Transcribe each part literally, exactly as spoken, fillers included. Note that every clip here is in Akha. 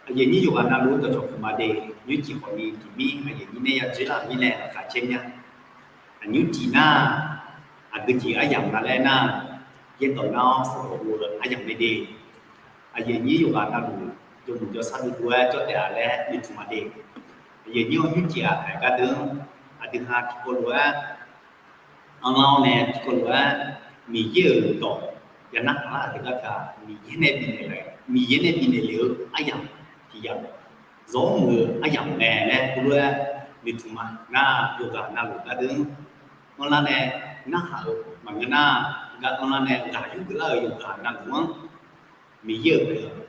Aqyuif nyir yawqghaq navluf-eu dawqcawq puq ma de, nymrcif khawfni tiqmir aqyuif nyir nae ya dzoerlar-euq mirnae laqkhaq caer mya. Aqnymrcif nar, aqgeujeq aryamq nga laer nar, yaerdawq nar-awr sawrkawv ghov-eu aryamq mae de. Aqyuif nyir yawqghaq navluf jawrmuiq jawrsar duidui-aer jawr taef-a laer noeqtmq ma de. Aqyuif nyir-awr nymrcif-aq haeq gardeuv-anr, aqdui ha tiqkawv lof-aer anrlar-awr nae tiqkawv lof-aer Miqyaer-euq dawq ya narhaq lar-euq teugar teu-aq, Miqyaer nae bifnaeq lef-eu aryamq tiq yamq, zawr muiq-eu aryamq mae laer heulof-aer noeqtmq ma. Nar yawqghaq navluf gardeuv-anr anrlar nae narhaq-eu maqngeur nar, gar anrlar nae ghaq yur geuflar-euq yawqghaq navluf-anr Miqyaer-euq guiqlanq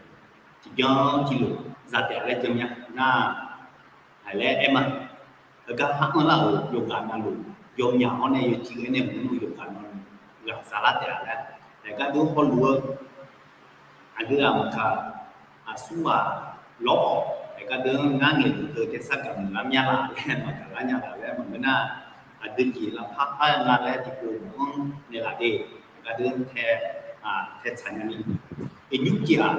tiqbyan tiqlof za taef-a laer janmya nar, haiq laer aer ma. Heugar har anrlar-euq yawqghaq navluf yawmyaq-awr nae yawcuiv-aer nae maqngeur-eu yawqghaq navluf ghaq za lar taef-a laer, haeq gardeuv hawluf-eu aqgeu ghaq maqkaq, aqsurghaq lawrkhawf haeq gardeuv-anr ngar ngaeqdui teu taesar gaq muiqlar mya laf laer maqgaq lar nya laf laer maqngeur nar, aqdui jeq lavpar par-aer nga laer tiqpov maqanr naeqlaf de. Haeq gardeuv-anr tae, tae tsaq nya ni, iqnymr jeq-aq,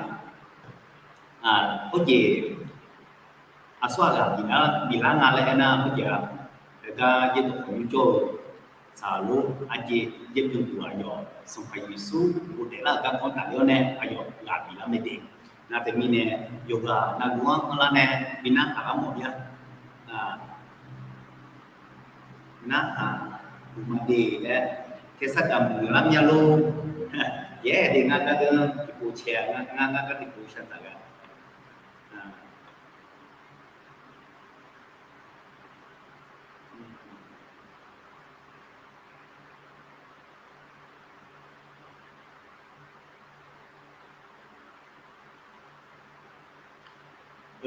hawjeq aqsurghaq ghaq biflar nga laer aernar, hawjeq-aq, heugar yaerdawq khawf nymr jawr-eu saqlor aqjeq yaerdawq duq aqyawf Sanqpaq Yeqsur ghofdaef lar-euq garkawv tafler-awr nae aqyawf ghaq biflar mae de. Nar teumirnae yawqghaq navluf-anr anrlar nae bi narhaq lar mawf mya. Narhaq maqde laer, taesar gaq muiqlar mya lor. Yaer de ngar gardeuv tiqpov cae-a, ngar ngar gar tiqpov shar taq gaq.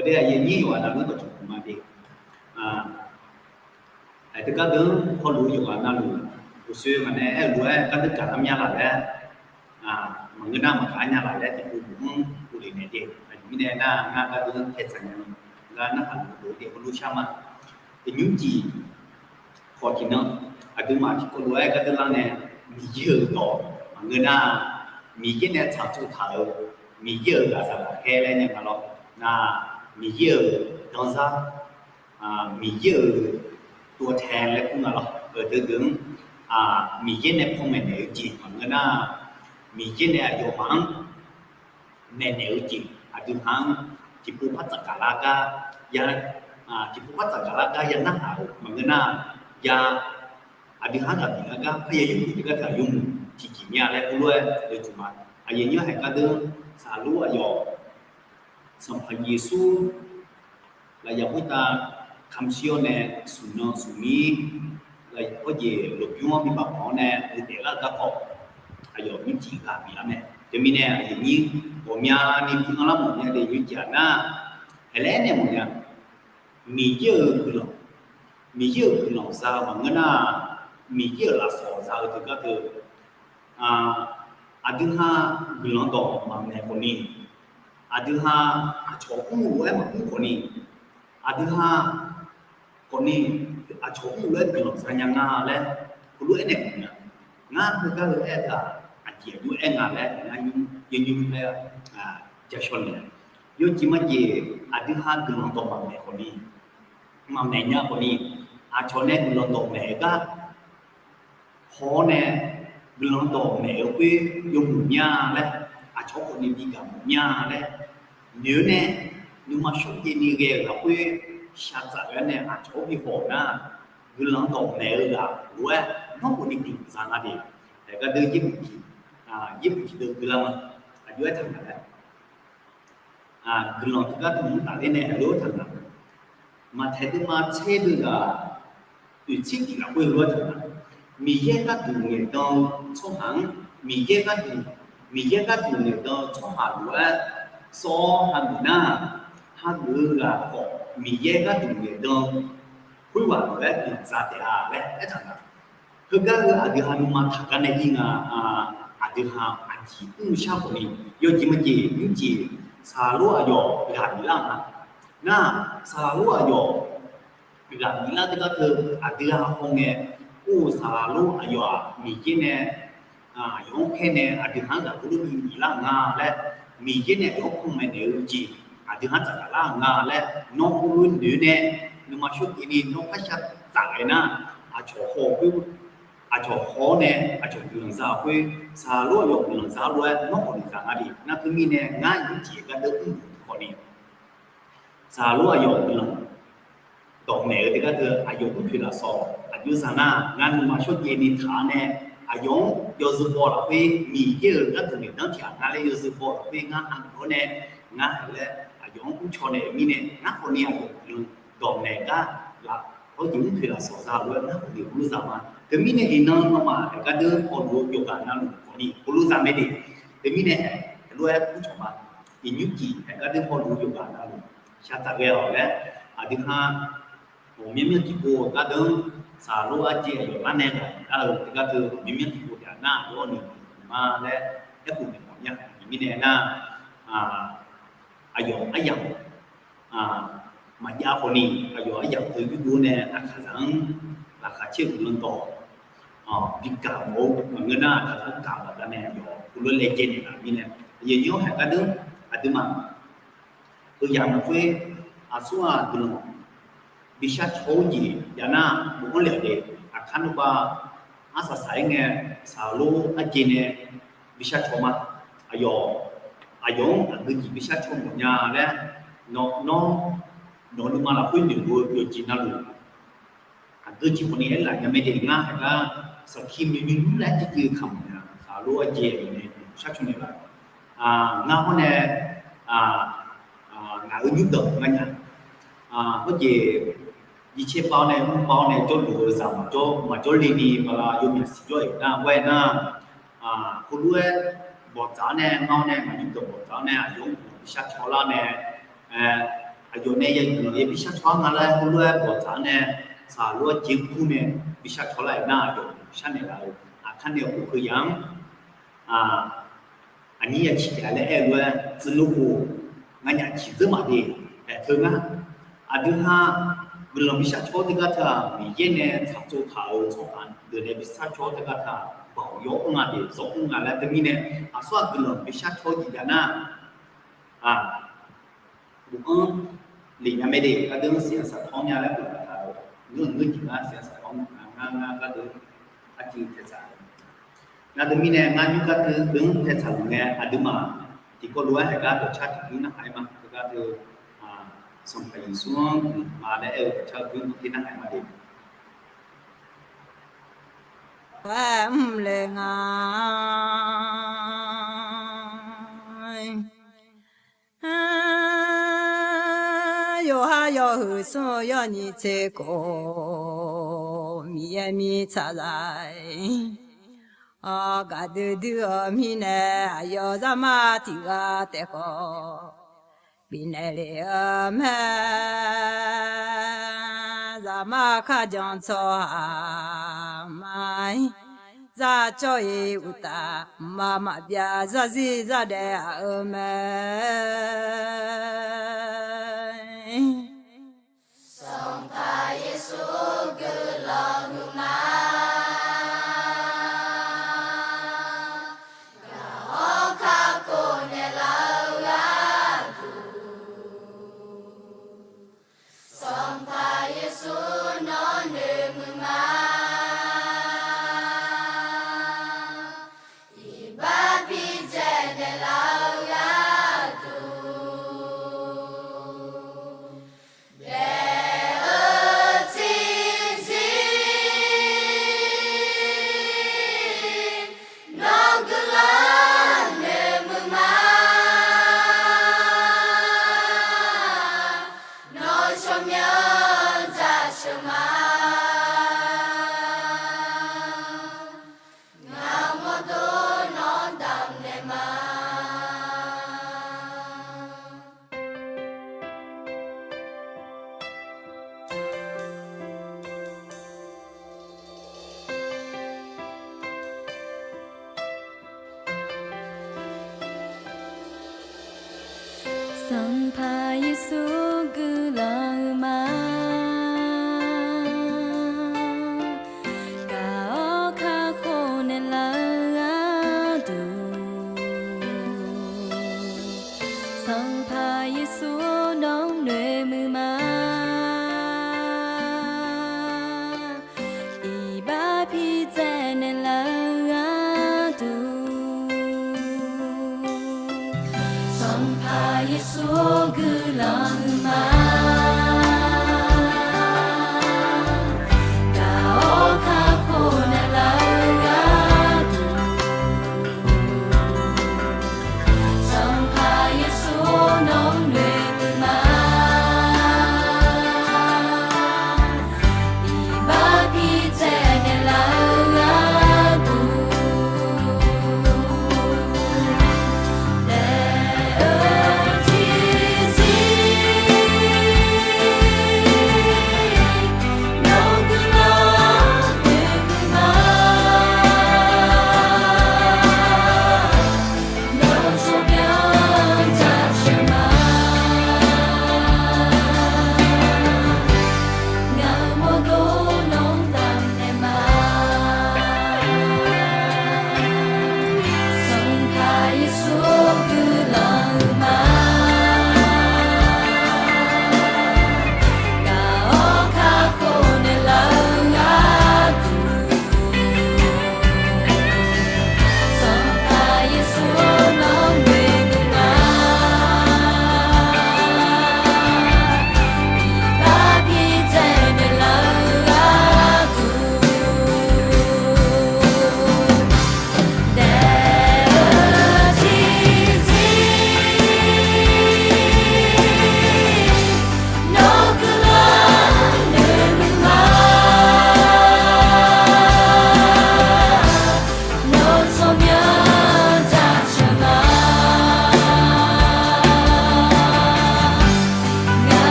Aqdui aqyuif nyir yawqghaq navluf-anr dawqcawq puq ma de. Aq, teu gardeuv-anr hawluf-eu yawqghaq navluf uqshoe ngaq nae aer-eu lof-aer gardeuv gaq lar mya laf laer, maqngeur nar maqgaq nya laf laer tiqpov maqanr uvle naeq de. Aqjeq mirnae nar ngar gardeuv-anr tae tsaq nya ni, ngar narhaq luf-eu lof-aer de hawluf shar ma. Iqnymr jeq khawf tiqnan, aqduimaf tiqkawv lof-aer gardeuv lar nae, Miqyaer-euq dawq maqngeur nar, Miqyaer nae tsaqtsov taq-euq Miqyaer-euq ghaqzaq ghaqkhaer laer nya nga lawr. Nar, Miqyaer-euq danzar, Miqyaer-euq ตัวแทน laer kur nga lawr. Heudeuq deuq-anr, Miqyaer nae panmaeq naeq-eu jeq maqngeur nar, Miqyaer nae aqyawfmaf-anr maeqnaeq-eu jeq aqdui ha-anr tiqpov par tsafgaq lar gar ya, tiqpov par tsafgaq lar gar ya narhaq-euq maqngeur nar, ya aqdui ha-anr ghaq bif lar gar par ya yurgeuf teugar taq yawmuiq tiqjeq mya laer heulof-aer oe tuq ma. Aqyuif nyir haeq gardeuv-anr saqlor aqyawf Sanqpaq Yeqsur lafyaq khoertav kamq shir-awr nae, smq nan smq mir, hawjeq lmqbymr-anr bi bafkhanq-awr nae ghofdaef lar-eu garkawv aqyawf nymrcif ghaq biflar mae. Teumirnae aqyuif nyir ghawqmyani bi anrlar mawf nya de nymrcif-aq nar, haeq laer nae mawf nya. Miqyaer-euq guiqlanq, Miqyaer-euq guiqlanq za-eu maqngeur nar, Miqyaer-euq lafsawq za-eu teugar teu, aqdui ha guiqlanq dawq maqmaeq khawfni, aqdui ha aqcawq mrluf-aer maqmr khawfni, aqdui ha khawfni, aqcawq mrluf-aer guiqlanq za nya nga laer heulof-aer naeq mawf nya. Ngar heugar heu aer-eu teu-aq, aqjeq aqjox aer nga laer ngar yawnymr laer jashawr naeq. Yawjeq majeq aqdui ha guiqlanq dawq maqmaeq khawfni, maqmaeq nya khawfni, aqcawq nae guiqlanq dawq maeq-eu gar haw-awr nae, guiqlanq dawq maeq-eu khoer yawmuiq mya laer, aqcawq khawfni bi gaq mawf mya laer, noeq-eu nae nuima shawrjaev ni ghae-euq lafkhoer shaqtsaf-aer nae aqcawq-anr bi haw-euq nar, guiqlanq dawq maeq-eu ghaq lof-aer nawr khawfni guiqlanq za nga de. Haeq gardeuv yaerbof tiq, yaerbof tiqdeuv gui lar ma. Aqjox-aer taqnga laer, guiqlanq teugar tmq-anr tafler nae heulof-aer taqnga. Maqtaeq deuvma tser deuv ghaq oeqtser tiq lafkhoer heulof-aer taqnga. Miqyaer gharduq ngaeqdan-eu tsawrhaq-anr, Miqyaer gharduq, Miqyaer gharduq ngaeqdan-eu tsawrhaq lof-aer sawr-awr hageuf nar, hageuf-eu ghaq khawf Miqyaer gharduq ngaeqdan-eu khoerghaq lof-aer guiqlanq za taef-a laer aertaq nga. Heugar heu aqdui ha nuima taqgar nae ir nga, aqdui ha aqjeq mrshar khawfni, yawjeq majeq nymrjeq saqlor aqyawf ghaq biflar nga. Nar, saqlor aqyawf ghaq biflar teugar teu, aqdui ha hawngae, or saqlor aqyawf-aq Miqyaer nae aqyawf-anr khaer nae aqdui ha-anr ghaq heulof-aer biflar nga laer, Miqyaer nae aqyawf-anr panmaeq naeq-eu jeq aqdui-anr tsaflar-euq nga laer, nawr khoerlof noeq nae, nuima shawrjaev ni nawr parshar tsaf ghae nar, aqcawq haw-eu khoer, aqcawq haw-awr nae aqcawq guiqlanq za-euq khoer, saqlor aqyawf guiqlanq za-awr lof-aer nawr khawf noeqzaq nga de. Nar teumirnae ngar yawqjeq gardeur mrluf khawf ni, saqlor aqyawf guiqlanq dawqmaeq-eu teugar teu aqyawf mrpoeq lafsawq aqjox zaq nar, ngar nuima shawrjaev ni taq-awr nae, aqyawf-anr yawzeu baw lafkhoer Miqyaer-euq gharduq naeq danr tiq ghaq nga laer yawzeu baw lafkhoer ngar aqgeu-awr nae, ngar haq laer aqyawf-anr mrcaw naeq-euq mirnae, ngar khawf ni aqyawf guiqlanq dawqmaeq gar laf, hawrjeq mrpoeq lafsawq za lof-aer ngar khawf ni heulof za ma. Teumirnae iqnan nawmaf haeq gardeur hawluf-eu yawqghaq navluf khawf ni heulof za mae de. Teumirnae haeq lof-aer mrcawq ma. Iqnymr tiq haeq gardeur hawluf-eu yawqghaq navluf shaqtsaf ghae-awq laer, aqdui ha ghawqmyanr myanr tiqpov gardeur, saqlor arjeq aqyawf lar nae ghaq lar-eu teugar teu ghawqmyanr myanr tiqpov taef nar, aqyawf-anr noeqtmq ma laer aerkhof noeqtmq mya. Aqjeq mirnae nar, aqyawf aryamq maqjav khawf ni, aqyawf aryamq teu yurdov nae aqkaqzaq-anr laqkhaq caer-eu guiqlanq dawq bi gaq mawf-eu maqngeur nar, aqkaqzaq-anr gaq baqdanae aqyawf heulof laejae naeq laf mirnae, aqyawf nymr haeq gardeur aqduimaf heuyamq khoer aqsurghaq guiqlanq bi sharcaw-eu jeq jav nar, bofanr le-awq de. Aqkar nmrbav arsaq saq-aer ngae, saqlor arjeq nae bi sharcaw ma. Aqyawf, aqyawf-anr aqgeu jeq bi sharcaw mawf nya laer, nawr, nawr, nawq-eu nuima lafkhoer noeqluf-eu yawqjeq navluf aqgeu jeq khawf ni aerlaf nya mae de. Ngar haeq gar saqkir nymrnymr laer tiqtiv-eu kamq nya, saqlor arjeq nae sharcaw naeq laf. Ngar hawr nae ngaq-euq nymrdanq ngar nya. Hawrjeq, jiqcaer bav-awr nae mr bav-awr nae jawrluf-eu zaq maqjawr, maqjawr le ni bala yawmyaq siq jawr-euq nar, ghae nar, heulof-aer bawqtsaf-awr nae ngar-awr nae ngaq nymrdanq bawqtsaf-awr nae aqyawf-anr guiqlanq bi sharcaw lar nae, aqyawf nae ya guiqlanq yabi sharcaw-ar nga laer heulof-aer bawqtsaf-awr nae, saqlor arjeq kur nae bi sharcaw lar-euq nar, aqyawf sharnaeq laf-euq aqkar nae khof heuyamq-anr aqnyir ya ciq taef laer aer-eu lof-aer tsuif luf khof, nganyaf ciqdzeur maqde, aerteu ngar. Aqdui ha guiqlanq bi sharcaw-awr teugar teu-aq, Miqyaer nae tsaqtsov taq-euq tsawrhaq deuq nae bi sharcaw-awr teugar teu-aq, baoq yawr-anr nga de, zawr-anr nga laer teumirnae, aqsurghaq guiqlanq bi sharcaw-awr jeq jav nar, bofanr le nya mae de. Gardeur-anr siqnya saqtawr nya laer boftaq taq-euq, ngeur-euq ngeur jeq ngar siqnya saqtawr ngar, ngar gardeur arcuiv taeqtsaq. Nar teumirnae ngar nymr gardeur deuq-anr taeqtsaq luf ngae, aqduimaf tiqkawv lof-aer haeq gar dawqcar tiqbymr narhaq-aer ma. Teugar teu, Sanqpaq Yeqsur-anr guiqlanq ma laer aer-eu dawqcar-eu bymr dawq-ir narhaq-aer ma de. Aer mr le nga. Yawqha yawhuiq smr-eu yawnyiq tser khof, Miqyaer mirtsaq zaq-aer, gaq duidui-eu mirnae, aqyawf zaqmar tiq ghaq taef khawf bifnaeq lef-eu mae. Zaqmar kharjan tsawrhaq ma-ir, zar cawv-ir uqtaf, mqmaq maqbyav zarzir zardaef aq-eu mae. Sanqpaq Yeqsur guiqlanq huiqma, gaq-awr kakhof naeqlaf-eu gharduq, Sanqpaq Yeqsur nawr noeqmuiq ma. Iqbax bidzae naeqlaf-eu gharduq, daef-eu tserzir nawr guiqlanq noeqmuiq ma. Nawr tsawrmyanr dzaqsheuq ma. Ngaq-euq mawrdo nawr damqnaeq ma. Sanqpaq Yeqsur guiqlanq huiqma, gaq-awr kakhof naeqlaf-eu gharduq, Sanqpaq Yeqsur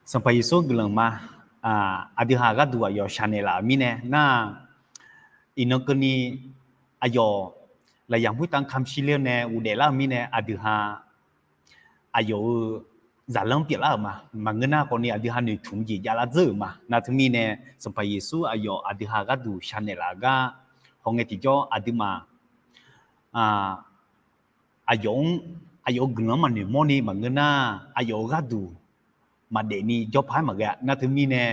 Sanqpaq Yeqsur guiqlanq ma. Aqdui ha gharduq aqyawf shaqnaeq laf-euq mirnae nar, iqnan keuvni aqyawf lafyaq khoertav kamq shir ler-awr nae ghofdaef lar-euq mirnae aqdui ha aqyawf-euq zaqlanr pyeuflar-euq ma. Maqngeur nar khawfni aqdui ha noeqtmq jeq javlar dzeur-euq ma. Nar teumirnae Sanqpaq Yeqsur aqyawf aqdui ha gharduq shaqnaeq laf-eu gar hawngae tiqjawr aqduimaf aqyawf-anr, aqyawf-euq guiqlanq-anr maqnoeq mawrni maqngeur nar, aqyawf-euq gharduq maqdaef ni jawrpar-aer maqghae-a. Nar teumirnae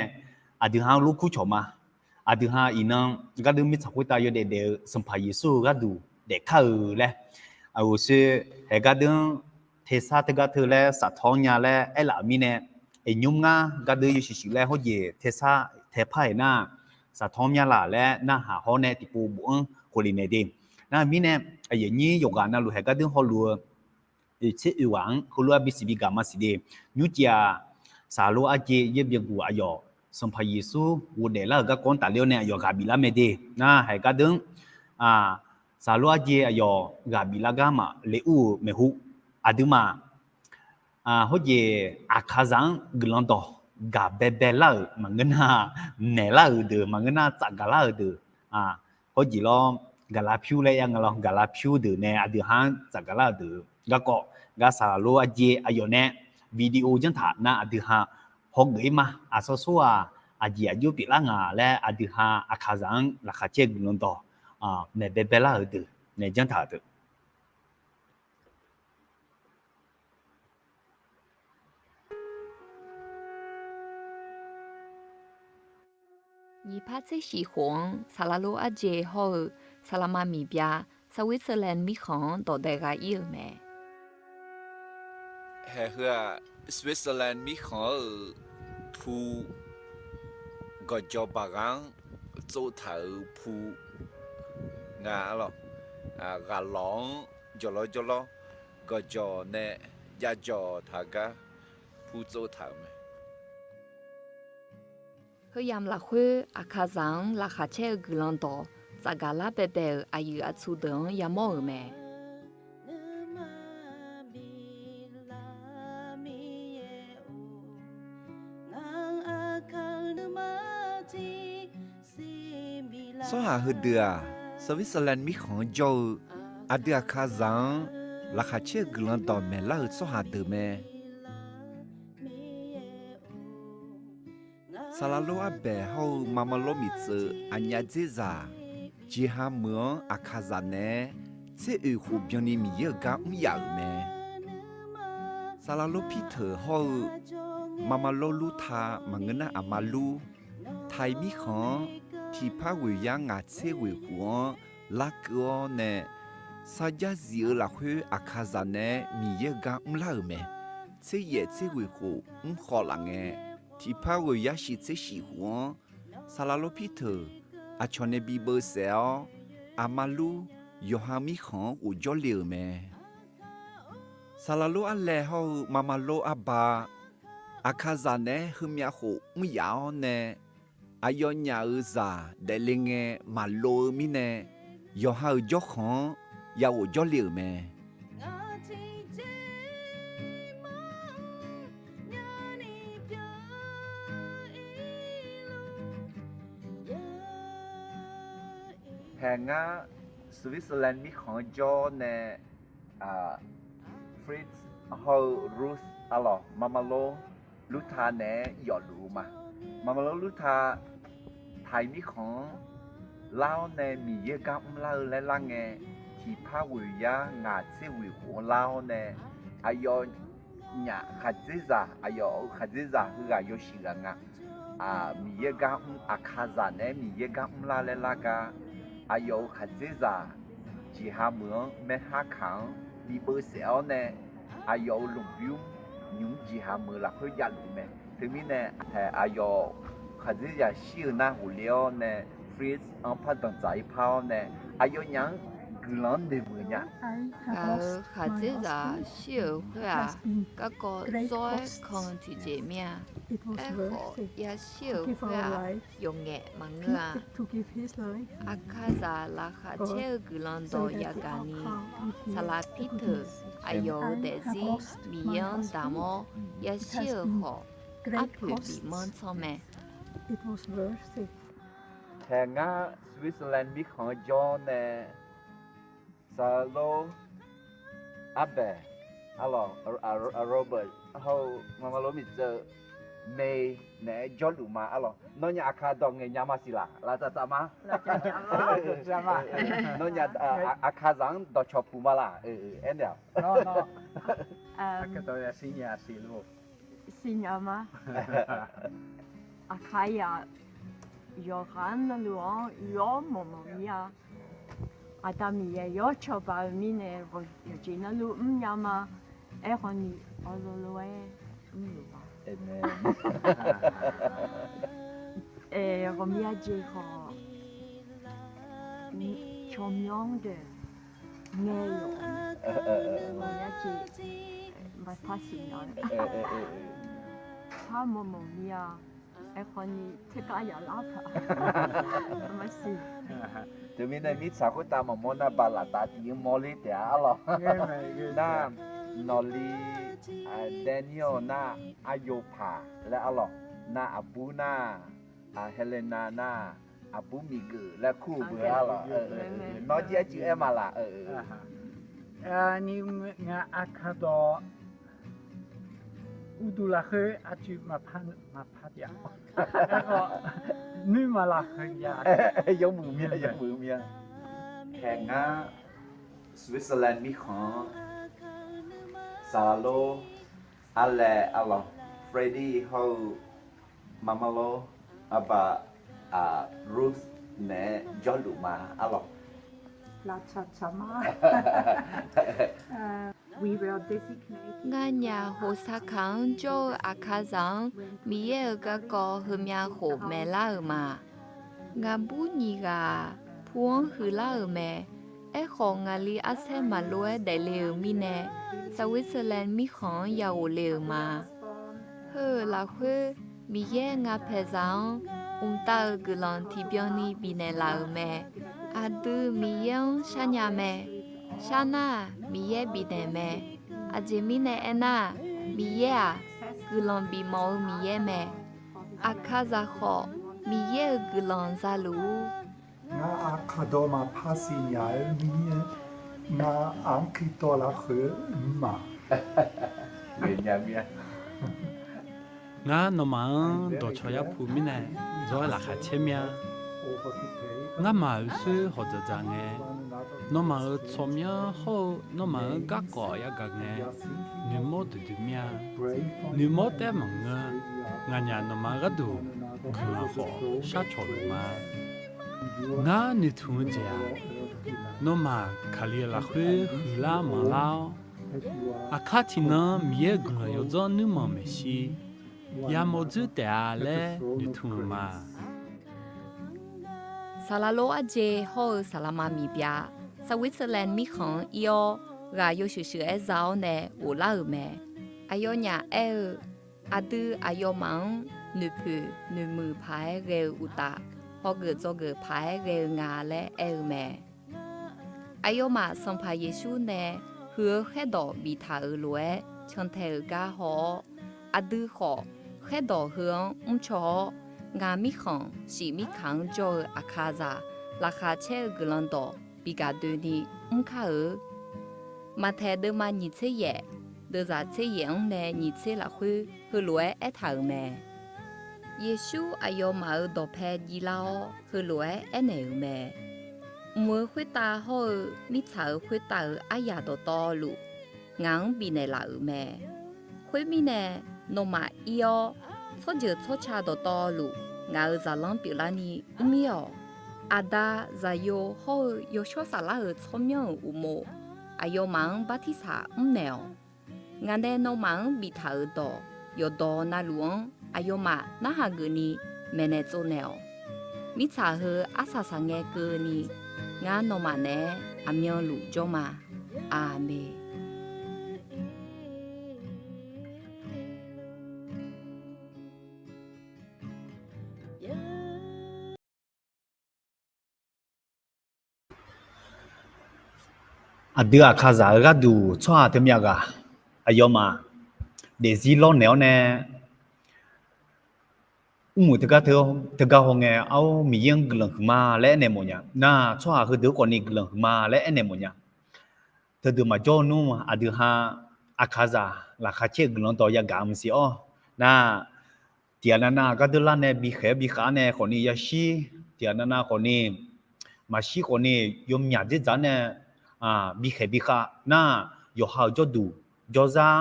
aqdui ha-anr lorkur cawq ma. Aqdui ha iqnan gardeur mirtsaq khoertav yawdaef daef-eu Sanqpaq Yeqsur-eu gharduq daefkar-eu laer, aqghoeqsoe haeq gardeur-anr tersar teugar teu laer saftaw-anr nya laer aerlaf-euq mirnae, iqnymr ngar gardeur yawshuif shuif laer hawjeq tersar taepar-aeq nar, saftaw-anr myanr laf laer narhaq hawr nae tiqpov bof-anr khofle naeq de. Nar-euq mirnae, aqyuif aqnyir yawqghaq navluf haeq gardeur hawluf-eu oeq tser oeq ghaq-anr heulof-aer bisiq bigaq maqsiq de. Nymrcif-aq, saqlor arjeq yaer byaguq aqyawf Sanqpaq Yeqsur ghofdaef lar-euq garkawv-anr tafler-awr nae aqyawf ghaq biflar mae de. Nar haeq gardeur-anr saqlor arjeq aqyawf ghaq biflar gar maqle ur-euq maeqhu, aqduimaf hawjeq aqkaqzaq-anr guiqlanq dawq gaq baebae lar-euq maqngeur nar, naeq lar-euq deuq maqngeur nar, tsafgaq lar-euq deuq, hawjeq lawr, gaqlavpyur laer aer nga lawr, gaqlavpyur deuq nae aqdui ha-anr tsafgaq lar-euq deuq garkawv gar saqlor arjeq aqyawf nae video janrtaq nar aqdui ha hawgeuf-ir ma. Aqsawr sawr-aq, aqjeq aqjox pyeuflar nga laer aqdui ha aqkaqzaq-anr laqkhaq caer-eu guiqlanq dawq maeq baebae lar-euq deuq nae janrtaq-euq deuq. Nyiq par tser shif khof-anr saqlaq lor arjeq hawr-eu saqlaqma miqbya Switzerland mirkhanq-anr dawq dae gha ir-euq mae. Haeq heu-aq, Switzerland mirkhanq-euq pu gawqjawq baqghaq-anr tsovtaq-euq pu nga lawq. Ghaqlawq-anr jawrlawr jawrlawr gawqjawq nae javjawq taq gar pu tsovtaq-euq mae. Heuyamq lafkhoer aqkaqzaq-anr laqkhaq caer-eu guiqlanq dawq tsafgaq lar baebae-euq aqyuif aqtsu deuq-anr yamawr-euq mae. Tsawrhaq heudeuq-aq, Switzerland mirkhanq-anr jawr-eu aqdui aqkaqzaq-anr laqkhaq caer-eu guiqlanq dawq maeqlar-euq tsawrhaq deuq mae. Saqlaq lor arbaeq hawr-eu maqmaqlor miqtseuf aqnyaf dzerzaq jeqha meuq-anr aqkaqzaq naeq-aer tser oeq khof byanni Miqyaer-euq gar mr yaf-euq mae. Saqlaq lor Pirteuq hawr-eu maqmaqlor Lurta maqngeur nar aqma Lur, Taiq mirkhanq-anr tiqpar ghoeq yar ngaq tser ghoeq khof-anr larkeuv-awr nae, sarjax zif-eu lafkhoer aqkaqzaq naeq-aer Miqyaer-euq gar mrlar-euq mae. Tser yaef tser ghoeq khof mr khawf laf ngae, tiqpar ghoeq yar shif tser shif khof-anr, saqlaq lor Pirteuq aqcawq nae bibeuv saef-awr, aqma Lur yawqha mirkhanq-anr ghof jawrle-euq mae. Saqlaq lor arlae hawr-eu maqmaqlor arba, aqkaqzaq naeq-aer heumyav khof mr yaf-awr nae, aqyawfnyaf-euq zaq daefle ngae maqlov-eu mirnae, yawqha-euq jawrkhanq-anr yaghof jawrle-euq mae. Haeq ngar Switzerland mirkhanq-anr jawr nae, Fritz hawr-eu Ruth arlawq maqmaqlor Lurta naeq-aer yawfluf-eu ma. Maqmaqlor Lurta Taiq mirkhanq-anr lar-awr nae Miqyaer gar mrlar-eu laer lar ngae, tiqpar ghoeq yar ngaq tser ghoeq khof-anr lar-awr nae, aqyawfnyaf khaqdzerzaq, aqyawf-euq khaqdzerzaq heughaq yawshuif ghaq nga. Miqyaer gar mr, aqkaqzaq naeq-aer Miqyaer gar mrlar laer lar gar, aqyawf-euq khaqdzerzaq jeqha meuq-anr maerhar kaq-anr bibeuv saef-awr nae, aqyawf-euq lmqbymr nymq-mr jeqha meuq lafkhoer javluf mae. Teumirnae, aqyawf khaqdzerzaq shir-eu nar ghofle-awr nae, Fritz-anr par danqdzaq-ir par-awr nae, aqyawfnyaf-anr guiqlanq-anr noeqmuiq nya. Ngaq-euq khaqdzerzaq shir-euq khoer-aq, garkawv zawr-aer kan tiqjeq mir-a. Aerkhawf, yashir-euq khoer-aq, yawqngaef maqngeur-a. Aqkaqzaq laqkhaq caer-eu guiqlanq dawq yagaq ni, saqlaq Pirteuq aqyawf-euq daefzir Miqyaer-anr damq-awr yashir-euq khawf, arpoeq bifmanr tsanr mae. Tae ngar Switzerland mirkhanq-anr jawr nae, Saqlaq, Arbaeq, arlawq, Robert hawr-eu Marmarlo Miqtsov, May naeq-aer jawrluf ma arlawq. Nawnyaf Aqkaq dawq ngaeq nya ma siq laq? Laqtsaf tsaf ma. Nawnyaf Aqkaqzaq-anr dawqcawq puq ma laq? Aernaeq-aq, siqnya ma. Aqkaqzaq yawqghaq-anr navluf-anr yawr mawq mawq mir-a. Aqda Miqyaer yawr cawba-eu mirnae yawqjeq navluf mrnya ma. Aerkhawf ni, awlof lof-aer mrluf ma. Ghawqmya jeq khawf, tsawrmyanr deuq ngae-eu, ghawqmya jeq maqpar siqnya-eu, par mawq mawq mir-a. Aerkhawf ni, tserkar yaf lar paq maqsiq. Teumirnae mirtsaq khoertav maqmawr nar, baq laf taf tiq-anr mawrler taef-a arlawq. Nar, nawqli, Daniel nar, aryopaq laer arlawq. Nar aqbur nar, Helena nar, aqbur miqgeuf laer kur-eu beu arlawq. Nawr jir arcuiv aer ma laq? Ni nga Aqkaq dawq uqduq lafkhoer arcuiv maqpar taef-a. Aerkhawf, nuirma lafkhoer ya, yawmuiq mir-a, yawmuiq mir-a. Hae ngar Switzerland mirkhanq-anr, Saqlaq, Arlaeq, arlawq, Freddy hawr-eu Marmarlo, arbaq, Ruth naeq-aer jawrluf ma arlawq. Nganyaf Hoqsakaq-anr jawr-eu Aqkaqzaq-anr Miqyaer-euq garkawv heumyav khof maeqlar-euq ma. Ngaqbur nyiq ghaq pu-anr huiqlar-euq mae. Aerkhawf, ngaqli arsaer maqlof-aer daefle-euq mirnae, Switzerland mirkhanq-anr ya ghofle-euq ma. Heu-euq lafkhoer, Miqyaer nga paeqzaq-anr mqtav-euq guiqlanq tiqbyan ni bifnaeq laf-euq mae. Aqdui Miqyaer-anr sharnya mae. Sharnar-aq, Miqyaer bifnaeq mae. Aqjeq mirnae aernar-aq, Miqyaer-aq, guiqlanq bifmawf-eu Miqyaer mae. Aqkaqzaq khawf, Miqyaer-euq guiqlanq za luf-ur. Ngar Aqkaq dawq maqpar siqnya-eu mirnae, ngar Aqkaq dawq lafkhoer mr ma. Ngar nawmaf-anr dawqcawq yar pu mirnae, zawr-aer laqkhaq caer mir-a. Ngamaf uiqsoer hawq dzaqdzaq ngae, nawmaf-euq tsawrmyanr hawr-eu nawmaf-euq garkawv yagaq ngae, noeqmawr duidui mir-a. Noeqmawr taef maqngeur. Nganyaf nawmaf gharduq guiqlanq khawf sharcawq luf ma. Ngar noeqtmq-eu jeq-aq, nawmaf Kali-euq lafkhoer huiqlar manqlar-awr, aqkar tiqnan Miqyaer-euq guiqlanq yawdzanr nuirmanq maeqshi yamawr dzoer taef-a laer noeqtmq-euq ma. Saqlaq lof arjeq hawr-eu saqlaqma miqbya, Switzerland mirkhanq-anr ir-awr, ghaq yawshuif shuif-aer za-awr nae ghoflar-euq mae. Aqyawfnyaf aer-eu, aqdui aqyawfmaf-anr noeqpoeq noeqmuiq paq-aer ghae-eu uqtaf, hawgeuf dzawgeuf paq-aer ghae-eu nga laer aer-eu mae. Aqyawfmaf Sanqpaq Yeqsur nae huiq-eu khaerdawq biftaq-euq lof-aer cantae-euq gar haw-awr, aqdui khawf khaerdawq heu-anr mrcaw-awr, ngaq mirkhanq shif mirkaq-anr jawr-eu Aqkaqzaq laqkhaq caer-eu guiqlanq dawq bi gaq doeni mr kar-eu. Maqtaeq deuvma nyiq tser yaef, deuvzaq tser yaef-anr nae nyiq tser lafkhoer heulof-aer aertaq-euq mae. Yeqsur aqyawfmaf-euq dawqpae jivlar-awr, heulof-aer aernaeq-euq mae. Mq-euq khoertav hawr-eu mirtsaq-euq khoertav-euq aryaq dawqtawvluf, ngaq-anr bifnaeq laf-euq mae. Khoermirnae, nawmaf ir-awr, tsawrjeuq tsawrca dawqtawvluf, ngaq-euq zaqlanr pyeuflarni mr-ir-awq. Aqda, Zaqyo hawr-eu Yawshawr Saflar-euq tsawrmyanr-euq uqmov, aqyawfmaf-anr bartirsaq mrnaeq-awq. Ngaq nae nawmaf-anr biftaq-euq dawq yawqdawq navluf-anr, aqyawfmaf narhaq geufni maeqnaeq tsovnaeq-awq. Mirtsaq heu arsaq saqngae keuvni, ngar nawmaf naeq-aer aqmyanluf jawr ma. Aqmeq. Aqdui Aqkaqzaq-euq gharduq tsawrhaq teumyav ghaq aqyawfmaf daefzir lawrnaeq-awr nae, mrmuiq teugar teu, teugar hawngae, ar, Miqyaer-anr guiqlanq huiqma laer aernaeq mawfnya. Nar, tsawrhaq heudeuq khawfni guiqlanq huiqma laer aernaeq mawfnya. Teudeuq maqjawr nmr, aqdui ha aqkaqzaq laqkhaq caer-eu guiqlanq dawq yagaq maqsiq-awr. Nar, tiqghaq navnav gardeur lar nae bikhaeq-aer bikhav-ar nae khawfni yashir, tiqghaq navnav khawfni maqshir khawfni yawmyaq dzerdzaq-ar nae bikhaeq bikhav nar, yawqha-euq jawrduq jawrzar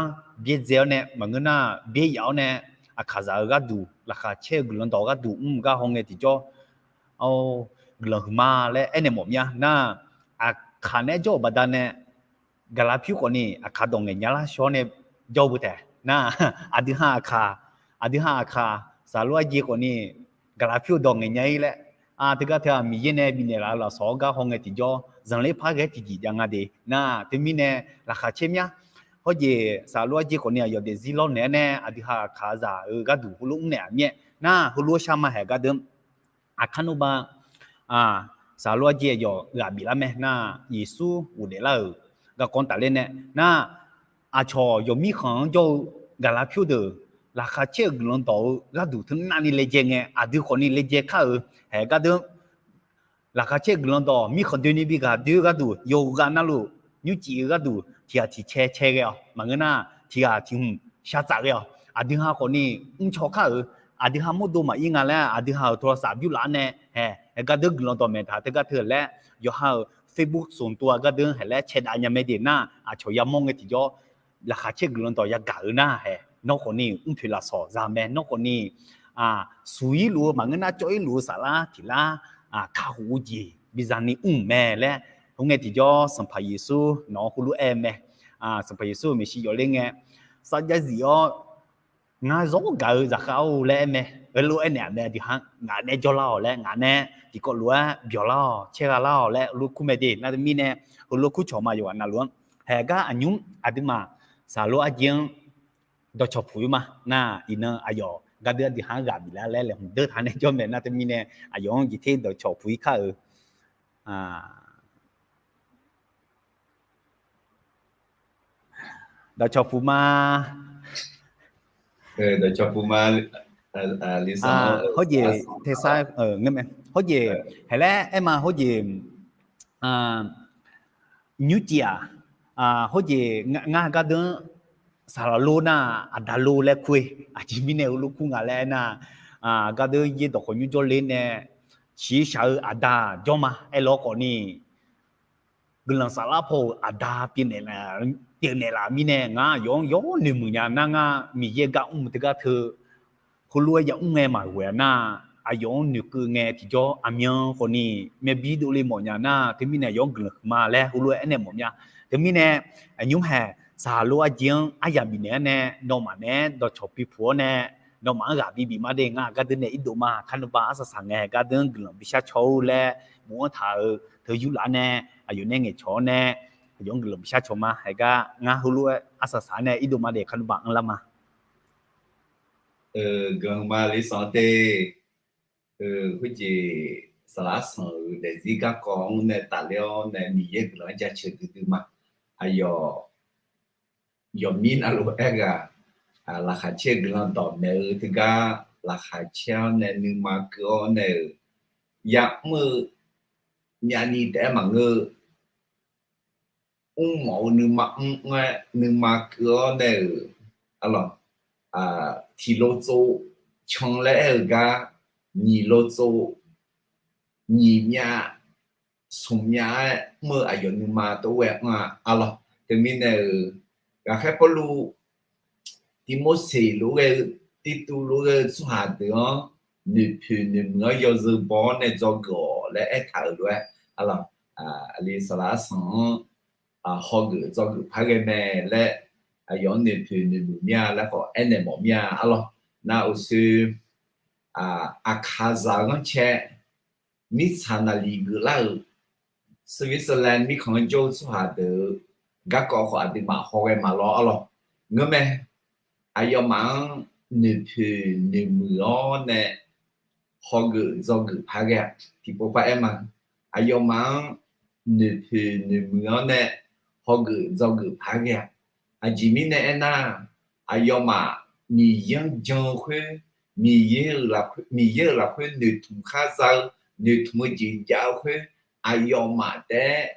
byaerdzae-awr nae maqngeur nar byaeryaf-awr nae aqkaqzaq-eu gharduq laqkhaq caer-eu guiqlanq dawq gharduq mr-eu gar hawngae tiqjawr, guiqlanq huiqma laer aernaeq mawf mya nar, aqkaq naeq-aer jawr-euq baqdanae gaqlaq pyur khawfni aqkaq dawq ngaeqnya lar shawr nae jawr-eu taef nar, aqdui ha aqkaq, aqdui ha aqkaq saqlor arjeq khawfni gaqlaq pyur-eu dawq ngaeqnya-ir laer, teugar teu-aq Miqyaer nae bifnaeq laf-eu lafsawq-awr gar hawngae tiqjawr zanqler par ghae-aer tiqjeq jav nga de nar, teumirnae laqkhaq caer mya. Hawjeq saqlor arjeq khawfni aqyawf daefzir lawrnaeq-aer nae aqdui ha aqkaqzaq-eu gharduq heulof mrnaeq-aq mir-aer nar, heulof-aer shar ma haeq gardeur aqkar nmrba, saqlor arjeq aqyawf ghaq biflar mae nar, Yeqsur ghofdaef lar-euq garkawv-anr tafler nae nar, aqcawq yawqmirkhanq-anr jawr-eu gaqlaq pyur deuq laqkhaq caer-eu guiqlanq dawq-eu gharduq teunavni laejae ngae, aqdui khawfni laejae kar-euq haeq gardeur laqkhaq caer-eu guiqlanq dawq mirkhanq doeni bi ghaq doe-eu gharduq yawqghaq navluf nymrcif-eu gharduq tiqghaq tiqcae cae ghae-awq. Maqngeur nar tiqghaq tiqhmq shartsaf ghae-awq. Aqdui ha khawfni mrcaw kar-euq, aqdui ha mawrdo maqir nga laer aqdui ha-euq tawlavsaf bymrlaf-ar nae haeq, haeq gardeur guiqlanq dawq maeqtaq teugar teu laer yawqha-euq Facebook ส่วนตัว gardeur haeq laer cae dav nya mae de nar, aqcawq yamawr ngae tiqjawr laqkhaq caer guiqlanq dawq yagaq-eu nar haeq, nawr khawfni mrpoeq lafsawq za mae. Nawr khawfni suq-ir luf-eu maqngeur nar cawv-ir luf-eu saflar tiqlar kakhof-eu jeq biza ni mr-euq mae laer, khoerngae tiqjawr Sanqpaq Yeqsur nawq-anr heulof-aer mae. Sanqpaq Yeqsur-euq maeqshi yawf ler ngae, sarjax zif-awr ngar zawr gaq-eu zaqkhav-or laer aer mae. Heulof-aer naeq-aq mae, aqdui ha ngaq nae jawrlar-awq laer, ngaq nae tiqkawv lof-aer byawq lar-awq, caer gha lar-awq laer heulof kur mae de nar, teumirnae heulof kur cawq ma yawqghaq navluf-anr haeq gar aqnymr aqduimaf saqlor arjeq-anr dawqcawq puq-ir ma nar, iqnan aqyawf gardeur aqdui ha-anr ghaq biflar laer laeqhmq deur taq nae jawr mae nar, teumirnae aqyawf-anr jeq ter dawqcawq puq-ir kar-euq dawqcawq puq ma. Hawjeq tersar, hawjeq haeq laer aer ma, hawjeq nymrcif-aq, hawjeq ngar gardeur-anr saqlaq lor nar aqda lor laer kur-e. Aqjeq mirnae heulof kur nga laer aernar, gardeur yaer dawqkhawq nymr jawrler nae shiqshaq-eu aqda jawr ma aer lawr khawfni guiqlanq saflar paw-euq aqda pyeufnaeq laf mirnae ngar aqyawf-anr yawr noeqmuiq nya nar, ngar Miqyaer gar mr-eu teugar teu heulof-aer ya mr ngae maqghoe-a nar, aqyawf-anr noeqkeuv ngae tiqjawr aqmyan khawfni myavbir dovle mawfnya nar, teumirnae aqyawf-anr guiqlanq huiqma laer heulof-aer aernaeq mawfnya. Teumirnae aqnymr haeq saqlor arjeq-anr aryaq bifnaeq-awr nae, nawmaf naeq-aer dawqcawq pipuq-awr nae, nawmaf-anr ghaq bibif ma de. Ngar gardeur nae irdov ma, kar nmrba arsaq saq ngae gardeur-anr guiqlanq bi shar caw-or laer bofanr taq-euq teu yurlaf-awr nae, aqyawf nae ngaeqcawq-awr nae, aqyawf-anr guiqlanq bi shar caw ma. Haeq gar ngar heulof-aer arsaq saq-awr nae irdov ma de, kar nmrba anrlar ma. Guiqlanq ma Lisanq te. Khoerjeq saqlaq arsanq-euq daefzir garkawv-anr nae tafler-awr nae Miqyaer guiqlanq-anr jaceuq duidui ma. Aqyawf yawqmir navluf-aer ghaq laqkhaq caer-eu guiqlanq dawqmaeq-eu teugar laqkhaq caer-awr nae nuima keuv-awr nae-euq ya'mr-eu myavni taef-aer maqngeur-eu mrmawf-eu nuima mr-aer nuima keuv-awr nae-euq, arlawq, tiqlof tsov can laer aer-eu gar nyiq lof tsov nyiq myav smq myav-aer mr-eu aqyawf nuima tov-aer anr-a, arlawq. Teumirnae-euq ghaqkhaer Pawrluv Tivmorseq lof-aer ghae-eu, Tivtuv lof-aer ghae-eu tsawrhaq deuq-anr noeqpoeq noeqmuiq-anr yawzeu baw-awr nae dzawgeuf-awq laer aertaq-euq lof-aer, arlawq, aqli saqlaq arsanq-anr hawgeuf dzawgeuf par ghae mae laer, aqyawf-anr noeqpoeq noeqmuiq mir-a laer khawf aernaeq mawf mir-a, arlawq. Nar uqshoe aqkaqzaq ghanrcae mirtsaq naqliq geuflar-euq Switzerland mirkhanq-anr jawr-eu tsawrhaq deuq-eu garkawv khawf aqduimaf hawghae maqlawr, arlawq. Ngeurmae, aqyawfmaf-anr noeqpoeq noeqmuiq-awr nae hawgeuf dzawgeuf par ghae-a. Tiqpov par aer ma, aqyawfmaf-anr noeqpoeq noeqmuiq-awr nae hawgeuf dzawgeuf par ghae-a. Aqjeq mirnae aernar, aqyawfmaf Miqyaer-anr jan-eu khoer Miqyaer-euq lafkhoer, Miqyaer-euq lafkhoer noeqtmq khar za-eu, noeqtmq-eu jeq jav-eu khoer, aqyawfmaf taef-aer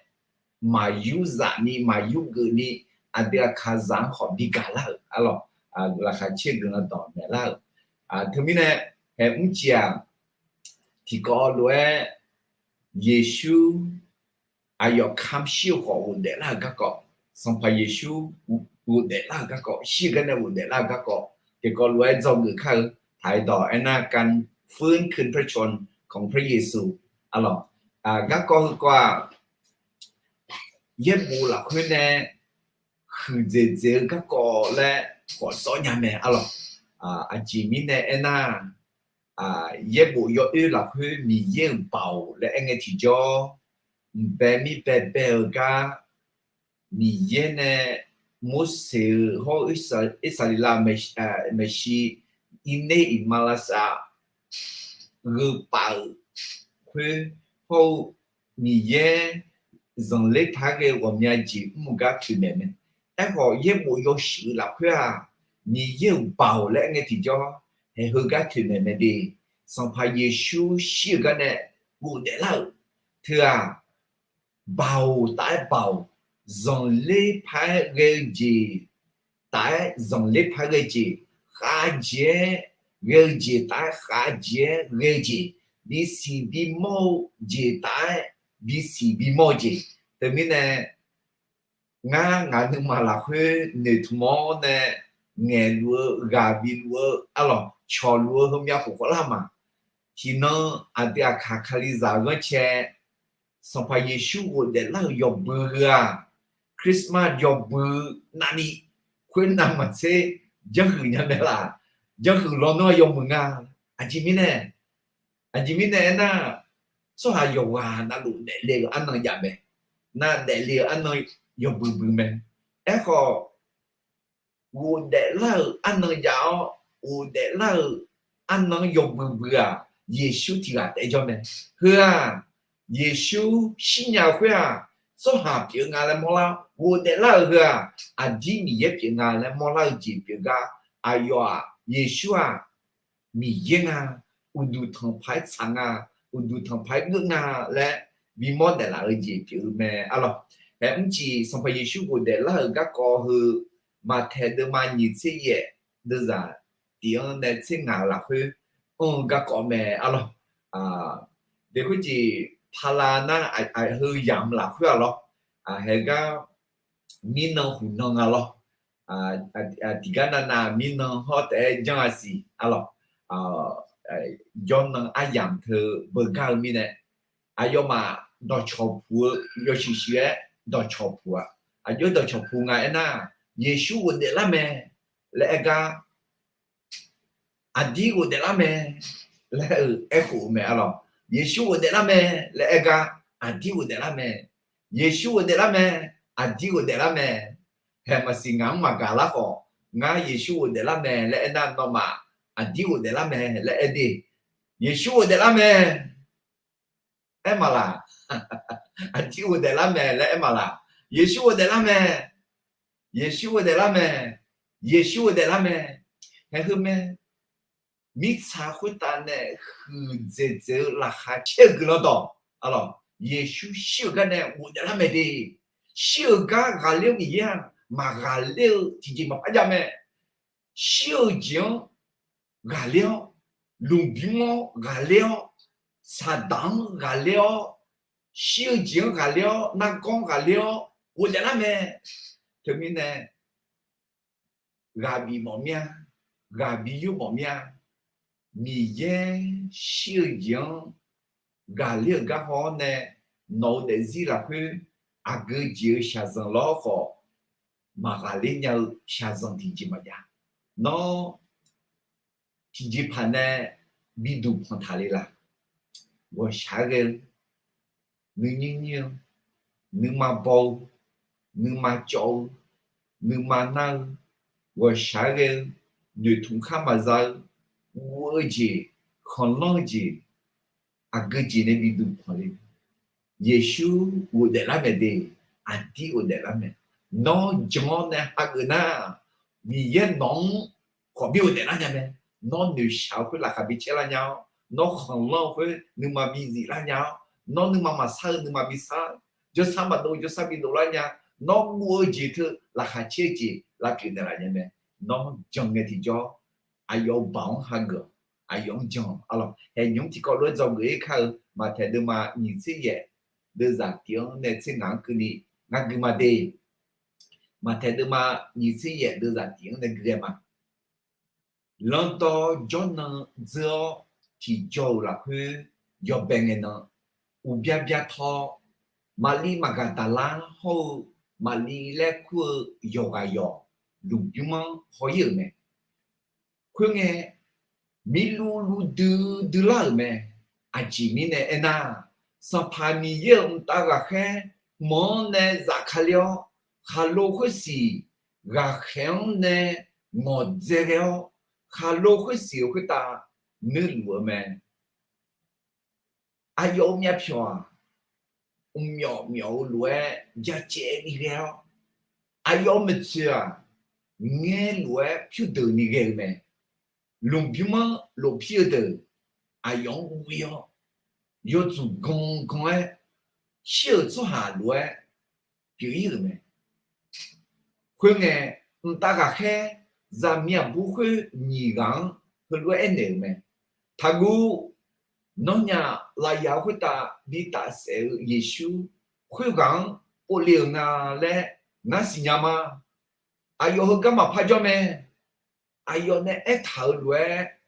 maqyur zaf ni maqyur geuf ni, aqdui aqkaqzaq-anr khawf bi gaqlar-euq arlawq, laqkhaq caer guiqlanq dawq naeqlar-euq. Teumirnae, haeq mrcif-aq, tiqkawv lof-aer Yeqsur aqyawf kamq shir-eu khawf ghofdaef lar-euq garkawv, Sanqpaq Yeqsur ghofdaef lar-euq garkawv, shir-eu gar nae ghofdaef lar-euq garkawv, tiqkawv lof-aer dzawgeuf kar-eu, taq-aer dawq aernar, การฟื้นคืนพระชนม์ของพระเยซู arlawq. Garkawv heukawv-aq, yaerbof lafkhoer nae huiqdzaeq dzaeq-eu garkawv laer khawf sawr nya mae arlawq. Aqjeq mirnae aernar, yaerbof yawoer lafkhoer Miqyaer-euq baoq laer aer ngae tiqjawr, mqbae mir baebae-eu gar Miqyaer nae Morseq-eu hawr-eu Irsaqleqlav maeqshi, irner iqmalavshav gheupaf-euq khoer hawr-eu Miqyaer zanqler paq-aer ghae-eu ghawqmya jeq mr-eu gar toeqmaeq mae. Aerkhawf, yaerbof yawshuif lafkhoer-aq, Miqyaer-euq baoq laer aer ngae tiqjawr, haeq heugar toeqmaeq mae de. Sanqpaq Yeqsur shir-eu gar nae ghofdaef lar-euq teu-aq, baoq taf-aer baoq, zanqler paq-aer ghae-eu jeq taf-aer zanqler paq-aer ghae-eu jeq, khavjeq-aer ghae-eu jeq taf-aer khavjeq-aer ghae-eu jeq, bisiq bimawr-eu jeq taf-aer bisiq bimawr-eu jeq. Teumirnae, ngar ngaq nuima lafkhoer noeqtmq-awr nae ngaeqluf-eu, ghaq bifluf-eu arlawq, cawqluf-eu heumyav khof khawf lar ma. Tiqnan aqdui aqkaq Kalizaq-eu ghanrcae, Sanqpaq Yeqsur ghofdaef lar-euq yawbui heu-aq, Christmas yawbui navni khoernav maqtser janrhuiq nya mae laf. Janrhuiq lawnmr-aq yawmuiq nga. Aqjeq mirnae, aqjeq mirnae aernar, tsawrhaq yawqghaq navluf daefle-euq arnan jav mae. Nar daefle-euq arnan yawbui bui mae. Aerkhawf, ghofdaef lar-euq arnan jav-awr, ghofdaef lar-euq arnan-anr yawbui bui-aq, Yeqsur tiq ghaq taef-aer jawr mae. Heu-aq, Yeqsur shirnya-eu khoer-aq, tsawrhaq pyeuf nga laer mawrlar, ghofdaef lar-euq heu-aq, aqdir Miqyaer pyeuf nga laer mawrlar-eu jeq pyeuf gar, aqyawf-aq, Yeqsur-aq, Miqyaer nga, uqduq tanqpaq-aer tsaq nga, uqduq tanqpaq-aer geur nga laer bimawr daeflaf-eu jeq pyeuf-eu mae arlawq. Haeq mrcif Sanqpaq Yeqsur ghofdaef lar-euq garkawv heu, Maqtaeq deuvma nyiq tser yaef deuvzaq tiq-anr nae tser ngaq-eu lafkhoer anr-eu garkawv mae arlawq. Deq khoerjeq pala nar, heu yamq lafkhoer-aq lawr, haeq gar mirnan huqnan nga lawr. Tiqgar navnav mirnan hawr taef-aer janr-a siq arlawq. Jawrnan aryamq teu beugar-eu mirnae, aqyawfmaf dawqcawq puq-eu yawshuif shuif-aer dawqcawq puq-aq, aqjox dawqcawq puq nga aernar, Yeqsur ghofdaef lar mae laer aer gar, aqdir ghofdaef lar mae laer-euq aerkhof-eu mae arlawq. Yeqsur ghofdaef lar mae laer aer gar, aqdir ghofdaef lar mae. Yeqsur ghofdaef lar mae, aqdir ghofdaef lar mae. Haeq maqsiq ngaq-anr maqgaq lar khawf, ngar Yeqsur ghofdaef lar mae laer aernar, nawmaf aqdir ghofdaef lar mae laer aer de. Yeqsur ghofdaef lar mae aer maqlaq? Aqdir ghofdaef lar mae laer aer maqlaq? Yeqsur ghofdaef lar mae. Yeqsur ghofdaef lar mae. Yeqsur ghofdaef lar mae. Haeq heu mae. Mirtsaq khoertav nae huiqdzaeq dzaeq-eu laqkhaq caer-eu guiqlanq dawq arlawq, Yeqsur shir-eu gar nae ghofdaef lar mae de. Shir-eu gar ghaqler-eu Miqyaer-aq, maqghaqler-eu tiqjeq maqpar jav mae. Shir-eu jeq-anr ghaqler-awr, lmqbymr-anr ghaqler-awr, Saqdaq-anr ghaqler-awr, shir-eu jeq-anr ghaqler-awr, nargawr-anr ghaqler-awr ghofdaef lar mae. Teumirnae, ghaq bif mawf mir-a, ghaq bi yur mawf mir-a. Miqyaer shir-eu jeq-anr ghaqler-euq gar haw-awr nae, nawq-eu daefzir lafkhoer aqgeu jeq-eu shaqzanq lawr khawf, maqghaqler nya-eu shaqzanq tiqjeq maqjav. Nawr tiqjeqpaq nae biduq panq taq le laq? Ghawqshaq-aer ghae-eu, nuinyir nyir-eu, nuima baw-eu, nuima cawv-eu, nuima nar-eu, ghawqshaq-aer ghae-eu, noeqtmq khar maqza-eu, guv-eu jeq, khanqlanr-eu jeq, aqgeu jeq nae biduq panq le. Yeqsur ghofdaef lar mae de, aqdir ghofdaef lar mae. Nawr jan-awr nae hageuf nar, Miqyaer nawq-anr khawf bi ghofdaef lar nya mae. Nawr noeqshaq-eu khoer laqkhaq bi caer lar nya-awr, nawr khanqlanr-eu khoer nuima bi zif lar nya-awr, nawr nuima maqsar-eu nuima bi sar, jawrsar maqdov jawrsar bi dov lar nya, nawr guv-eu jeq teu laqkhaq caer-eu jeq lavpyeuf naeqlaf nya mae. Nawr jan ngae tiqjawr, aqyawf-euq baoq-anr hageuf-awq, aqyawf-anr jan-awq. Arlawq, haeqnymr tiqkawv lof-aer dzawgeuf-ir kar-eu Maqtaeq deuvma nyiq tser yaef deuvzaq tiq-anr nae tser ngaq-anr keuvni ngar gui ma de. Maqtaeq deuvma nyiq tser yaef deuvzaq tiq-anr nae gui-aer ma. Lanrdawr jawrnan dzeur-awr tiqjawr-euq lafkhoer yawbae ngae nan, uqbya bya tawr, Maqliv Maqgaqdaqlar hawr-eu Maqliv laer kur-eu yawqghaq yawq lmqbymr-anr haw-ir-euq mae. Khoerngae, mirluv luv duidui lar-euq mae. Aqjeq mirnae aernar, Sanqpaq Miqyaer-euq mqtav ghaqkhaer mq-anr nae zafkale-awr, khaqlo khoersiq ghaqkhaer-anr nae ngawqdzae ghae-awr, khaqlo khoersiq-euq khoertav nuirluf-eu mae. Aqyawf-euq myavpyawq-aq, mqmyawf myawf-eu lof-aer byacaevni ghae-awr, aqyawf-euq maeqtsoeq-aq, ngaer lof-aer pyurdeuqni ghae-eu mae. Lmqbymr-anr lofpir-eu deuq aqyawf-anr guv-ir-awr, yawdzuq gangan-aer shir-euq tsawrhaq lof-aer pyeuf-ir-euq mae. Khoerngae, mqtav ghaqkhaer zaqmiq aqbur khoer nyiq ghaq-anr heulof-aer aernaeq-euq mae. Taqguv, nawnyaf lafyaq-eu khoertav bi tafsaef-eu Yeqsur khoerghaq-anr povle-euq nga laer ngar siqnya ma. Aqyawf heugar maqpar jawr mae. Aqyawf nae aertaq-euq lof-aer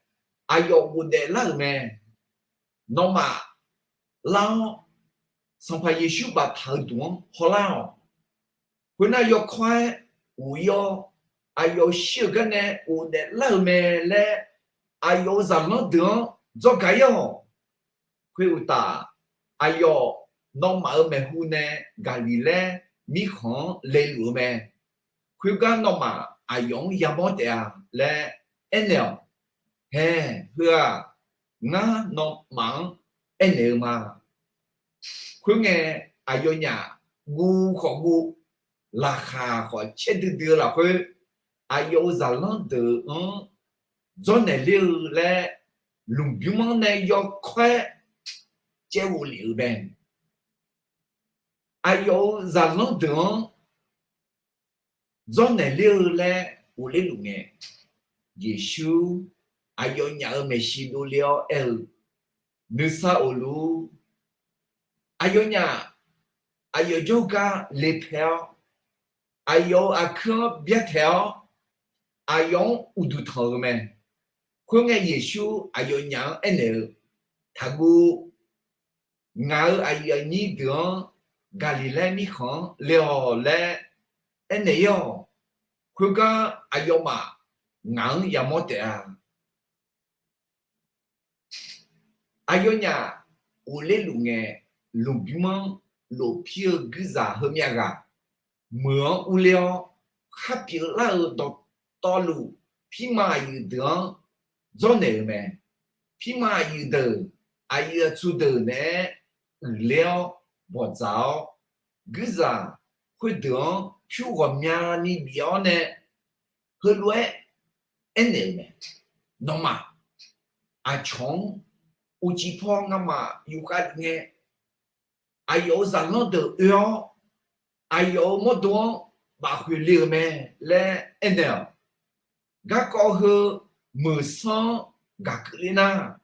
aqyawf ghofdaef lar-euq mae. Nawmaf lar-awr, Sanqpaq Yeqsur baftaq-eu duq-anr hawlar-awq. Khoernar, yawkawr-aer ghof-ir-awr, aqyawf shir-euq gar nae ghofdaef lar-euq mae laer aqyawf-euq zaqlanr deuq-anr dzawrgaq-ir-awq. Khoeruqtaf, aqyawf nawmaf-euq maeqhu nae Gaqliqlaer mirkhanq-anr leluf-eu mae. Khoergar nawmaf aqyawf-anr yamawr taef-a laer aernaeq-awq. Hae, heu-aq, ngar nawmaf-anr aernaeq-eu ma. Khoerngae, aqyawfnyaf guv khawf guv, laqkhaq khawf caer duidui-eu lafkhoer, aqyawf-euq zaqlanr deuq-anr dzawrnaeq ler-eu laer, lmqbymr-anr nae yawkawr-aer caev ghoflef-euq mae. Aqyawf-euq zaqlanr deuq-anr dzawrnaeq ler-eu laer ghofler luf ngae, Yeqsur aqyawfnyaf-euq maeqshi dovle-awr aer-eu, Nuisar of luf-ur. Aqyawfnyaf aqyawf jawrgar lepae-awr, aqyawf-euq aqkuir-anr byartaeq-awr, aqyawf-anr uqduq tanq-eu mae. Khoerngae, Yeqsur aqyawfnyaf-anr aernaeq-eu, Taqguv. Ngaq-euq aqyuif aqnyir deuq-anr Gaqliqlaer mirkhanq-anr le-awq laer aernaeq-ir-awq. Khoergar aqyawfmaf ngaq-anr yamawr taef-a. Aqyawfnyaf ghofler luf ngae, lmqbymr-anr lofpir-eu guirzaq heumyav ghaq meuq-anr urler-awr, khar pyeuflar-euq dawqtawvluf pirma aqyuif deuq-anr dzawrnaeq-euq mae. Pirma aqyuif deuq, aqyuif aqtsu deuq naeq-aer uiqler-awr bawqdzaq-awr, guirzaq khoerdeuq-anr pyur ghawqmyani bif-awr nae heulof-aer aernaeq-euq mae. Nawmaf aqcawq-anr uqcif paw ngamaf yufkhav luf ngae, aqyawf-euq zaqlanr deuq oe-awr, aqyawf-euq mawrdo-anr bafkhoeq le-euq mae laer aernaeq-awq. Garkawv heu meuq sanr-anr gaq keuvle nar,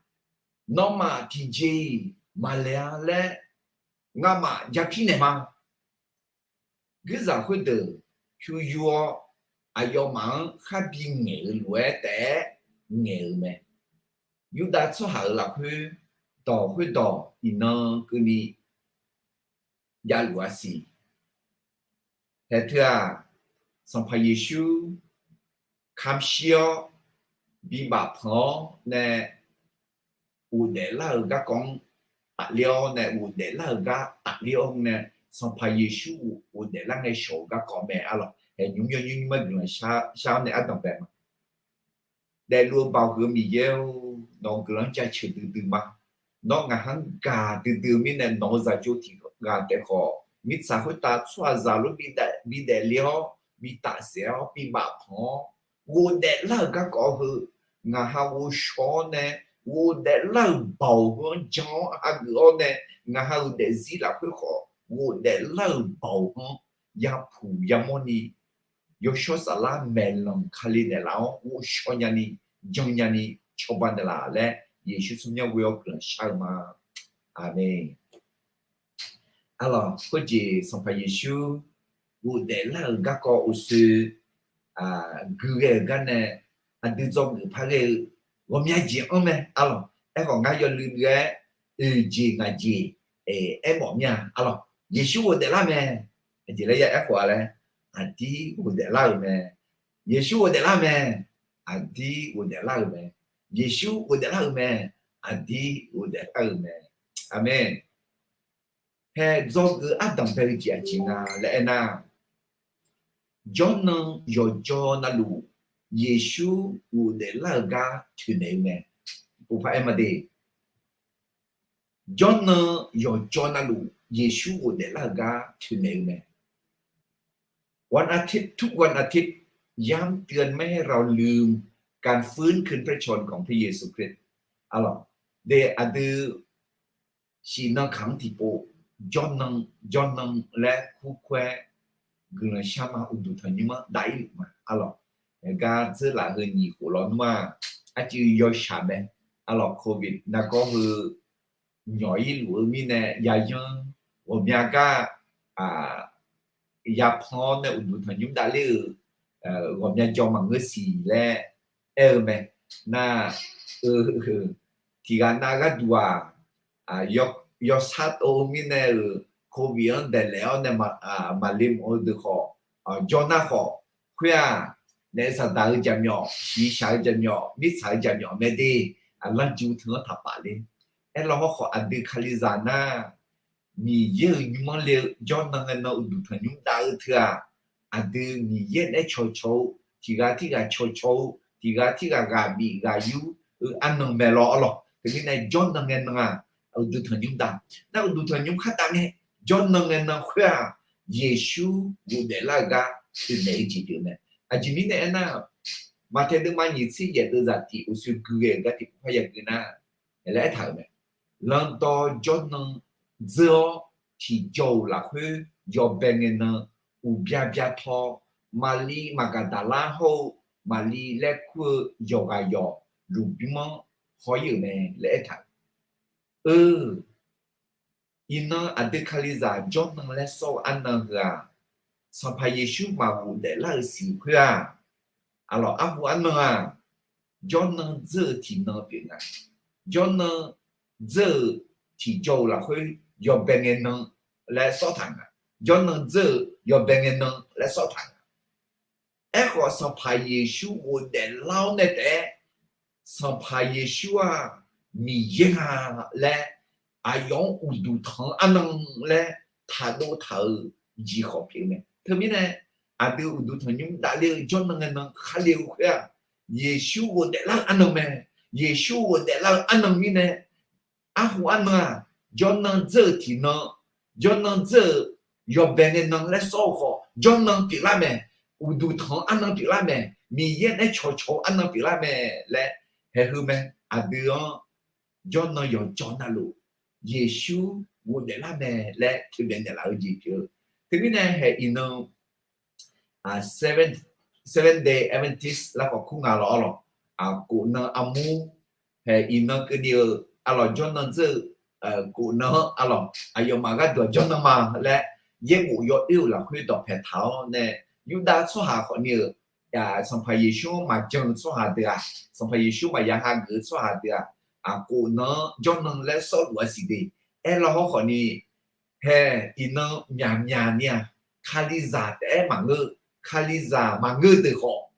nawmaf tiqjeq-iq maqlaeq-a laer ngamaf japir naeq ma. Guirzaq khoerdeuq pyur yur-awr, aqyawfmaf-anr khar bi ngaeq-eu lof-aer taef-aer ngaeq-euq mae. Yurdav tsawrhaq-euq lafkhoer dawq khoerdawq iqnan keuvni javluf-a siq. Haeq teu-aq, Sanqpaq Yeqsur kamq shir-awr, bibaf panq-awr nae ghofdaef lar-euq garkawv-anr tafler-awr nae, ghofdaef lar-euq gar tafler-awr nae, Sanqpaq Yeqsur ghofdaef lar ngae shawq-eu garkawv mae arlawq. Haeq nymr yawnymr nymr-aer guiqlanq shar-awr nae ardanq bae ma. Daefluf-eu Baoq huiq-eu Miqyaer-or, nawq-euq guiqlanq-anr jaceuq duidui ma. Nawr ngaq-anr gaq duidui-eu mirnae, nawq-euq zaqjov tiq ghaq taef khawf, mirtsaq khoertav tsawrhaqzaq lof bidaef le-awr, bitafsaef-awr, bibaf panq-awr, ghofdaef lar-euq garkawv heu ngaq ha ghovshaw-awr nae, ghofdaef lar-euq baoq heu-anr jan-awr hageuf-awr nae, ngaq ha-euq daefzir lafkhoer khawf ghofdaef lar-euq baoq heu-anr yapuq yamawrni, yawshawr saflar maeqlanq Kali naeqlaf-awr ghovshaw nyani, jan nyani cawba naeqlaf laer, Yeqsur tsawrmyanr ghoe-awr guiqlanq shar-eu ma. Aqmeq. Arlawq, khoerjeq Sanqpaq Yeqsur ghofdaef lar-euq garkawv uqshoe gui ghae-euq gar nae, aqdui dzawgeuf par ghae-eu ghawqmya jeq-anr mae. Arlawq, aerkhawf ngar yawluiv dui-aer oeq jeq ngaq jeq aermawf mir-a. Arlawq, Yeqsur ghofdaef lar mae. Aqjeq laer ya aerkhof-a laer, aqdir ghofdaef lar-euq mae. Yeqsur ghofdaef lar mae. Aqdir ghofdaef lar-euq mae. Yeqsur ghofdaef lar-euq mae. Aqdir ghofdaef lar-euq mae. Aqmeq. Hae dzawgeuf ardanq bae-eu jeq aqjeq nga laer aernar, jawrnan yawqjawr navluf Yeqsur ghofdaef lar-eu gar toeqnaeq-eu mae. Pov par aer ma de. Jawrnan yawqjawr navluf Yeqsur ghofdaef lar-eu gar toeqnaeq-eu mae. วันอาทิตย์ ทุกวันอาทิตย์ ย้ำเตือนไม่ให้เราลืมการฟื้นคืนพระชนม์ของพระเยซูคริสต์ Arlawq, de aqdui shif nan kaq-anr tiqpov jawrnan, jawrnan laer kurkur-aer guiqlanq shar ma. Uqduq tanqnymr-anr dav-ir luf ma. Arlawq, gar dzeurlaf heu nyiq khof lawnmr ma, arcuiv yawshaq mae. Arlawq, Covid nargawr heu nyawq-ir luf-eu mirnae yayanr ghawqmya gar yapan-awr nae uqduq tanqnymr davler-eu ghawqmya jawr maqngeur siq laer aer-eu mae. Nar-eu, tiqghaq nav gharduq-aq, yawsar tov-eu mirnae-euq Covid-anr daeqlaef-awr nae maqle mawf-eu deuq khawf, jawr nar khawf, khoer-aq, naef saqdaq-eu jaqmyawf, shiqshaq-eu jaqmyawf, mirtsaq-eu jaqmyawf mae de. Lanrju teu-anr taqpaf ler. Aerlaw hawrkhawf aqdui Kalizaq nar, Miqyaer-euq nymr-anr le-eu jawrnan ngae nan uqduq tanqnymr dav-eu teu-aq, aqdui Miqyaer naeq-aer cawqcawq-eu, tiqghaq tirghaq cawqcawq-eu, tiqghaq tirghaq ghaq bif ghaq yur-eu arnan mae lawr. Arlawq, teumirnae jawrnan ngae nan-aq, uqduq tanqnymr dav. Nar uqduq tanqnymr khardav ngae, jawrnan ngae nan khoer-aq, Yeqsur ghofdaef lar-eu gar toeqnaeq-eu jeq pyeuf mae. Aqjeq mirnae aernar, Maqtaeq deuvma nyiq tser yaef deuv zaqtiq uqshoe gui ghae-euq gar tiqpov par yagui nar, laer aertaq-euq mae. Lanqdawq jawrnan dzeur-awr tiqjawr-euq lafkhoer yawbae ngae nan, uqbya bya taw, Maqli Maqgaqdaqlar hawr-eu Maqli laer kur-eu yawqghaq yawq lmqbymr-anr haw-ir-euq mae laer aertaq-euq. Eu, iqnan aqdui Kalizaq jawrnan laer sawr-eu arnan heu-aq, Sanqpaq Yeqsur maqghofdaef lar-eu siq khoer-aq, arlawq, arhu arnan-aq, jawrnan dzeur-eu tiqnan pyeuf nga. Jawrnan dzeur-euq tiqjawr-euq lafkhoer yawbae ngae nan laer sawr taq nga. Jawrnan dzeur-euq yawbae ngae nan laer sawr taq nga. Aerkhawf, Sanqpaq Yeqsur ghofdaef lar-awr nae taef-aer, Sanqpaq Yeqsur-aq, Miqyaer nga laer aqyawf-anr uqduq tanq-anr arnan laer taqdov taq-euq jeq khawf pyeuf-eu mae. Teumirnae, aqdui uqduq tanqnymr davler-eu jawrnan ngae nan khar le-eu khoer-aq, Yeqsur ghofdaef lar-eu arnan mae. Yeqsur ghofdaef lar-eu arnan mirnae, arhu arnan-aq, jawrnan dzeur-euq tiqnan, jawrnan dzeur-euq yawbae ngae nan laer sawr-eu khawf, jawrnan pyeuflar mae. Uqduq tanq-anr arnan pyeuflar mae. Miqyaer naeq-aer cawqcawq-eu arnan pyeuflar mae laer haeq heu mae. Aqdui-anr jawrnan yawqjawr navluf Yeqsur ghofdaef lar mae laer toeqdaef naeqlaf-eu jeq pyeuf-eu. Teumirnae haeq iqnan Seventh, Seventh Day Adventist laer khawf kur nga lawr-awr lawq. Khof nan armur, haeq iqnan keuvni-eu arlawq jawrnan dzeur-eu, khof nan-anr arlawq aqyawfmaf gharduq-aq jawrnan ma laer, yaerbof yawoer-euq lafkhoer dawqpae taq-awr nae, Yurdav tsawrhaq khawfni-euq, Sanqpaq Yeqsur-anr maqjan-eu tsawrhaq deuq-aq, Sanqpaq Yeqsur maqya hageuf-eu tsawrhaq deuq-aq, khof nan-anr jawrnan laer sawrluf-a siq de. Aerlaw hawrkhawfni, haeq iqnan myaqmyaq ni-aq, Kalizaq taef-aer maqngeur, Kalizaq maqngeur deuq khawf,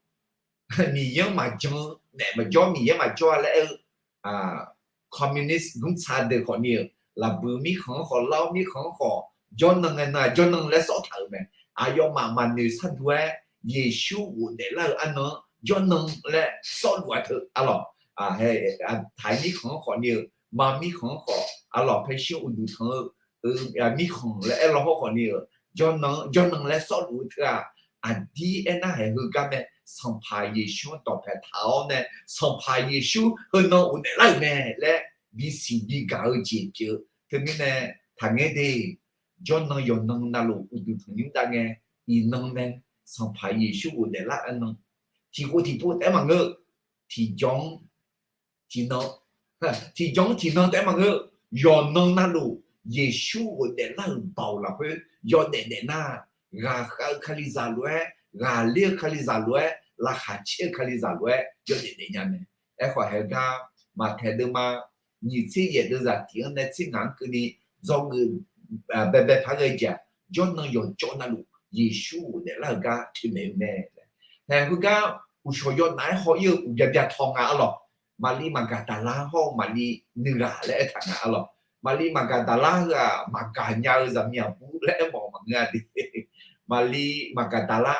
Miqyaer-anr maqjan-eu naef maqjawr, Miqyaer maqjawr-a laer aer-eu communist gmrtsa deuq khawfni-euq lafbuiq mirkhanq-anr khawf, lar-awr mirkhanq-anr khawf, jawrnan ngae nan-aq jawrnan laer sawr taq-euq mae. Aqyawfmaf maqnoeq sharduq-aer, Yeqsur ghofdaef lar-eu arnan-anr jawrnan laer sawrluf-a teu arlawq, taq-iq mirkhanq-anr khawfni-euq, ma mirkhanq-anr khawf, arlawq paershir uqduq tanq-eu mirkhanq laer aer law hawrkhawfni-euq, jawrnan-anr jawrnan laer sawrluf-eu teu-aq, aqdir aernar haeq heugar mae, Sanqpaq Yeqsur-anr dawqpae taq-awr nae, Sanqpaq Yeqsur heunan ghofdaef lar-euq mae laer bisiq bigaq-eu jeq pyeuf-eu. Teumirnae taqngaer de, jawrnan yawqnan navluf uqduq tanqnymr dav ngae, iqnan mae, Sanqpaq Yeqsur ghofdaef lar-eu nan, tiqkhof tiqpov taef-aer maqngeur-eu, tiqjawr-anr tiqnan, tiqjawr-anr tiqnan taef-aer maqngeur-eu, yawqnan navluf Yeqsur ghofdaef lar-euq baoq lafkhoer yawdaef daef nar, ghaqkhav-eu Kalizaq lof-aer, ghaqler-eu Kalizaq lof-aer, laqkhaq caer-eu Kalizaq lof-aer yawdaef daef nya mae. Aerkhawf haeq gar, Maqtaeq deuvma nyiq tser yaef deuvzaq tiq-anr nae tser ngaq-anr keuvni, dzawgeuf baebae paq-aer ghae jeq-aq, jawrnan yawqjawr navluf Yeqsur ghofdaef lar-euq gar toeqmaeq-eu mae. Haeq heugar uqshawq yawnaf-aer haw-ir-eu uqbya bya taw nga arlawq. Maqli Maqgaqdaqlar hawr-eu Maqli nuighaq laer aertaq nga arlawq. Maqli Maqgaqdaqlar heu-aq, maqgaq nya-eu zaqmiq aqbur laer aermawf-eu maqngeur-a de. Maqli Maqgaqdaqlar,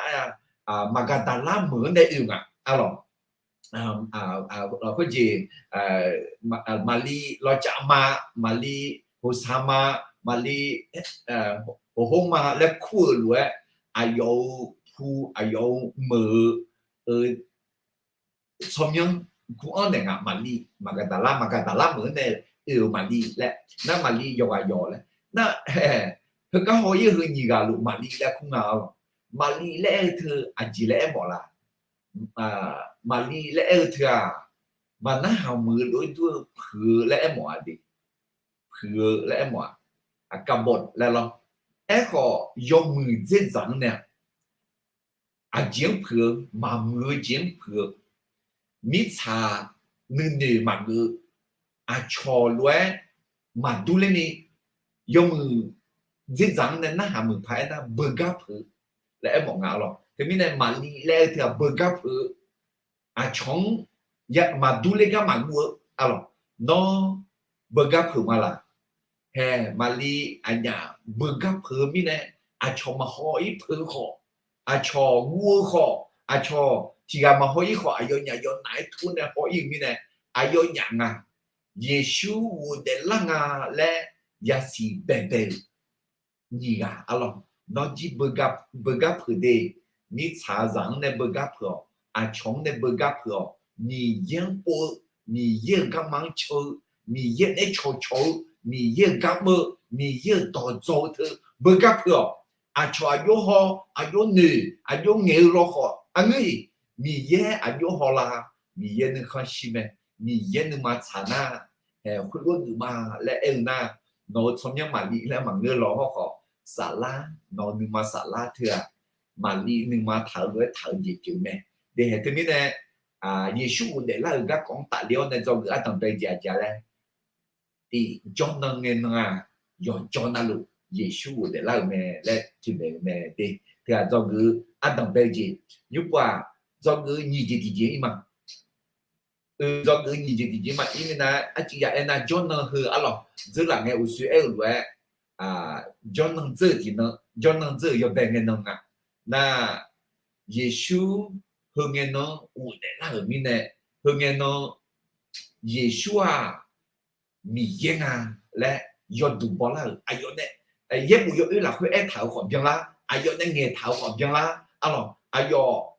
Maqgaqdaqlar meuq-anr nae oe-eu nga arlawq. Khoerjeq, Maqli lawcav ma, Maqli hoqsaq ma, Maqli hoqhor ma laer kur-euq lof-aer, aqyawf-euq pu, aqyawf-euq meuq-eu tsawrmyanr gu-anr naeq nga, Maqli Maqgaqdaqlar, Maqgaqdaqlar meuq-anr nae oe-euq Maqli laer nar, Maqli yawqghaq yawq laer nar, heugar haw-ir-eu heu nyiq ghaq luf Maqli laer kur nga arlawq. Maqli laer aer-eu teu aqjeq laer aermawf la? Maqli laer aer-eu teu-aq, maqnarhaq muiq-eu lof-aer dur-eu puiq-eu laer aermawf-a de. Puiq-eu laer aermawf-aq, aqkaqbawq laer lawr. Aerkhawf yawmuiq dzerdzaq-anr nae-aq, aqjeq-anr puiq-eu, maqmuiq-eu jeq-anr puiq-eu, mirtsaq nuinoeq maqgeuf-eu, aqcawq lof-aer maqdur ler ni, yawmuiq dzerdzaq-anr nae narhaq muiq paq-aer nar, beugar puiq-eu laer aermawf nga arlawq. Teumirnae Maqli laer aer-eu teu-aq, beugar puiq-eu, aqcawq-anr maqdur ler gar maqguv-eu arlawq. Nawr beugar puiq ma laq? Haeq Maqli aqnyaf beugar puiq-eu mirnae, aqcawq maqhaw-ir puiq-eu khawf, aqcawq guv-eu khawf, aqcawq tiq ghaq maqhaw-ir khawf, aqyawfnyaf yawnav-aer tur nae haw-ir-euq mirnae, aqyawfnyaf nga, Yeqsur ghofdaef lar nga laer yasiq baebae-euq nyiq ghaq arlawq. Nawr jir beugar puiq de, mirtsaqzaq-anr nae beugar puiq-awq, aqcawq-anr nae beugar puiq-awq, Miqyaer-anr pov-eu, Miqyaer-euq garma-anr can-eu, Miqyaer nae cawqcawq-eu, Miqyaer-euq gar mr-eu, Miqyaer-euq dawq dzaw-eu teu beugar puiq-awq. Aqcawq aqjox haw, aqjox noeq, aqjox ngaeq-eu lawkhawf arngeur-iq, Miqyaer aqjox haw la? Miqyaer nuikhanr shir mae. Miqyaer nuima tsaq nar, haeq khoerlof-aer geuf ma laer aer-eu nar, nawq-euq tsawrmyanr Maqli laer maqngeur lawr hawrkhawf, saflar, nawq-euq nuima saflar teu-aq, Maqli nuima taq-eu lof-aer taq-eu jeq pyeuf mae. Dehaeq teumirnae, Yeqsur ghofdaef lar-euq garkawv-anr tafler-awr nae dzawgeuf ardanq bae jeq aqjeq laer, tiq jawrnan ngae nan-aq, yawqjawr navluf Yeqsur ghofdaef lar-euq mae laer tiqmaeq-eu mae de. Teu-aq dzawgeuf-eu ardanq bae-eu jeq, nymrpov-aq, dzawgeuf-eu nyiq jeq tiqjeq-ir ma. Oe, dzawgeuf-eu nyiq jeq tiqjeq-ir ma. Irmirnae arcuiv ya aernar, jawrnan heu arlawq dzeurlaf ngae uqshoe aer-eu lof-aer, jawrnan dzeur-eu tiqnan, jawrnan dzeur-euq yawbae ngae nan nga. Nar, Yeqsur heu ngae nan ghofdaef lar-euq mirnae, heu ngae nan Yeqsur-aq Miqyaer nga laer yawduq bawlar-euq aqyawf nae, yaerbof yawoer lafkhoer aertaq-euq khawf byanlar, aqyawf nae ngaeqtaq-euq khawf byanlar arlawq. Aqyawf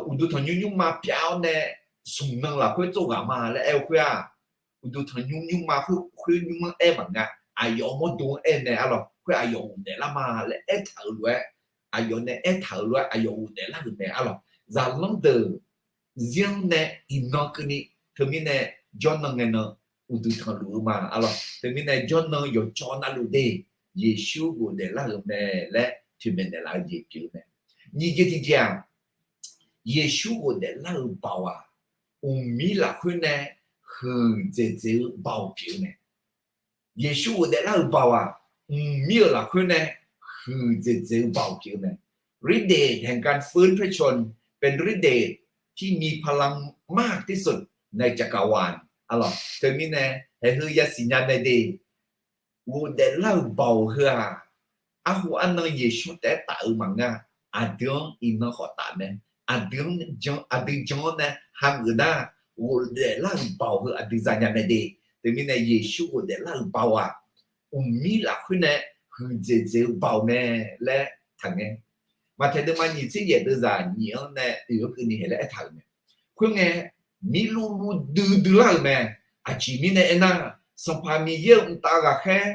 uqduq tanqnymr nymrma pyav-awr nae smqnan lafkhoer tsov ghaq ma laer aer-eu khoer-aq, uqduq tanqnymr nymrma khoer nymr-anr aer maqnga. Aqyawf-euq mawrdo-anr aer mae arlawq. Khoer aqyawf ghofdaef lar ma laer aertaq-euq lof-aer, aqyawf nae aertaq-euq lof-aer aqyawf ghofdaef lar-euq mae arlawq. Zaqlanr deuq zir-anr nae iqnan keuvni, teumirnae jawrnan ngae nan uqduq tanqluf-eu ma arlawq. Teumirnae jawrnan yawqjawr navluf de, Yeqsur ghofdaef lar-euq mae laer toeqmaeq naeqlaf-eu jeq pyeuf-eu mae. Nyiq jeq tiqjeq-aq, Yeqsur ghofdaef lar-euq baoq-aq, mqmir lafkhoer nae huiqdzaeq dzaeq-eu baoq pyeuf-eu mae. Yeqsur ghofdaef lar-euq baoq-aq, mqmir-euq lafkhoer nae huiqdzaeq dzaeq-eu baoq pyeuf-eu mae. ฤทธิ์เดชแห่งการฟื้นพระชนม์ เป็นฤทธิ์เดชที่มีพลังมากที่สุดในจักรวาล arlawq. Teumirnae haeq heu yasiq nya mae de. Ghofdaef lar-euq baoq heu-aq, arhu arnan Yeqsur taef-aer taf-eu maqngeur-a. Aqdui-anr iqnan khawf taf mae. Aqdui-anr jan, aqdui jan-anr nae hageuf nar, ghofdaef lar-euq baoq heu aqdui zanya mae de. Teumirnae Yeqsur ghofdaef lar-euq baoq-aq, mqmir lafkhoer nae huiqdzaeq dzaeq-eu baoq mae laer taqngae ma. Maqtaeq deuvma nyiq tser yaef deuvzaq nyiq-anr nae oeq-anr keuvni haeq laer aertaq-euq mae. Khoerngae, mirluvluv duidui lar-euq mae. Aqjeq mirnae aernar, Sanqpaq Miqyaer-euq mqtav ghaqkhaer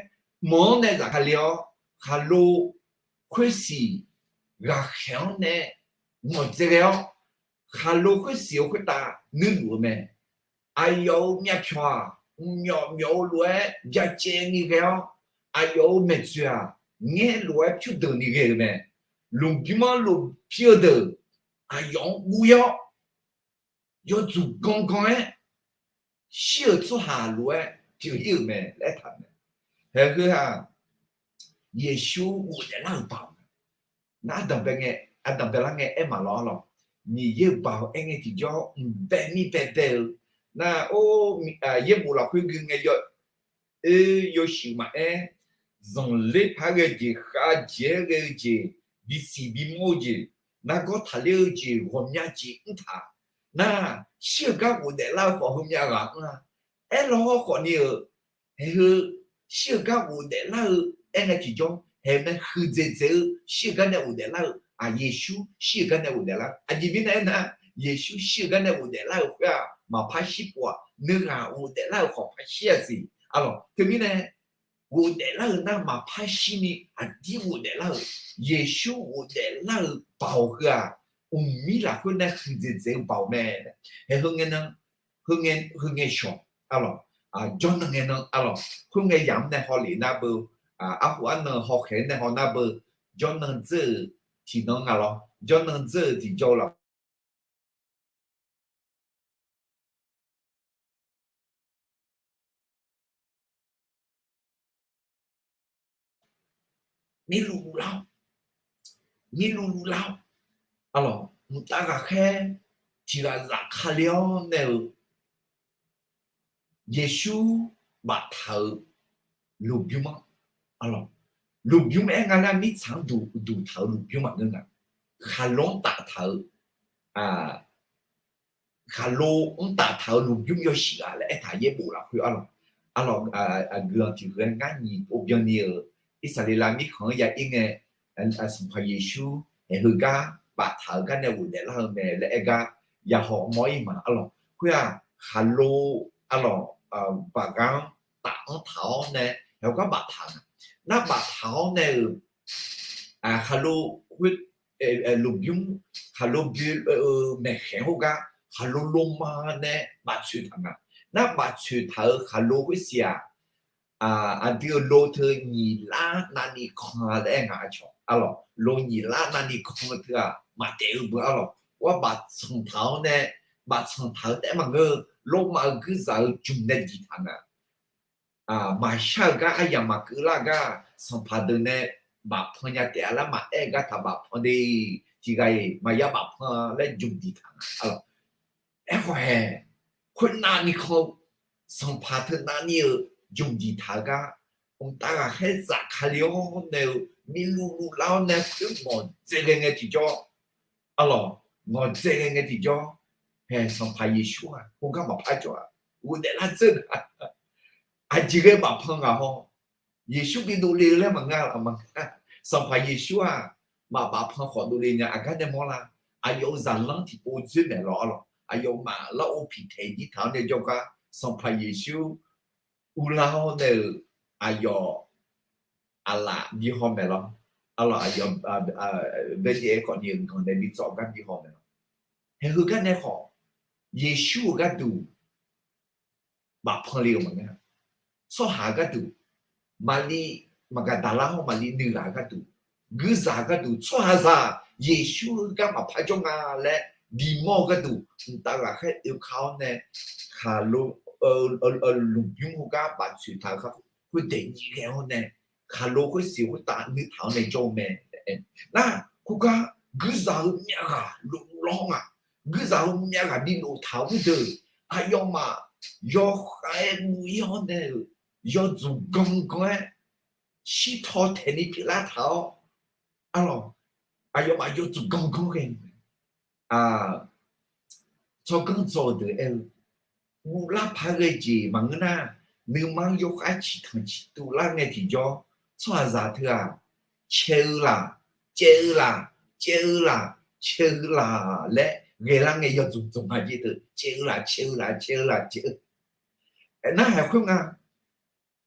mq-anr nae zafkale-awr, khaqlo khoersiq ghaqkhaer-anr nae ngawqdzae ghae-awr, khaqlo khoersiq-eu khoertav nuirluf-eu mae. Aqyawf-euq myavpyawq-aq, mqmyawf myawf-eu lof-aer byacaevni ghae-awr, aqyawf-euq maeqtsoeq-aq, ngaer lof-aer pyurdeuqni ghae-eu mae. Lmqbymr-anr lmqpir-eu deuq aqyawf-anr guv-ir-awr, yawdzuq gangan-aer shir-euq tsawrhaq lof-aer pyeuf-ir-euq mae laer aertaq-euq mae. Haeq heu-aq, Yeqsur ghofdaef lar-euq baoq. Nar ardanqbae ngae, ardanqbae lar ngae aer maqlawr lawq. Miqyaer-euq baoq aer ngae tiqjawr mqbae mirbae bae-eu. Nar or, yaerbof lafkhoer gui ngae, oe, yawshuif maqaer, zanqler paq-aer ghae-eu jeq, khavjeq-aer ghae-eu jeq, bisiq bimawr-eu jeq, nargawr taqler-eu jeq, ghawqmya jeq mrtaq. Nar, shir-euq gar ghofdaef lar-eu khawf heumyav ghaq anr-a. Aerlaw hawr khawfni-euq, haeq heu, shir-euq gar ghofdaef lar-eu aer ngae tiqjawr, haeq nae huiqdzaeq dzaeq-eu shir-euq gar nae ghofdaef lar-eu, aq, Yeqsur shir-euq gar nae ghofdaef lar-eu. Aqjeq mirnae aernar, Yeqsur shir-euq gar nae ghofdaef lar-euq khoer-aq, maqpar shir pov-aq. Nuighaq ghofdaef lar-euq khawf par shir-a siq. Arlawq, teumirnae, ghofdaef lar-euq nar maqpar shirni aqdir ghofdaef lar-euq, Yeqsur ghofdaef lar-euq baoq heu-aq, mqmir lafkhoer nae huiqdzaeq dzaeq-eu baoq mae. Haeq heu ngae nan, heu ngae, heu ngae shawq, arlawq, jawrnan ngae nan, arlawq, khoerngae yamq-anr nae hawlef nar beu, arhu arnan hawkhaeq-anr nae haw nar beu, jawrnan dzeur-euq tiqnan nga lawr, jawrnan dzeur-euq tiqjawr laf Mirluvluv lar-awr, mirluvluv lar-awr, arlawq, mqtav ghaqkhaer tiq ghaq zafkale-awr nae-eu, Yeqsur baftaq-euq lmqbymr-anr, arlawq, lmqbymr aer nga nar mirtsaq-anr duq, duqtaq-euq lmqbymr maqngeur nga. Khaqlo-anr taftaq-euq, khaqlo-anr taftaq-euq lmqbymr yawshuif ghaq laer aertaq yaerbof lafkhoer, arlawq, arlawq, aqgeu-anr tiq gheu-aer ngar nyiq pov byanni-euq Irsaqleqlav mirkhanq-anr ya ir ngae, Sanqpaq Yeqsur haeq heugar baftaq-euq gar nae ghofdaef lar-eu mae laer aer gar yahaw mawr ir ma, arlawq. Khoer-aq, khaqlo, arlawq, baqghaq-anr taf-anr taq-awr nae haeq heugar baftaq nga. Nar baftaq-awr nae-euq, khaqlo khoer, lmqbymr, khaqlo boe-eu maeqkhaeq heugar khaqlo loma nae baftsoeq taq nga. Nar baftsoeq taq-euq khaqlo khoersiq-aq, aqdui-euq lo teu nyiq lar navni kan laer aer nga, aqcawq, arlawq, lo nyiq lar navni kan teu-aq maqdaef-eu beu, arlawq, ghar baftsanq taq-awr nae, baftsanq taq-eu taef-aer maqngeur-eu, loma-euq guirzaq-eu jmq nae diqtaq nga. Maqshar-euq gar aryamq maqkeuv lar gar sanqpaq deuq nae bafpan nya taef-a laer maqaer-eu gar taq bafpan de, tiq ghaq-iq maqya bafpan laer jmq diqtaq nga, arlawq. Aerkhawf-aer, khoernav ni kan-eu, sanqpaq teu navni-eu jmq diqtaq-eu gar, mqtav ghaqkhaer zafkale-awr nae-eu, mirluvluv lar-awr nae khoer ngawqdzae ghae ngae tiqjawr, arlawq, ngawqdzae ghae ngae tiqjawr, haeq Sanqpaq Yeqsur-aq khoergar maqpar jawr-a, ghofdaef lar dzeur-a. Aqjeq ghae bafpan ngaq haw, Yeqsur bi dovle-eu laer maqngeur-a, maqngeur. Sanqpaq Yeqsur-aq, maqbafpan khawf dovle nya, aqgar nae mawrlar. Aqyawf-euq zaqlanr tiqpov dzoer maeq lawr, arlawq, aqyawfmaf larov piqtaeq jir taq-awr nae jawrgar, Sanqpaq Yeqsur uvlar-awr nae-euq aqyawf aqlaf bi haw maeq lawr, arlawq, aqyawf baedaef-aer khawfni-euq ganq nae bi tsawf gar bi haw maeq lawr. Haeq heugar nae khawf, Yeqsur-euq gharduq bafpan le-euq maqngeur. Tsawrhaq gharduq, Maqli, Maqgaqdaqlar hawr Maqli nuighaq gharduq, guirzaq gharduq, tsawrhaqzaq Yeqsur heugar maqpar jawr nga laer bimawr-eu gharduq, mqtav ghaqkhaer oekar-awr nae, khaqlo, lmqbymr heugar baftsoeq taq-eu khar khoerdaef nyiq ghae-awr nae, khaqlo khoersiq khoertav nuitaq-awr nae jawr-eu mae. Nar, khoergar guirzaq-eu myavghaq lofluf lawr nga. Guirzaq-eu myavghaq bi loftaq-eu khoerdeuq, aqyawfmaf yawkhav-aer guv-ir-awr nae-euq, yawdzuq gangan-aer shirtaw taeqni pyeuflar taq-awr, arlawq, aqyawfmaf yawdzuq gangan ghae-eu mae. Tsawrganr dzaw-eu deuq aer-eu, guvlar paq-aer ghae jeq maqngeur nar, nuima-anr yawkhav ciqtanq ciqtuv lar ngae tiqjawr, tsawrhaqzaq teu-aq, cae-eu laq, caev-eu laq, caev-eu laf, caev-eu laf laer ghaelar ngae yawdzmq dzmq nga jeq teu, caev-eu laf, caev-eu laf, caev-eu laf, caev-eu. Aernar haiq khoer nga,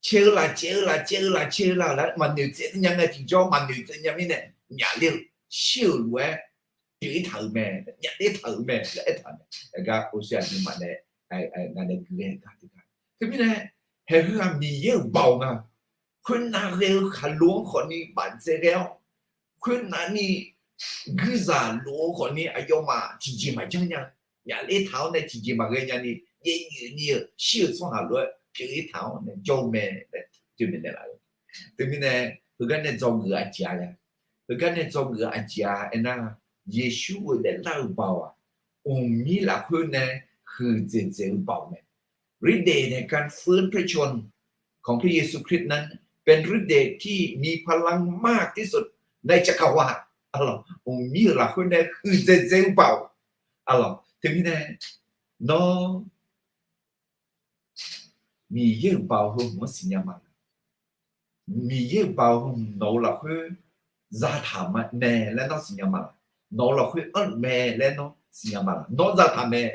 caev-eu laf, caev-eu laf, caev-eu laf, caev-eu laf laer maqnoeq tsaev nya ngae tiqjawr, maqnoeq tsaev nya mirnae, myaqler-eu shir-euq lof-aer pyeuf-ir taq-euq mae, myaqler taq-euq mae laer aertaq-euq mae. Aqgar orshuiq aqduimaf nae, ngaq nae guiqlanq gar teugar. Teumirnae, haiq heu-aq Miqyaer-euq baoq nga. Khoernav ghae-eu khaqlo-anr khawfni bafdzae ghae-awr, khoernav ni guirzaq lof-eu khawfni aqyawfmaf tiqjeq maqjanr nya-eu, myaqler taq-awr nae tiqjeq maqghae nyani, yaev nyoeq ni-eu shir-euq tsawrhaq lof-aer pyeuf-ir taq-awr nae jawr-eu mae laer teumirnae laf-eu. Teumirnae, heugar nae dzawgeuf-eu aqjeq-a laer, heugar nae dzawgeuf-eu aqjeq-a aernar, Yeqsur ghofdaef lar-eu baoq-aq, mqmir lafkhoer nae huiqdzaeq dzaeq-eu baoq mae. ฤทธิ์เดชแห่งการฟื้นพระชนม์ของพระเยซูคริสต์นั้นเป็นฤทธิ์เดชที่มีพลังมากที่สุดในจักรวาล Arlawq, mqmir-euq lafkhoer nae huiqdzaeq dzaeq-eu baoq. Arlawq, teumirnae, nawr Miqyaer-euq baoq heu hmq-anr siqnya ma laq? Miqyaer-euq baoq heu hmq nawq-eu lafkhoer zataq mae laer nawr siqnya ma laq? Nawq-eu lafkhoer anrluf mae laer nawr siqnya ma laq? Nawr zataq mae.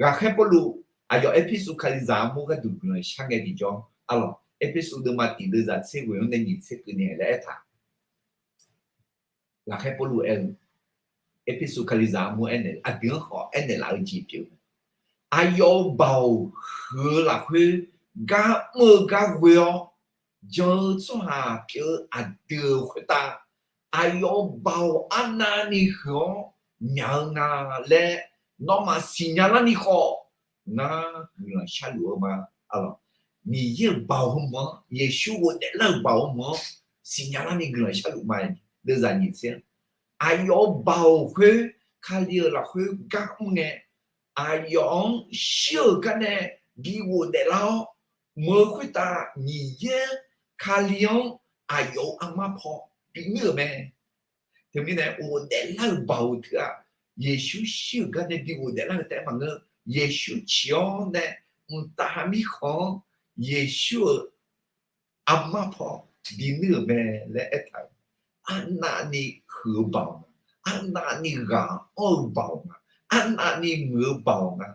Ghaqkhaer Pawrluv aqyawf Erpersu Kalizaq armur gharduq guiqlanq shar ngae tiqjawr, arlawq, Erpersu deuvma tiq deuvzaq tser ghoeq-anr nae nyiq tser keuvni laer aertaq. Ghaqkhaer Pawrluv aer-eu, Erpersu Kalizaq armur aernaeq, aqdui-anr khawf aernaeq laf-eu jeq pyeuf-eu, aqyawf-euq baoq huiq-eu lafkhoer gar mr-eu gar ghoe-awr jan-eu tsawrhaq pyeuf-eu aqdui-euq khoertav, aqyawf-euq baoq arnavni huiq-awr myaq-eu nga laer nawmaf siqnya larni khawf, ngar guiqlanq sharluf-eu ma. Arlawq, Miqyaer-euq baoq heu hmq-anr, Yeqsur ghofdaef lar-euq baoq heu hmq-anr siqnya larni guiqlanq sharluf ma. Deuvzaq nyiq tser-anr, aqyawf-euq baoq khoer Kali-euq lafkhoer gar mr ngae, aqyawf-anr shir-euq gar nae bi ghofdaef lar-awr, mq-eu khoertav Miqyaer Kali-anr aqyawf-euq armar paw binuir-euq mae. Teumirnae ghofdaef lar-euq baoq teu-aq, Yeqsur shir-euq gar nae bi ghofdaef lar-eu taef-aer maqngeur. Yeqsur ciq-awr nae mqtav mirkhanq-anr Yeqsur-euq armar paw binuir-euq mae laer aertaq-euq. Arnavni huiq-eu baoq nga, arnavni ghaq anr-eu baoq nga, arnavni muiq-eu baoq nga,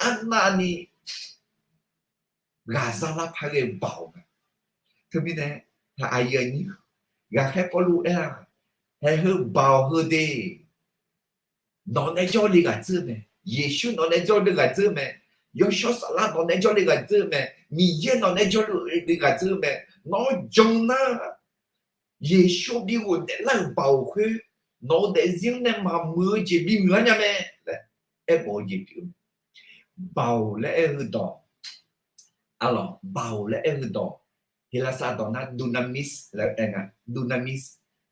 arnavni ghaqzar lar par ghae-eu baoq nga. Teumirnae, aqyuif aqnyir, ghaqkhaer Pawrluv aer-aq, haeq heu baoq heu de, nawq nae jawrle ghaq dzeur mae. Yeqsur nawq nae jawrle ghaq dzeur mae. Yawshawr saflar nawq nae jawrle ghaq dzeur mae. Miqyaer nawq nae jawrle ghaq dzeur mae. Nawr jan nar, Yeqsur bi ghofdaef lar-euq baoq khoer nawq-eu daefzir-anr nae maqmuiq-eu jeq bimuiq-ar nya mae laer aermawf-eu jeq pyeuf-eu mae. Baoq laer aer-eu dawq, arlawq, baoq laer aer-eu dawq, Heqlaqsaq dawq nar dunamis laer aer nga. Dunamis,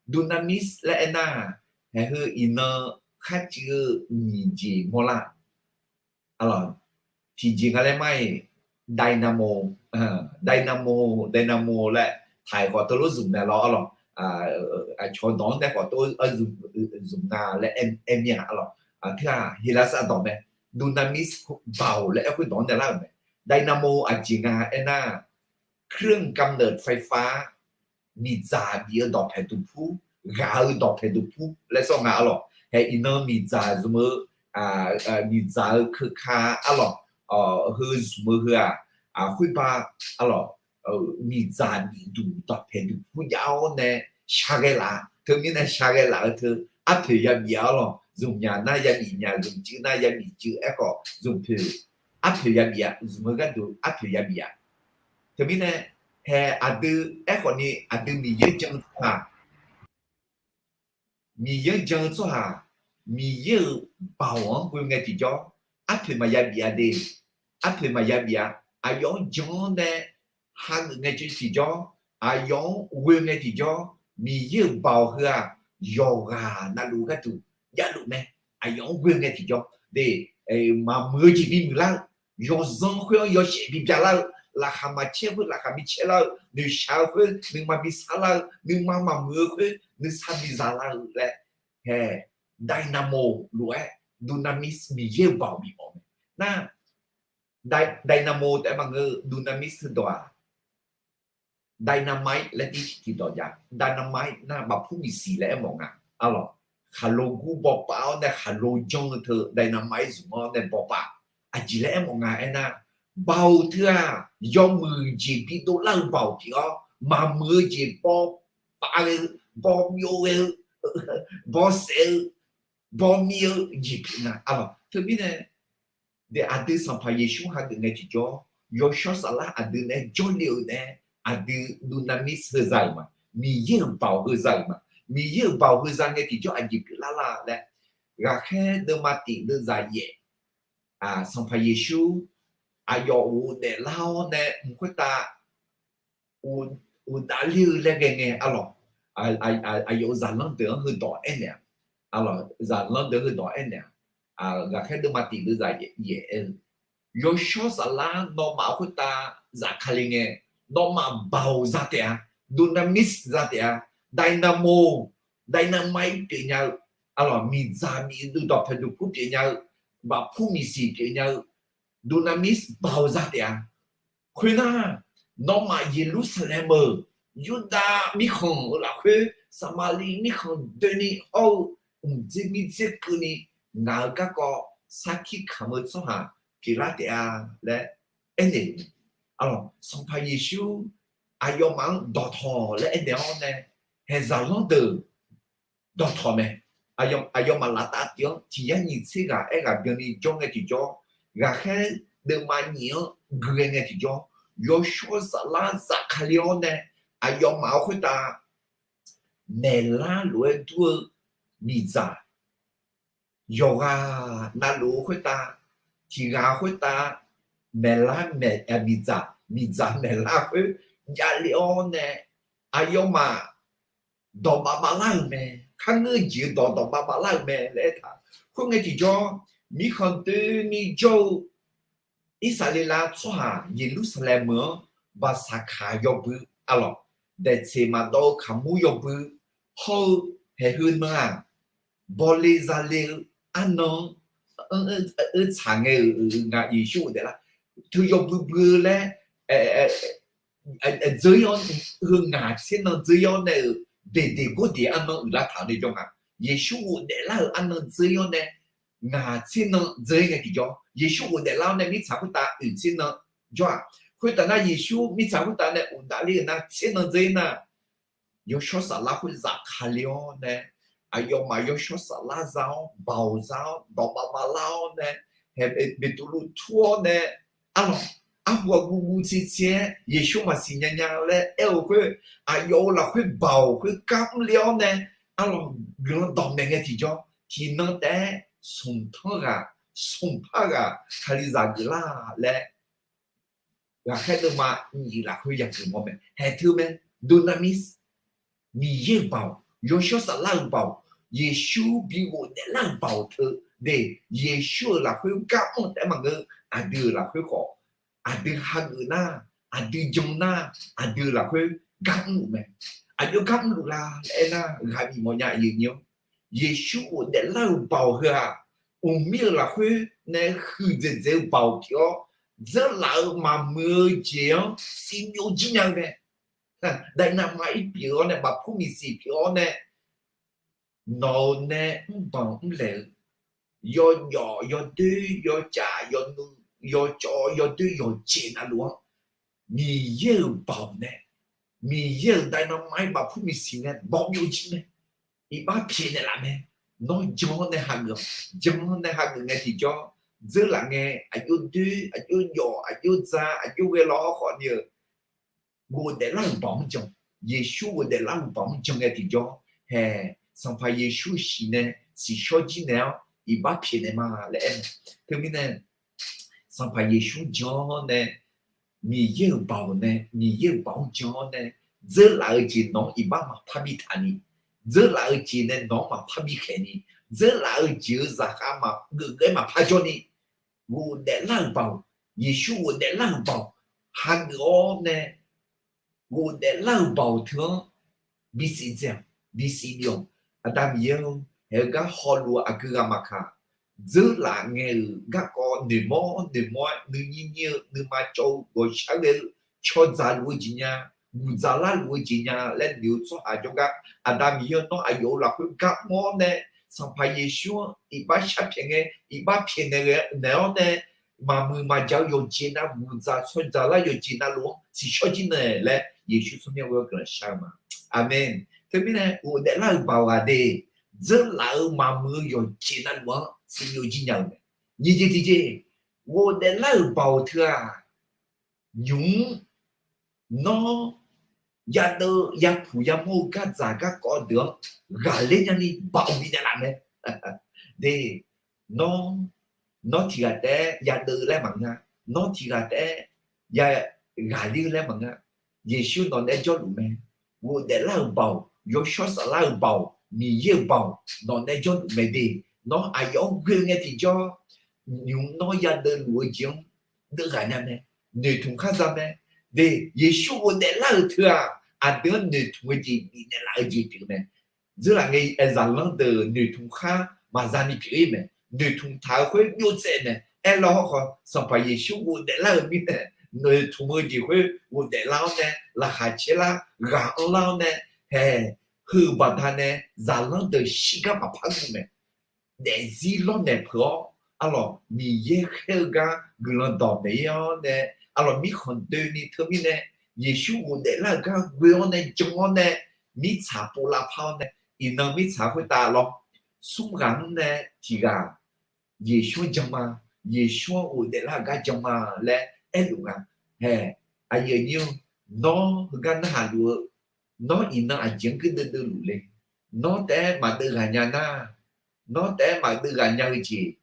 dunamis laer aernar, haeq heu iqnan kharcuiv-eu nyiq jeq mawrlar. Arlawq, tiqjeq nga laer mar-iq, dynamo, dynamo, dynamo laer taq-iq khawf teulof zmq naeq lawr, arlawq, aqcawq dawq-anr nae khawf teulof zmq nga laer aer mir-a, arlawq. Aqteu-aq Heqlaqsaq dawq mae, dunamis, baoq laer aer khoerdawq-anr naeq lar-euq mae. Dynamo aqjeq nga aernar, เครื่องกำเนิดไฟฟ้า miqdzaq bif-eu dawqpaeq duqpur, ghaq-eu dawqpaeq duqpur laer sawr nga, arlawq. Haeq iqnan miqdzaq zmq-eu, miqdzaq-eu keuka, arlawq, heu zmq-eu heu-aq, khoerba, arlawq, miqdzaq bifduq dawqpaeq duqpur jav-awr nae shaqghae laf-a. Teumirnae shaqghae laf-eu teu arpoeq yabif-a, arlawq. Zmqmyaq nar yabif myaq, zmqcuiv nar yabif cuiv, aerkhawf zmqpoeq arpoeq yabif-a, zmq-eu gharduq arpoeq yabif-a. Teumirnae, haeq aqdui aerkhawf ni aqdui Miqyaer jan-eu tsawrhaq, Miqyaer jan-eu tsawrhaq, Miqyaer-euq baoq-anr ghoe ngae tiqjawr, arpoeq maqya bif-a de. Arpoeq maqya bif-a. Aqyawf-anr jan-awr nae hageuf ngae tiqjawr, aqyawf-anr ghoe ngae tiqjawr, Miqyaer-euq baoq heu-aq, yawqghaq navluf gharduq javluf mae. Aqyawf-anr ghoe ngae tiqjawr de, maqmuiq-eu jeq bimuiq lar-eu, yawzanr khoer-anr yawshaef bibya lar-eu, laqkhaq maqcaer khoer laqkhaq bicaer lar-eu, noeqshaq-eu khoer nuima bisar lar-eu, nuima maqmuiq-eu khoer nuisar biza lar-eu laer, haeq, dynamo lof-aer, dunamis, Miqyaer-euq baoq bifmawf mae. Nar, dynamo taef-aer maqngeur-eu, dunamis heudawq-aq, dynamite laer tir tiqdawq jav. Dynamite nar bafpur bifsiq laer aermawf nga, arlawq. khaqlo gur bawpav-awr nae khaqlo janr-eu teu dynamite zmq-awr nae bawpav. Aqjeq laer aermawf nga aernar, baoq teu-aq yawmuiq jeq bidov lar-eu baoq pyeuf-awr, maqmuiq-eu jeq bawpav ghae-eu, bawmyov ghae-eu, bawsaef-eu, bawmir-eu jeq pyeuf nga. Arlawq teumirnae, aqdui Sanqpaq Yeqsur hageuf ngae tiqjawr, yawshawr saflar aqdui nae jawrle-euq nae, aqdui dunamis heuza-euq ma. Miqyaer-euq baoq heuza-euq ma. Miqyaer-euq baoq heuza ngae tiqjawr aqjeq pyeuflar la laer, Ghaqkhaer deuvma tiq deuvzaq yaef, Sanqpaq Yeqsur aqyawf ghofdaef lar-awr nae mq khoertav uqdavler-eu laer ghae ngae arlawq, aqyawf-euq zaqlanr deuq-anr heudawq aernaeq-a. Arlawq, zaqlanr deuq heudawq aernaeq-a. Ghaqkhaer deuvma tiq deuvzaq yaef aer-eu, yawshawr saflar nawmaf khoertav zafkale ngae, nawmaf baoq za taef-a, dunamis za taef-a, dynamo, dynamite pyeufnya-eu, arlawq, miqdzaq miqdui dawqpaeq duqkur pyeufnya-eu, bafpur miqsiq pyeufnya-eu, dunamis baoq za taef-a. Khoernar, nawmaf Yeqlursaqlaeq-euq, Yurdav mirkhanq-euq lafkhoer Saqmaqliv mirkhanq doeni hawr-eu mqdzer mirdzer keuvni ngaq-euq garkawv sarkir kamq-eu tsawrhaq pyeuflar taef-a laer aernaeq-euq. Arlawq, Sanqpaq Yeqsur aqyawfmaf-anr dawqtawq laer aernaeq-awr nae, haeqzaq lanr deuq dawqtawq mae. Aqyawfmaf laftav tif-anr tiq yar nyiq tser ghaq aerghaq byanni jawr ngae tiqjawr, ghaqkhaer deuvma nyiq-anr gui-aer ngae tiqjawr, yawshawr saflar zafkale-awr nae, aqyawfmaf-euq khoertav maeqlar lof-aer dur-eu miqdzaq, yawqghaq navluf-eu khoertav, tiq ghaq khoertav maeqlar, miqdzaq, miqdzaq maeqlar khoer javle-awr nae, aqyawfmaf dawq bavbavlar-euq mae. Kharngeur jeq-eu dawq dawq bavbavlar-euq mae laer aertaq. Khoerngae tiqjawr, mirkhanq doeni jawr-eu Irsaqleqlav tsawrhaq Yeqlursaqlaeq meuq-anr baqsaqkaq yawbui, arlawq, daeqtseq maqdawv-eu kaqmur yawbui hawr-eu haeqheu nan-aq, bawle zale-eu arnan-anr tsaq ngae-euq nga. Yeqsur ghofdaef lar teu yawbui bui-eu laer dzeur-ir-awr, heu ngaq tser nan dzeur-ir-awr nae-euq, beqdeq gordeq arnan uiqlar taq-eu ni jawr nga. Yeqsur ghofdaef lar-euq arnan dzeur-ir-awr nae ngaq tser nan dzeur-ir ngae tiqjawr, Yeqsur ghofdaef lar-awr nae mirtsaq khoertav oeq tser nan jawr-aq, khoertav nar Yeqsur mirtsaq khoertav nae uqdavler-euq nar tser nan dzeur-ir nar, yawshawr saflar khoer zafkale-awr nae, aqyawfmaf yawshawr saflar za-awr, baoq za-awr, dawq bavbavlar-awr nae, Beqtuvluv tur-awr nae, arlawq, arhu aqguv guv tser tser-aer Yeqsur maqsiq nya nya laer aer-eu khoer, aqyawf-euq lafkhoer baoq khoer gar mrle-awr nae, arlawq, guiqlanq dawqmaeq ngae tiqjawr, tiqnan taef-aer smq tanr ghaq, smq par ghaq Kalizaq geuflar laer, ghaqkhaer deuvma nyiq lafkhoer yagaq mawr mae. Haeq teu mae, dunamis, Miqyaer-euq baoq, yawshawr saflar-euq baoq, Yeqsur bi ghofdaef lar-euq baoq teu de, Yeqsur-euq lafkhoer gar mr taef-aer maqngeur, aqdui-euq lafkhoer khawf, aqdui hageuf nar, aqdui jan nar, aqdui-euq lafkhoer gar mrluf mae. Aqjox gar mrluf la laer aernar, ghaq bif mawfnya aqyuif nyi-awr, Yeqsur ghofdaef lar-euq baoq heu-aq, mqmir-euq lafkhoer nae huiqdzaeq dzaeq-eu baoq pyeuf-awr, dzeurlaf-eu maqmuiq-eu jeq-anr sivbyov jir nya-eu mae. Dynamite pyeuf-awr nae, baqpur miqsiq pyeuf-awr nae, nawq-euq nae mrbanq mrlaeq-eu, yawjawf yawdoer yawcaf yawnuiv yawcawv yawdoer yawqjeq navluf-anr, Miqyaer-euq baoq nae, Miqyaer-euq dynamite baqpur miqsiq nae bawbyov jir mae. Iqbax pyaeqnaeq laf mae. Nawr jan-awr nae hageuf-awq. Jan-awr nae hageuf ngae tiqjawr, dzeurlaf ngae, aqjox doer, aqjox jawf, aqjox dza, aqjox ghae law-awr khawf ni-eu, ghofdaef lar-euq baoq-anr jan. Yeqsur ghofdaef lar-euq baoq-anr jan ngae tiqjawr, haeq, Sanqpaq Yeqsur shiq nae tsiqshawr jir naeq-awr iqbax pyaeqnaeq ma laer aer-eu. Teumirnae, Sanqpaq Yeqsur jan-awr nae, Miqyaer-euq baoq nae, Miqyaer-euq baoq-anr jan-awr nae, dzeurlaf-eu jeq nawq-anr iqbax maqpar bi taqni, dzeurlaf-eu jeq nae nawq-anr maqpar bi khaeqni, dzeurlaf-eu jeq-euq zaqkhav maqgeuf gaer maqpar jawrni, ghofdaef lar-euq baoq, Yeqsur ghofdaef lar-euq baoq, hageuf-awr nae, ghofdaef lar-euq baoq teu-anr bisiq dzae-awq, bisiq bif-awq. Aqda Miqyaer-or, haeq-eu gar hawluf-eu aqgeu ghaq maqkaq, dzeurlaf ngae-euq garkawv noeqmawr noeqmawr-aer nuinyir nyir-eu nuima cawv-eu ghawqshaq ghae-eu cawdzaq luf-eu jeq nya, guqdzaq lar luf-eu jeq nya laer noeq-eu tsawrhaq jawrgar, Aqda Miqyaer-or, nawr aqyawf-euq lafkhoer gar mr-awr nae, Sanqpaq Yeqsur-anr iqbax sharpyaeq ngae, iqbax pyaeqnaeq ghae naeq-awr nae, maqmuiq maqjaq-eu yawqjeq navluf, dzaq tsawrdzaq lar yawqjeq navluf-anr tsiqshawr jir naeq laer Yeqsur tsawrmyanr ghoe-awr guiqlanq shar-eu ma. Aqmeq. Teumirnae ghofdaef lar-euq baoq ghaq de, dzeurlaf-eu maqmuiq-eu yawqjeq navluf-anr tsiqlof jir nya-eu mae. Nyiq jeq tiqjeq, ghofdaef lar-euq baoq teu-aq, nymq-mr nawr yadeuv yapuq yamawr-eu gardzaq garkawv deuq-anr ghaqler nyani baoq bifnaeq laf mae. De, nawr, nawr tiq ghaq taef-aer yadeuv laer maqngeur, nawr tiq ghaq taef-aer ya ghaqler-eu laer maqngeur. Yeqsur nawq naeq-aer jawrluf mae. Ghofdaef lar-euq baoq, yawshawr saflar-euq baoq, Miqyaer-euq baoq nawq naeq-aer jawrluf mae de. Nawr aqyawf-anr ghoe ngae tiqjawr, nymq-mr nawr yadeuv luf-eu jeq-anr deuvghaq nya mae. Noeqtmq khar za mae. De, Yeqsur ghofdaef lar-euq teu-aq, aqdui-anr noeqtmq-eu jeq bifnaeq laf-eu jeq pyeuf mae. Dzeurlaf ngae, zaqlanr deuq noeqtmq khar maqza ni pyeuf-ir mae. Noeqtmq taq-eu khoer byov tsaev mae. Aerlawr hawrkhawf, Sanqpaq Yeqsur ghofdaef lar-euq mirnae, noeqtmq-eu jeq khoer ghofdaef lar-awr nae, laqkhaq caer lar, ghaq anrlar-awr nae, haeq, heu-euq baqdanae zaqlanr deuq shirgar maqpar guv mae. Daefzir lawrnaeq peuq-awr, arlawq, Miqyaer khaer-eu gar guiqlanq dawq maeq-ir-awr nae, arlawq, mirkhanq doeni teumirnae, Yeqsur ghofdaef lar-euq gar ghoe-awr nae jan-awr nae, mirtsaq pov lavpar-awr nae, iqnan mirtsaq khoertav lawr, smr ghaq-anr nae tiq ghaq Yeqsur-anr jan ma, Yeqsur-anr ghofdaef lar-euq gar jan ma laer aerluf nga. Haeq, aqyuif aqnyir-or, nawr heugar narhaq luf-eu, nawr iqnan aqjeq-anr geur deuvdeuv luf le. Nawr taef-aer maqdeuv ghaq nya nar, nawr taef-aer maqdeuv ghaq nya-eu jeq,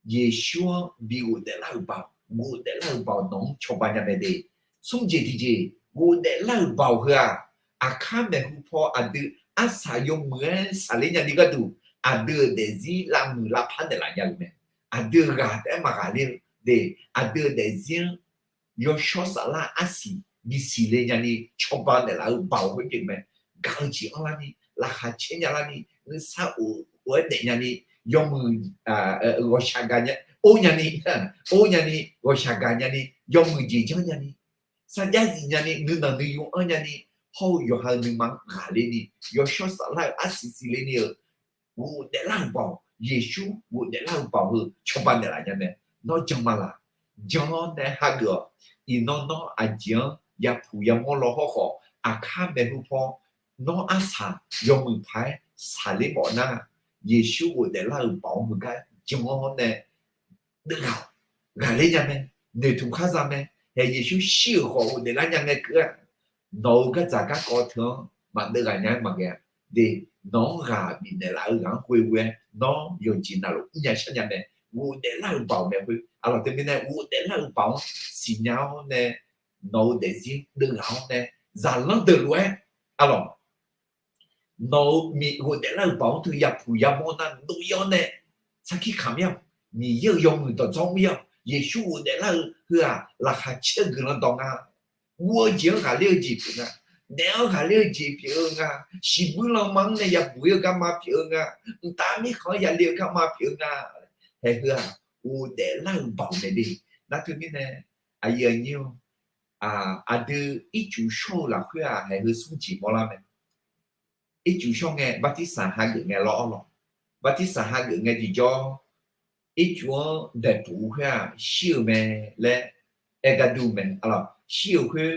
Yeqsur-anr bi ghofdaef lar-euq baoq, ghofdaef lar-euq baoq nawq-anr cawba nya mae de. Smr jeq tiqjeq, ghofdaef lar-euq baoq heu-aq, aqkar maeqhu paw aqdui arsaq yawmuiq-aer saqler nyani gharduq, aqdui-euq daefzir lavmuiq lavpar naeqlaf nya-eu mae. Aqdui-euq ghaq taef-aer maqghaqler-eu de, aqdui-euq daefzir-anr yawshawr saflar arsiq bisiq le nyani cawba naeqlaf-eu baoq khoer pyeuf mae. Gaq-eu jeq anrlarni, laqkhaq caer nyalarni, nuisar of of-aer daef nyani, yawmuiq ghawqshaq gaq nya, or nyani, or nyani, ghawqshaq gaq nyani, yawmuiq jeq janr nyani, sarjax zif nyani, nuinanq nuiyu anr nyani, hawr-eu yawqha-euq nuima-anr ghaqler ni, yawshawr saflar-euq arsiq siq le ni-euq ghofdaef lar-euq baoq, Yeqsur ghofdaef lar-euq baoq heu cawba naeqlaf nya mae. Nawr jan ma laq? Jan-awr nae hageuf-awq. Iqnan nawr aqjeq-anr yapuq yamawr law hawrkhawf, aqkar maeqhu paw nawr arsaq yawmuiq paq-aer saqler mawf nar, Yeqsur ghofdaef lar-euq baoq-anr heugar jan-awr nae deuvghaq, ghaqler nya mae, noeqtmq khar za mae. Haeq, Yeqsur shir-euq khawf ghofdaef lar nya ngae keuv-a. Nawq-euq gardzaq garkawv teu-anr maqdeuv ghaq nya-aer maqghae-a. De, nawq-anr ghaq bifnaeq laf-eu ghaq-anr ghoe ghoe-aer nawr yawqjeq navluf mrnya sharnya mae. Ghofdaef lar-euq baoq mae khoer, arlawq, teumirnae ghofdaef lar-euq baoq-anr siqnya-awr nae, nawq-euq daefzir deuvghaq-awr nae, zaqlanr deuq lof-aer, arlawq, nawq-euq miq ghofdaef lar-euq baoq-anr teu yapuq yamawr nar dov-ir-awr nae, sarkir kamq-ir-awq. Miqyaer-euq yawmuiq dawqdzawr mr-ir-awq. Yeqsur ghofdaef lar-eu heu-aq, laqkhaq caer-eu guiqlanq dawq nga. Guv-eu jeq-anr ghaqler-eu jeq pyeuf nga. Daef-anr ghaqler-eu jeq pyeuf-eu nga. Shiqbuir lanma-anr nae yabuq-ir-eu garma pyeuf-eu nga. Mqtav mirkhanq-anr yale-eu garma pyeuf-eu nga. Haeq heu-aq, ghofdaef lar-euq baoq mae de. Nar teumirnae, aqyuif aqnyir-or, aqdui ircuf shawr-eu lafkhoer-aq, haeq heu smr jeq mawrlar mae. Ircuf shawr ngae, bartirsaq hageuf ngae lawr-awr lawq. Bartirsaq hageuf ngae tiqjawr, ircuf-anr daeqpuf-eu khoer-aq, shir-euq mae laer aer gar dur mae. Arlawq, shir-euq khoer,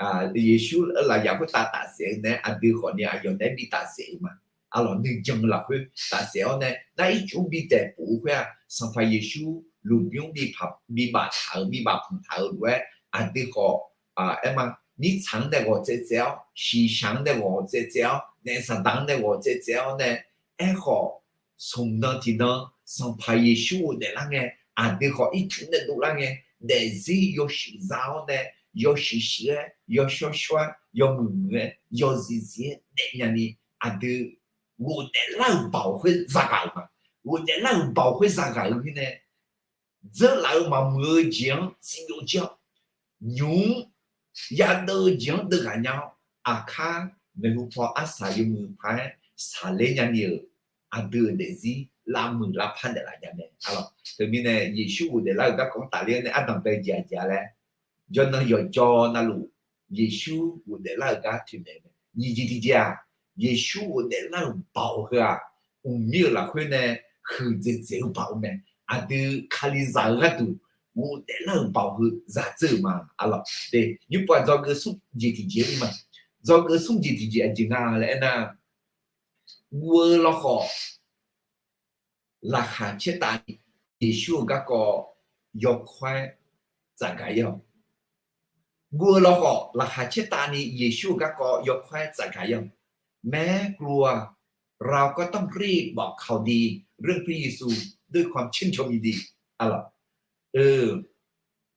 Yeqsur lafyaq khoertav tafsaef-eu nae aqdui khawfni aqyawf naeq-aer bi tafsaef-euq ma. Arlawq, nuijan lafkhoer tafsaef-awr nae, nar ircuf-anr bi daeqpuf-eu khoer-aq, Sanqpaq Yeqsur lmqbymr bi baf taq-euq, bi baf pmq taq-euq lof-aer, aqdui khawf, aer ma, mirtsaq-anr nae ghawq tsaev tsaev-awr, shiqshaq-anr nae ghawq tsaev tsaev-awr nae, saqdaq-anr nae ghawq tsaev tsaev-awr nae, aerkhawf, smq nan tiqnan Sanqpaq Yeqsur ghofdaef lar ngae, aqdui khawf ircuf nae dovlar ngae, daefzir yawshuif za-awr nae, yawshuif shuif-aer, yawshawr shawr-aer, yawmuiq muiq-aer, yawzif zif-aer daefnya ni, aqdui ghofdaef lar-euq baoq khoer zaghaq-euq ma. Ghofdaef lar-euq baoq khoer zaghaq-euq mirnae, dzeurlaf-eu maqmuiq-eu jeq-anr siqyof jir-awr, nymq-mr yadeuv-eu jeq-anr deuvghaq nya-awr, aqkar maeqhu paw arsaq yawmuiq paq-aer saqler nyani-euq aqdui-euq daefzir lavmuiq lavpar naeqlaf nya mae. Arlawq, teumirnae Yeqsur ghofdaef lar-euq garkawv-anr tafler-awr nae ardanq bae jeq aqjeq-a laer, jawrnan yawqjawr navluf Yeqsur ghofdaef lar-euq gar toeqmaeq mae. Nyiq jeq tiqjeq-aq, Yeqsur ghofdaef lar-euq baoq heu-aq, mqmir-euq lafkhoer nae huiqdzaeq dzaeq-eu baoq-eu mae. Aqdui Kalizaq-eu gharduq ghofdaef lar-euq baoq heu zaq dzeur-euq ma. Arlawq, yurpov-aq dzawgeuf smr jeq tiqjeq-ir ma. Dzawgeuf smr jeq tiqjeq aqjeq nga laer aernar, guv-eu lawkhawf laqkhaq caertavni Yeqsur-euq garkawv yawkawr-aer tsafgaq-ir-awq. Guv-eu lawkhawf laqkhaq caertavni Yeqsur-euq garkawv yawkawr-aer tsafgaq-ir-awq. แม้กลัวเราก็ต้องรีบบอกข่าวดีเรื่องพระเยซูด้วยความชื่นชมยินดี Arlawq,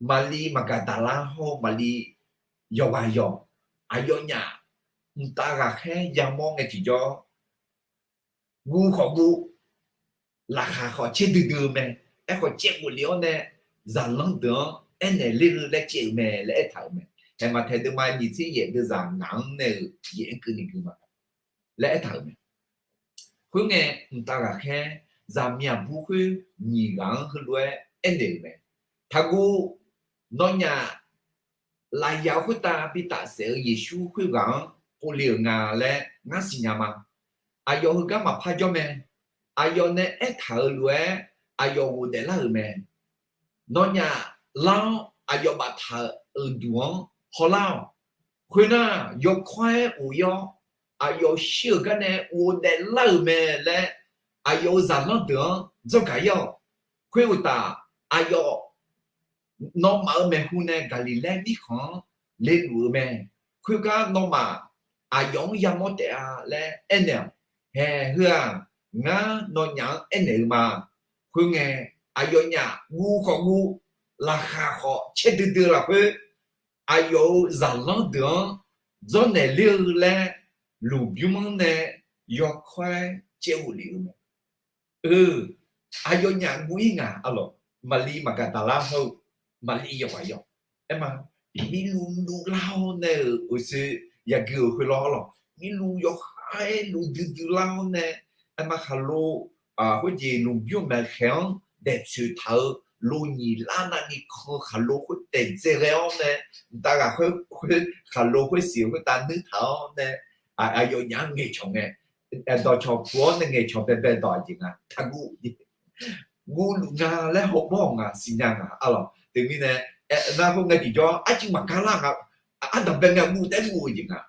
Maqliv Maqgaqdaqlar hawr-eu Maqliv yawqghaq yawq, aqyawfnyaf mqtav ghaqkhaer yamawr ngae tiqjawr, guv khawf guv, laqkhaq khawf caerdui dui-eu mae. Aerkhawf caev ghofle-awr nae zaqlanr deuq-anr aernaeq ler-eu laer caev-eu mae laer aertaq-euq mae. Haeq Maqtaeq deuvma nyiq tser yaef deuvzaq ngaq-anr nae-euq yaef-anr keuvni gui ma laer aertaq-euq mae. Khoerngae, mqtav ghaqkhaer zaqmiq aqbur khoer nyiq ghaq-anr heulof-aer aernaeq-euq mae. Taqguv, nawnyaf lafyaq-eu khoertav bi tafsaef-eu Yeqsur khoerghaq-anr povle-euq nga laer ngar siqnya ma. Aqyawf heugar maqpar jawr mae. Aqyawf nae aertaq-euq lof-aer aqyawf ghofdaef lar-euq mae. Nawnyaf lar-awr aqyawf baftaq-euq duq-anr hawlar-awq. Khoernar, yawkawr-aer of-ir-awr, aqyawf shir-euq gar nae ghofdaef lar-euq mae laer, aqyawf-euq zaqlanr deuq-anr dzawrgaq-ir-awq. Khoeruqtaf, aqyawf nawmaf-euq maeqhu nae Gaqliqlaer mirkhanq-anr leluf-eu mae. Khoergar nawmaf aqyawf-anr yamawr taef-a laer aernaeq-awq. Haeq heu-aq, ngar nawnyaf-anr aernaeq-eu ma. Khoerngae, aqyawfnyaf guv khawf guv, laqkhaq khawf caerdui dui-eu lafkhoer, aqyawf-euq zaqlanr deuq-anr dzawrnaeq ler-eu laer, lmqbymr-anr nae yawkawr-aer caev ghofle-eu mae. Aqyawfnyaf guv-ir ngaq, arlawq, Maqliv Maqgaqdaqlar hawr-eu Maqliv yawqghaq yawq. Aerma, mirluf luf lar-awr nae-euq oeqsoe yagui-euq khoerlawr, arlawq, mirluf yawkhav-aer luf duidui lar-awr nae, aerma khaqlo khoerjeq lmqbymr maeqkhaeq-anr daeqtsoeq taq-eu lo nyiq lar navni kan-eu khaqlo khoer taef dzae ghae-awr nae, mqtav ghaqkhaer khoer khaqlo khoersiq khoertav nuir taq-awr nae, aqyawfnyaf-anr ngaeqcawq ngae, dawqcawq puq-awr nae ngaeqcawq baebae dawq aqjeq nga. Taqguv, guvluf nga laer hawbawr-awq nga siqnya nga, arlawq. Teumirnae, aernar khoerngae tiqjawr arcuiv maqgar lar nga. Ardanqbae ngae guv taef-aer guv-eu jeq nga.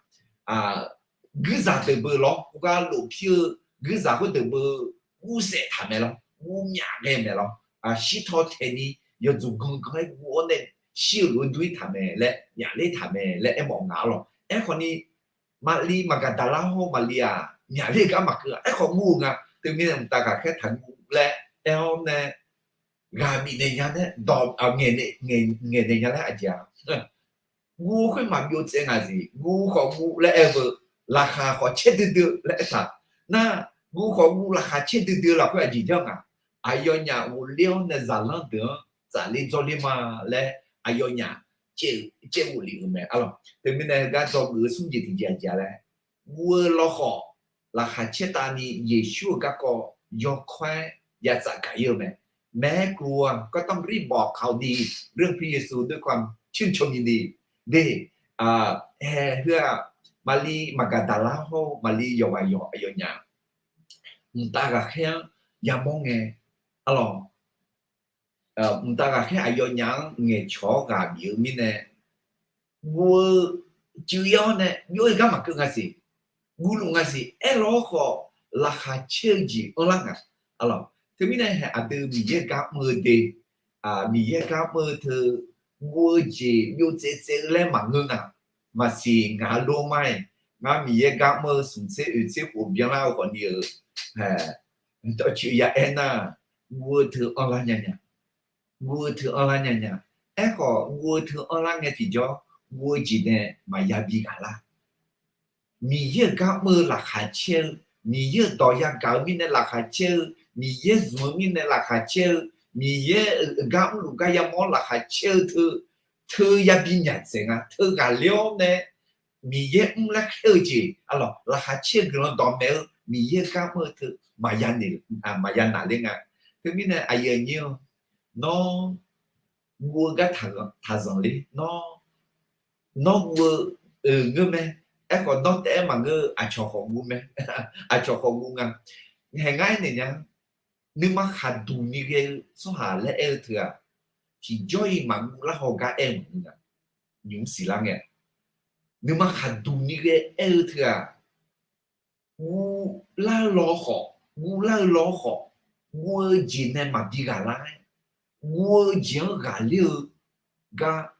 Guirzaq deuq beu lawr, khoergar lof pir-eu guirzaq khoerdeuq beu guvsaef taq mae lawr, guvmyaf ghae mae lawr. Shirtaw taeqni yawdzmq gangan-aer guv-awr nae shir-euq lof-aer dur-ir taq mae laer, myafler taq mae laer aermawf nga, arlawq. Aerkhawfni, Maqliv Maqgaqdaqlar hawr-eu Maqliv-aq, myafler-eu gar maqkeuv-a. Aerkhawf guv-eu nga. Teumirnae mqtav ghaqkhaer taqguv laer aer-awr nae, ghaq bifnaeq nya laer, dawq ngaeqnaeq nya laer aqjeq-a. Guv-eu khoer maqbyov tsaev ngaq siq, guv khawf guv laer aer-eu beu, laqkhaq khawf caerdui dui laer aertaq. Nar, guv khawf guv laqkhaq caerdui dui-eu lafkhoer aqjeq janr ngaq. Aqyawfnyaf ghofler-awr nae zaqlanr deuq-anr tsafler dzawrler ma laer aqyawfnyaf caev ghofle-euq mae, arlawq. Teumirnae heugar dzawgeuf-eu smr jeq tiqjeq aqjeq-a laer, guv-eu lawkhawf laqkhaq caertavni Yeqsur-euq garkawv yawkawr-aer ya tsafgaq-ir-eu mae. แม้กลัวก็ต้องรีบบอกข่าวดีเรื่องพระเยซูด้วยความชื่นชมยินดี De, haeq heu-aq, Maqliv Maqgaqdaqlar hawr-eu Maqliv yawqghaq yawq aqyawfnyaf mqtav ghaqkhaer-anr yamawr ngae, arlawq, mqtav ghaqkhaer aqyawfnyaf-anr ngaeqcawq-awr ghaq bif-eu mirnae, guv-eu cuiv-ir-awr nae byov-ir gar maqkeuv nga siq, guvluf nga siq. Aerlawr khawf, laqkhaq caer-eu jeq anrlar nga. Arlawq, teumirnae haeq aqdui Miqyaer gar mr-eu de, Miqyaer gar mr-eu teu, guv-eu jeq byov tsaev tsaev-eu laer maqngeur nga. Maqsiq ngaq-eu lormaer, ngar Miqyaer gar mr-eu smq tser oeq tser khof byanlar-eu khawfni-euq, dawqtsuif ya aernar, guv-eu teu anrlar nya nya. Guv-eu teu anrlar nya nya. Aerkhawf, guv-eu teu anrlar ngae tiqjawr, guv-eu jeq nae maqya bi ghaq lar. Miqyaer-euq gar mr-eu laqkhaq caer-eu, Miqyaer-euq dawq yagaq-eu mirnae laqkhaq caer-eu, Miqyaer zmq-eu mirnae laqkhaq caer-eu, Miqyaer-euq gar mrluf gar yamawr-awr laqkhaq caer-eu teu, teu yabi myaq dzaeq nga. Teu ghaqler-awr nae Miqyaer mr laer khaer-eu jeq, arlawq, laqkhaq caer-eu guiqlanq dawqmaeq-eu Miqyaer-euq gar mr-eu teu maqya naqler nga. Teumirnae aqyuif aqnyir-eu, nawr guv-eu gar taqzanq ler. Nawr, nawr guv-eu ngeur mae. Aerkhawf nawr taef-aer maqngeur-eu aqcawq khawf guv mae. Aqcawq khawf guv nga. Haeq ngar aernaeq nya, nuima khaqduq ni ghae-eu tsawrhaq laer aer-eu teu-aq, tiqjawr-iq maqguv lar haw gar aer-eu maqngeur nga. Nymq-mr siqlar ngae, nuima khaqduq ni ghae aer-eu teu-aq, guv lar-eu law khawf, guv lar-eu law khawf, guv-eu jeq nae maqbi ghaq lar-aer, guv-eu jeq-anr ghaqler-eu gar,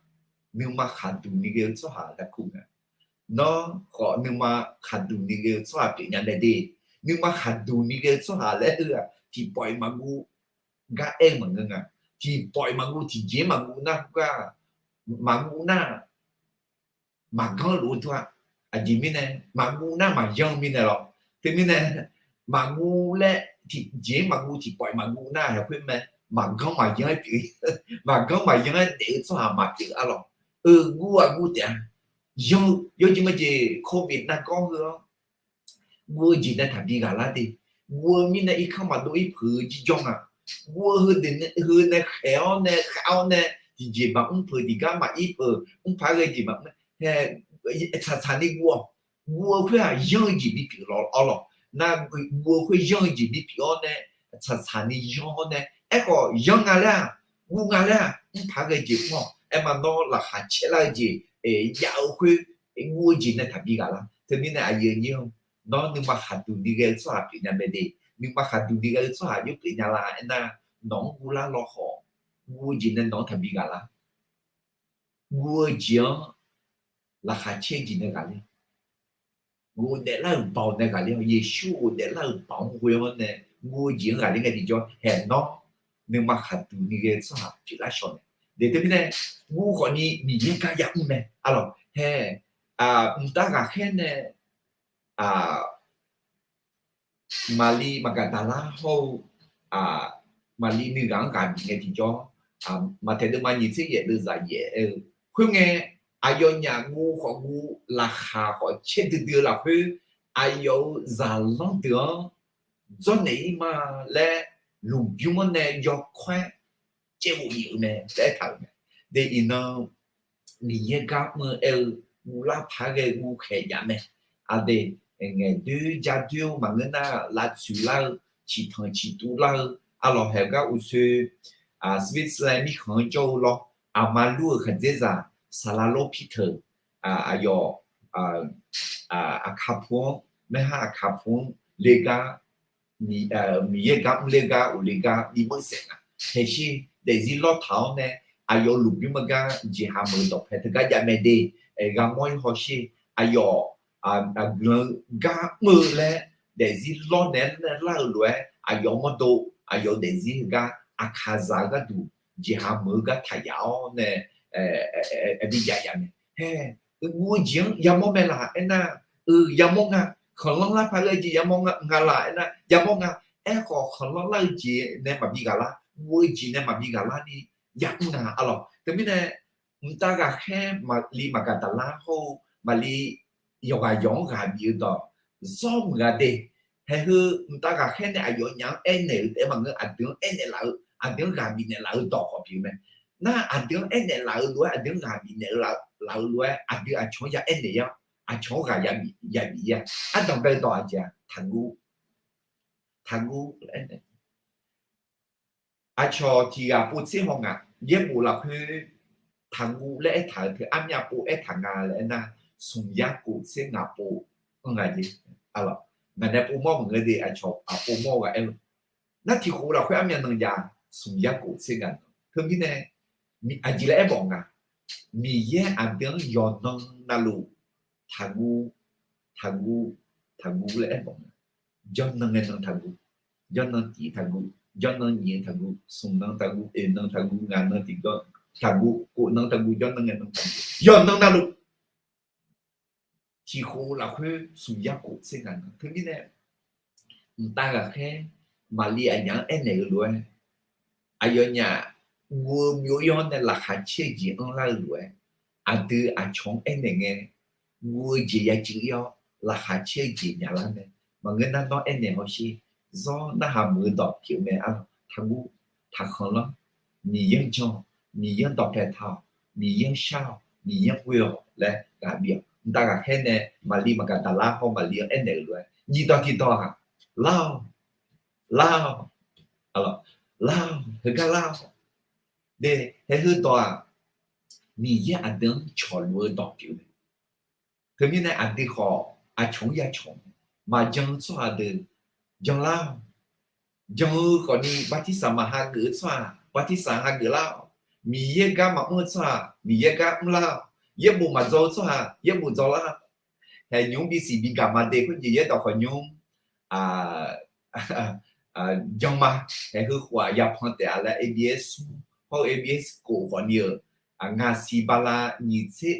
nuima khaqduq ni ghae-eu tsawrhaq laer kur nga. Nawr khawf nuima khaqduq ni ghae-eu tsawrhaq pyeufnya mae de. Nuima khaqduq ni ghae-eu tsawrhaq laer aer-eu-aq, tiqpawf-iq maqguv gar aer-eu maqngeur nga. Tiqpawf-iq maqguv, tiqjeq-anr maqguv nar khoergar, maqguv nar maqganr lof-eu dur-a. Aqjeq mirnae, maqguv nar maqyanr-eu mirnae lawr. Teumirnae, maqguv laer tiqjeq-anr maqguv, tiqpawf-iq maqguv nar haeq khoer mae, maqganr maqyanr-aer pyeuf, maqganr maqyanr-aer daef-eu tsawrhaq maqpyeuf-a lawr. Euq guv-aq guv taef-a. Yanr-eu yawjeq majeq covid nargawr heu-anr guv-eu jeq nae taqbi ghaq lar de. Guv-eu mirnae irkanr maqdov ir peuq-eu jirjawr nga. Guv-eu heu nae khaeq-awr nae khav-awr nae tiqjeq maqmr peuq, tiqgar maqir peuq, mr paq-aer ghae jeq maqmr, tsaqtsaq ni guv-awq. Guv-eu khoer-aq yanr-eu jeq bipyeuf lawr-awr lawq. Nar guv-eu khoer yanr-eu jeq bipyeuf-awr nae, tsaqtsaq ni yanr-awr nae, aerkhawf yanr nga laer-aq, guv nga laer-aq, mr paq-aer ghae jeq mr-awq. Aerma nawr laqkhaq caer lar-eu jeq jav-eu khoer, guv-eu jeq nae taqbi ghaq lar. Teumirnae aqyuif aqnyir-awr, nawr nuima khaqduq ni ghae-eu tsawrhaq pyeufnya mae de. Nuima khaqduq ni ghae-eu tsawrhaq yawpyeuf nya la aernar, nawq-anr guv lar law khawf, guv-eu jeq nae nawq-anr taqbi ghaq lar. Guv-eu jeq-anr laqkhaq caer-eu jeq nae ghaqler, ghofdaef lar-euq baoq nae ghaqler-awr, Yeqsur ghofdaef lar-euq baoq-anr ghoe-awr nae guv-eu jeq-anr ghaqler ngae tiqjawr haeq nawr nuima khaqduq ni ghae-eu tsawrhaq pyeuflar shawq nae. Daeq teumirnae, guv khawfni Miqyaer gar yamr mae. Arlawq hae, mqtav ghaqkhaer nae Maqli Maqgaqdaqlar hawr-eu Maqli nuighaq-anr ghaq bif ngae tiqjawr, Maqtaeq deuvma nyiq tser yaef deuvzaq yaef aer-eu, khoerngae aqyawfnyaf guv khawf guv, laqkhaq khawf caer duidui-eu lafkhoer, aqyawf-euq zaqlanr deuq-anr dzawrnaeq ir ma laer, lmqbymr-anr nae yawkawr-aer caevghof yif-eu mae laer aertaq-euq mae. De iqnan Miqyaer gar mr-eu aer-eu, guvlar paq-aer ghae guvkhaeq jav mae. Aqdui ngaeqdoer jadoer-eu maqngeur nar, lavtsoeq lar-eu, ciqtanq ciqtuv lar-eu, arlawq haeq gar uqsoe Switzerland mirkhanq-anr jawr-eu lawr, aqma lur-euq khaqdzerzaq Saqlaqlor Peter, aqyawf Aqkaq pu-anr, maerhar Aqkaq pu-anr le gar, Miqyaer gar mr le gar uqle gar bi beuv saef nga. Haeqshir daefzir lawr taq-awr nae, aqyawf lmqbymr ma gar jeqha meuq-eu dawqpae teugar jav mae de. Aer, gha mawr-ir hawsher, aqyawf guiqlanq-eu gar mr-eu laer, daefzir lawr naeq-aer nae lar-eu lof-aer aqyawf mawrdo, aqyawf daefzir heugar Aqkaqzaq-eu gharduq jeqha meuq-eu gar taq yaf-awr nae, bi jav yaf mae. Hae, guv-eu jeq-anr yamawr mae laq aernar, yamawr nga. Khanqlanr lar paq-aer ghae jeq yamawr nga laq aernar, yamawr nga. Aerkhawf khanqlanr lar-eu jeq nae maqbi ghaq lar, guv-eu jeq nae maqbi ghaq larni yamr nga arlawq. Teumirnae, mqtav ghaqkhaer Maqli Maqgaqdaqlar hawr-eu Maqli yawqghaq yawq-anr ghaq bif-eu dawq zawr meuq gha de. Haeq heu mqtav ghaqkhaer nae aqyawfnyaf-anr aernaeq-eu taef-aer maqngeur, aqdui-anr aernaeq laf-eu, aqdui-anr ghaq bifnaeq laf-eu dawq khawf pyeuf mae. Nar aqdui-anr aernaeq laf-eu lof-aer, aqdui-anr ghaq bifnaeq laf-eu lof-aer, aqdui aqcawq-anr ya aernaeq-ir-awr, aqcawq-anr ghaq ya bif ir-a. Ardanqbae dawq aqjeq-aq, taqguv, taqguv laer aernaeq. Aqcawq tiq ghaq pov tser haw ngaq, yaerbof lafkhoer taqguv laer aertaq-euq teu armyav pov aertaq nga laer aernar, smq yar kof tser ngaq pov anr nga jeq. Ngaq nae pov mawr maqngeur de, aqcawq aqpov mawr-eu ghaq aer-eu, nar tiq khof lafkhoer armyav nan jav, smq yar kof tser ngaq nan. Teumirnae, aqjeq laer aermawf nga, Miqyaer aqdui-anr yawqnan navluf taqguv, taqguv, taqguv laer aermawf nga. Jawrnan ngae nan taqguv, jawrnan tiq taqguv, jawrnan nyiq taqguv, smq nan taqguv, oeq nan taqguv, ngaq nan tiqganr taqguv, kof nan taqguv, jawrnan ngae nan taqguv, yawqnan navluf tiq khof lafkhoer smq yar kof tser ngaq nan. Teumirnae, mqtav ghaqkhaer Maqli aqnyaf-anr aernaeq-eu lof-aer, aqyawfnyaf guv-eu byov-ir-awr nae laqkhaq caer-eu jeq anrlar-eu lof-aer, aqdui aqcawq-anr aernaeq ngae, guv-eu jeq ya cuiv-ir-awr laqkhaq caer-eu jeq myaqlar mae. Maqngeur nar nawr aernaeq hawsher, zawr narhaq muiq-eu dawq pyeuf mae arlawq. Taqguv, taqkhanqlanr, Miqyaer-anr jan-awq, Miqyaer-anr dawqpae taq-awq, Miqyaer-anr shar-awq, Miqyaer-anr ghoe-awq laer ghaq bif-awq. Mqtav ghaqkhaer nae Maqli Maqgaqdaqlar hawr Maqli-anr aernaeq-euq lof-aer, nyiq dawq tiq dawq-aq, lar-awq, Lar-awq. Lar-awq. Heugar lar-awq. De, haeq heudawq-aq, Miqyaer aqdui-anr cawqluf-eu dawq pyeuf-eu mae. Teumirnae aqdui khawf aqcawq-anr ya cawq, maqjan-eu tsawrhaq deuq jan lar-awq. Jan-eu khawfni bartirsaq maqhageuf-eu tsawrhaq bartirsaq hageuf lar-awq. Miqyaer gar maqmr-eu tsawrhaq Miqyaer gar mr lar-awq. Yaerbof maqdzaw-eu tsawrhaq yaerbof dzaw lar-awq. Haeq nymq-mr bisiq bigaq ma de khoerjeq yaerdawq khawf nymr jan ma. Haeq heu khof-aq yapan taef-a laer A B S smr hawr-eu A B S kof khawfni-euq ngaq siq bala nyiq tser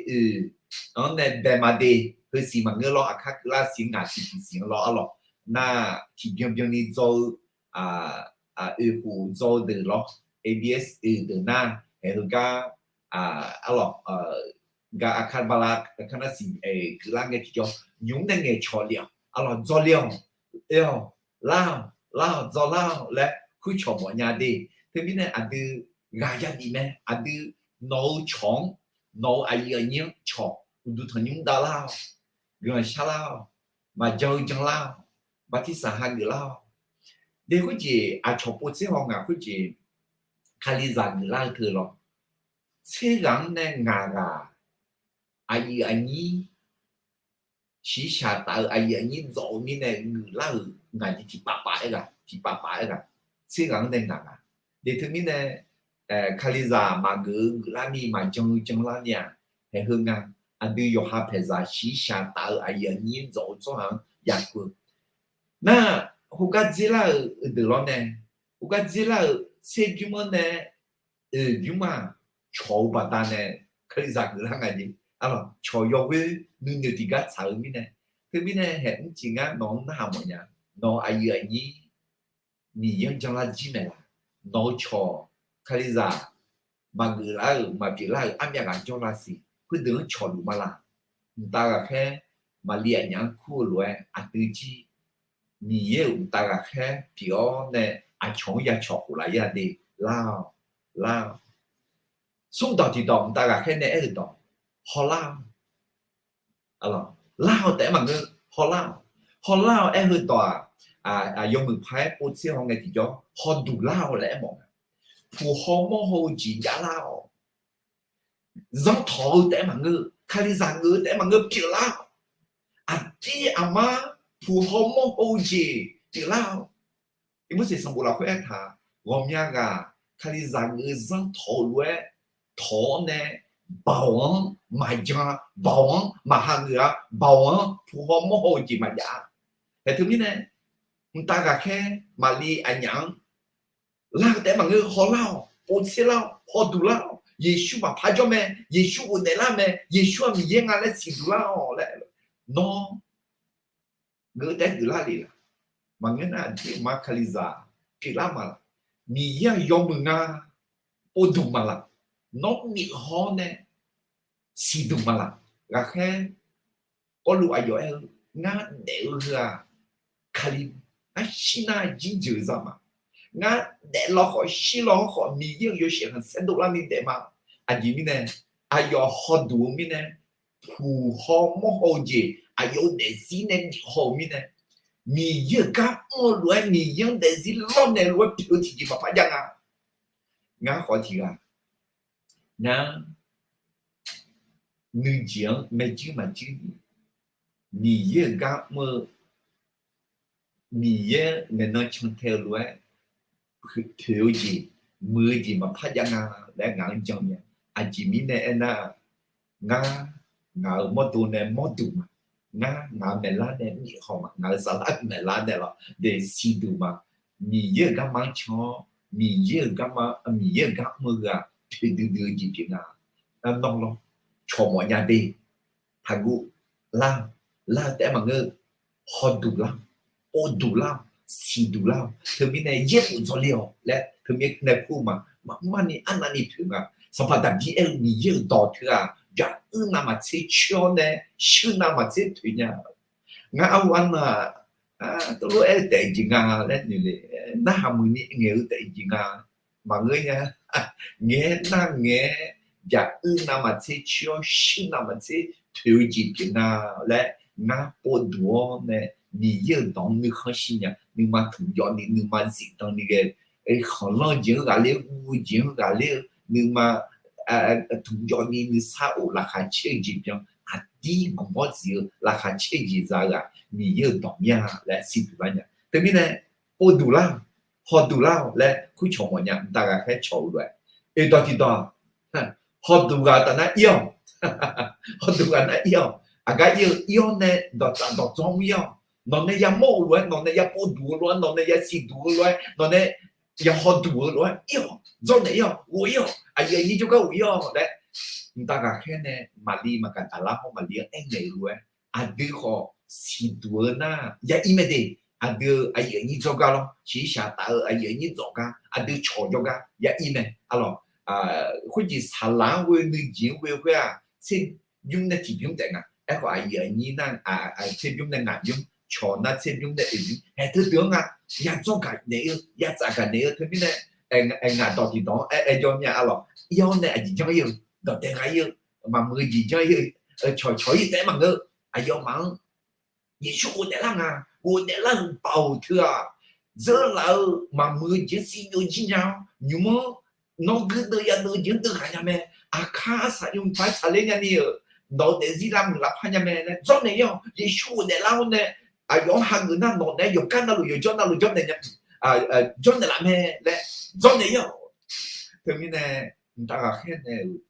oeq-anr nae bae ma de. Heusiq maqngeur lawr, aqkar keuvlar siq ngaq siq tiqsiq-anr lawr arlawq. Nar tiqbyan byanni dzaw-eu oeq khof dzaw-eu deuq lawr, A B S oeq deuq nar haeq heugar arlawq, gar aqkar bala aqkar nar siq keuvlar ngae tiqjawr nymq-mr nae ngaeqcawq le-awq arlawq, dzaw le-awq. Oe-awq, lar-awq, lar-awq, dzaw lar-awq laer kurcawq mawfnya de. Teumirnae aqdui ghaq yabif mae. Aqdui nawq-eu cawq-anr, nawq-eu aqyuif aqnyir-anr cawq, uqduq tanqnymr dav lar-awq, guiqlanq shar lar-awq, maqjan-eu jan lar-awq, bartirsaq hageuf lar-awq. De khoerjeq aqcawq povtser haw ngaq khoerjeq Kalizaq geuflar-eu teu lawr. Tser ghaq-anr nae ngaq ghaq aqyuif aqnyir shiqshaq taf-eu aqyuif aqnyir dzawf-eu mirnae geuflar-euq ngaq jeq tiqpav pav-aer ghaq, tiqpav pav-aer ghaq, tser ghaq-anr nae ngaq ghaq. De teumirnae Kalizaq maqgeuf-eu geuflar ni, maqjan-eu janlar ni-aq, haeq heu nga. Aqdui yawqha paeqzaq shiqshaq taf-eu aqyuif aqnyir dzawf-eu tsawrhaq-anr yakuv-eu nar, khoergar dzer lar-euq deuq lawr nae, khoergar dzer lar-euq tser bymr-anr nae oeq bymr-aq, cawq-eu baqdanae Kalizaq geuflar nga jeq. Arlawq, cawq yawghoer nuinoeq tiqgar tsaq-eu mirnae, teumirnae haeq mrcif ngar nawq-anr narhaq mawfnya. Nawq-eu aqyuif aqnyir Miqyaer-anr janlar jir maeqlaf. Nawq-eu cawq Kalizaq maqgeuf lar-euq maqpyeuf lar-euq armyav ghaq jawrlar siq. Khoerdeuq-anr cawqluf ma laq. Mqtav ghaqkhaer Maqliv aqnyaf-anr kur-eu lof-aer aqdui jir Miqyaer-euq mqtav ghaqkhaer pyeuf-awr nae aqcawq-anr ya cawq khof laf-ir-a de. Lar-awq, lar-awq. Smrdawq tiqdawq mqtav ghaqkhaer nae aer-eu dawq, hawlar-awq. Lar-awq taef-aer maqngeur, hawlar-awq. Hawlar-awq aer-eu dawq-aq, yawmuiq paq-aer povtser haw ngae tiqjawr hawduq lar-awq laer aermawf nga. Puq haw mawr haw-eu jeq javlar-awq. Zanrtawq-eu taef-aer maqngeur, Kalizaq geuf-eu taef-aer maqngeur, pyeuflar-awq. Aqdir aqmar puq haw mawr haw-eu jeq pyeuflar-awq. Iqbax seq sanqbof lafkhoer aertaq, ghawqmya ghaq Kalizaq geuf-eu zanrtawq-eu lof-aer tawq-awr nae, baoq-anr maqjan, baoq-anr maqhageuf-a, baoq-anr puq haw mawr haw-eu jeq maqjav-a. Haeq teumirnae, mqtav ghaqkhaer Maqliv aqnyaf-anr lar-eu taef-aer maqngeur, hawlar-awq, povtser lar-awq, hawduq lar-awq. Yeqsur maqpar jawr mae, Yeqsur ghofdaef lar mae, Yeqsur-aq Miqyaer nga laer siqduq lar-awq laer. Nawr geuf taef-aer geuflar le laq? Maqngeur nar, aqdirmar Kalizaq pyeuflar ma laq? Miqyaer-aq yawmuiq nga, povduq ma laq? Nawr miqhaw-awr nae siqduq ma laq? Ghaqkhaer Pawrluv aqyawf aer-eu, ngar daef-eu heu-aq, Kali, ngar shir nar jirjeuq za ma. Ngar daeflawr khawf shirlawr khawf Miqyaer-euq yawshaef khanqsaer dovlar ni daef ma. Aqjeq mirnae, aqyawf hawduq-eu mirnae, puq haw mawr haw-eu jeq aqyawf-euq daefzir nae bif haw-eu mirnae, Miqyaer-euq gar mr-eu lof-aer Miqyaer-anr daefzir lawrnaeq lof-aer pyeuf-eu tiqjeq maqpar jav nga. Ngar khawf tiq ghaq, ngar nuijeq-anr maerjuir maqjuir ni, Miqyaer-euq gar mr-eu, Miqyaer ngaeqnan cantae-eu lof-aer poeq-eu jeq, muiq-eu jeq maqpar jav nga laer ngaq-anr jan nya. Aqjeq mirnae aernar, ngar, ngaq-euq mawrdo nae mawrduq ma. Ngar, ngaq-euq maeqlar nae bif haw ma. Ngaq-euq saflar maeqlar nae lawr de siqduq ma. Miqyaer-euq garma-anr can-awr, Miqyaer-euq garma, Miqyaer-euq gar mr-eu ghaq poeqdui dui-eu jeq pyeuf nga. Arnawr lawr, cawq mawf nya de. Taqguv lar, lar-eu taef-aer maqngeur, hawduq lar, povduq lar, siqduq lar-awq. Teumirnae yaerbof dzawle-awq laer teumirnae kur-eu ma. Maqmr ni arnavni poeq nga. Sanqpaq Daqbir aer-eu Miqyaer-euq dawq teu-aq, byaq uir navmaqtser coer-awr nae, shuir navmaqtser poeq nya. Ngar arhu arnan-aq, tov lof-aer-eu taef-eu jeq nga laer noeq le. Narhaq muiqni ngaeq-eu taef-eu jeq nga. Maqngeur nya. Ngaeq-aer nar ngaeq-aer, byaq uir navmaqtser coer-awr shuir navmaqtser poeq-eu jeq pyeuf nga laer ngar povduq-awr nae Miqyaer-euq dawq-anr nuikhanr shir nya, nuima tmq jawv ni, nuima zifdan ni ghae-eu, khanqlanr jeq-anr ghaqler-eu, guv jeq-anr ghaqler-eu, nuima tmq jawv ni nuisar of laqkhaq caer-eu jeq byan, aqdir guqmawr zif-eu laqkhaq caer-eu jeq za-eu-aq Miqyaer-euq dawq mya laer siqduq lar nya. Teumirnae, povduq lar-awq, hawduq lar-awq laer kurcawq mawfnya mqtav ghaqkhaer cawq-eu lof-aer, oeqdawq tiqdawq, hawduq ghaq taf nar ir-awq. Hawduq ghaq nar ir-awq. Aqgar ir-eu ir-awr nae dawqtsaf dawqdzanr mr ir-awq. Nawq nae yamawr-euq lof-aer, nawq nae yapovduq-eu lof-aer, nawq nae yasiqduq-eu lof-aer, nawq nae yahawduq-eu lof-aer ir-awq. Dzawrnaeq ir-awq, ghof ir-awq, aqyuif aqnyir jawrgar ghof ir-awq laer, mqtav ghaqkhaer nae Maqli Maqgaqdaqlar hawr Maqli-anr aernaeq-euq lof-aer, aqdui khawf siqduq-eu nar ya ir mae de. Aqdui-euq aqyuif aqnyir jawrgar lawr, shiqshaq taf-eu aqyuif aqnyir dzawqgar, aqdui cawq jawrgar ya ir mae. Arlawq, khoerjeq saqlaq-anr ghoe nuijeq-anr ghoe khoer-aq, tserbymr nae tiqbymr taef nga. Aerkhawf aqyuif aqnyir nar, tserbymr nae ngaqbymr, cawq nar tserbymr nae oeqbymr, haeq teudeuq-anr nga. Yadzawr gaq naeq-eu, yatsaf gaq naeq-eu teumirnae, ngaq dawq tiqdawq-anr aer aer jawr mir-a. Arlawq, ir-awr nae aqjeq janr ir-eu, dawqdae gha ir-eu, maqmuiq-eu jeq janr ir-eu, cawq cawq ir taef-aer maqngeur-eu, aqyawfmaf-anr Yeqsur ghofdaef lar nga. Ghofdaef lar-euq baoq teu-aq, dzeurlaf-eu maqmuiq-eu jeq-anr sivbyov jir nya-awr, nymq-anr nawr guirdeuv yadeuv jeq-anr deuv ghaq nya mae. Aqkar arsaq nymr par saqler nyani-euq, nawq-eu daefzir lavmuiq lavpar nya mae laer dzawrnaeq ir-awq. Yeqsur ghofdaef lar-awr nae aqyawf-anr hageuf nar nawq naeq-aer yawqgar navluf yawqjawr navluf jawrnaeq nya, jawrnaeq laf mae laer dzawrnaeq ir-awq. Teumirnae, mqtav ghaqkhaer nae-euq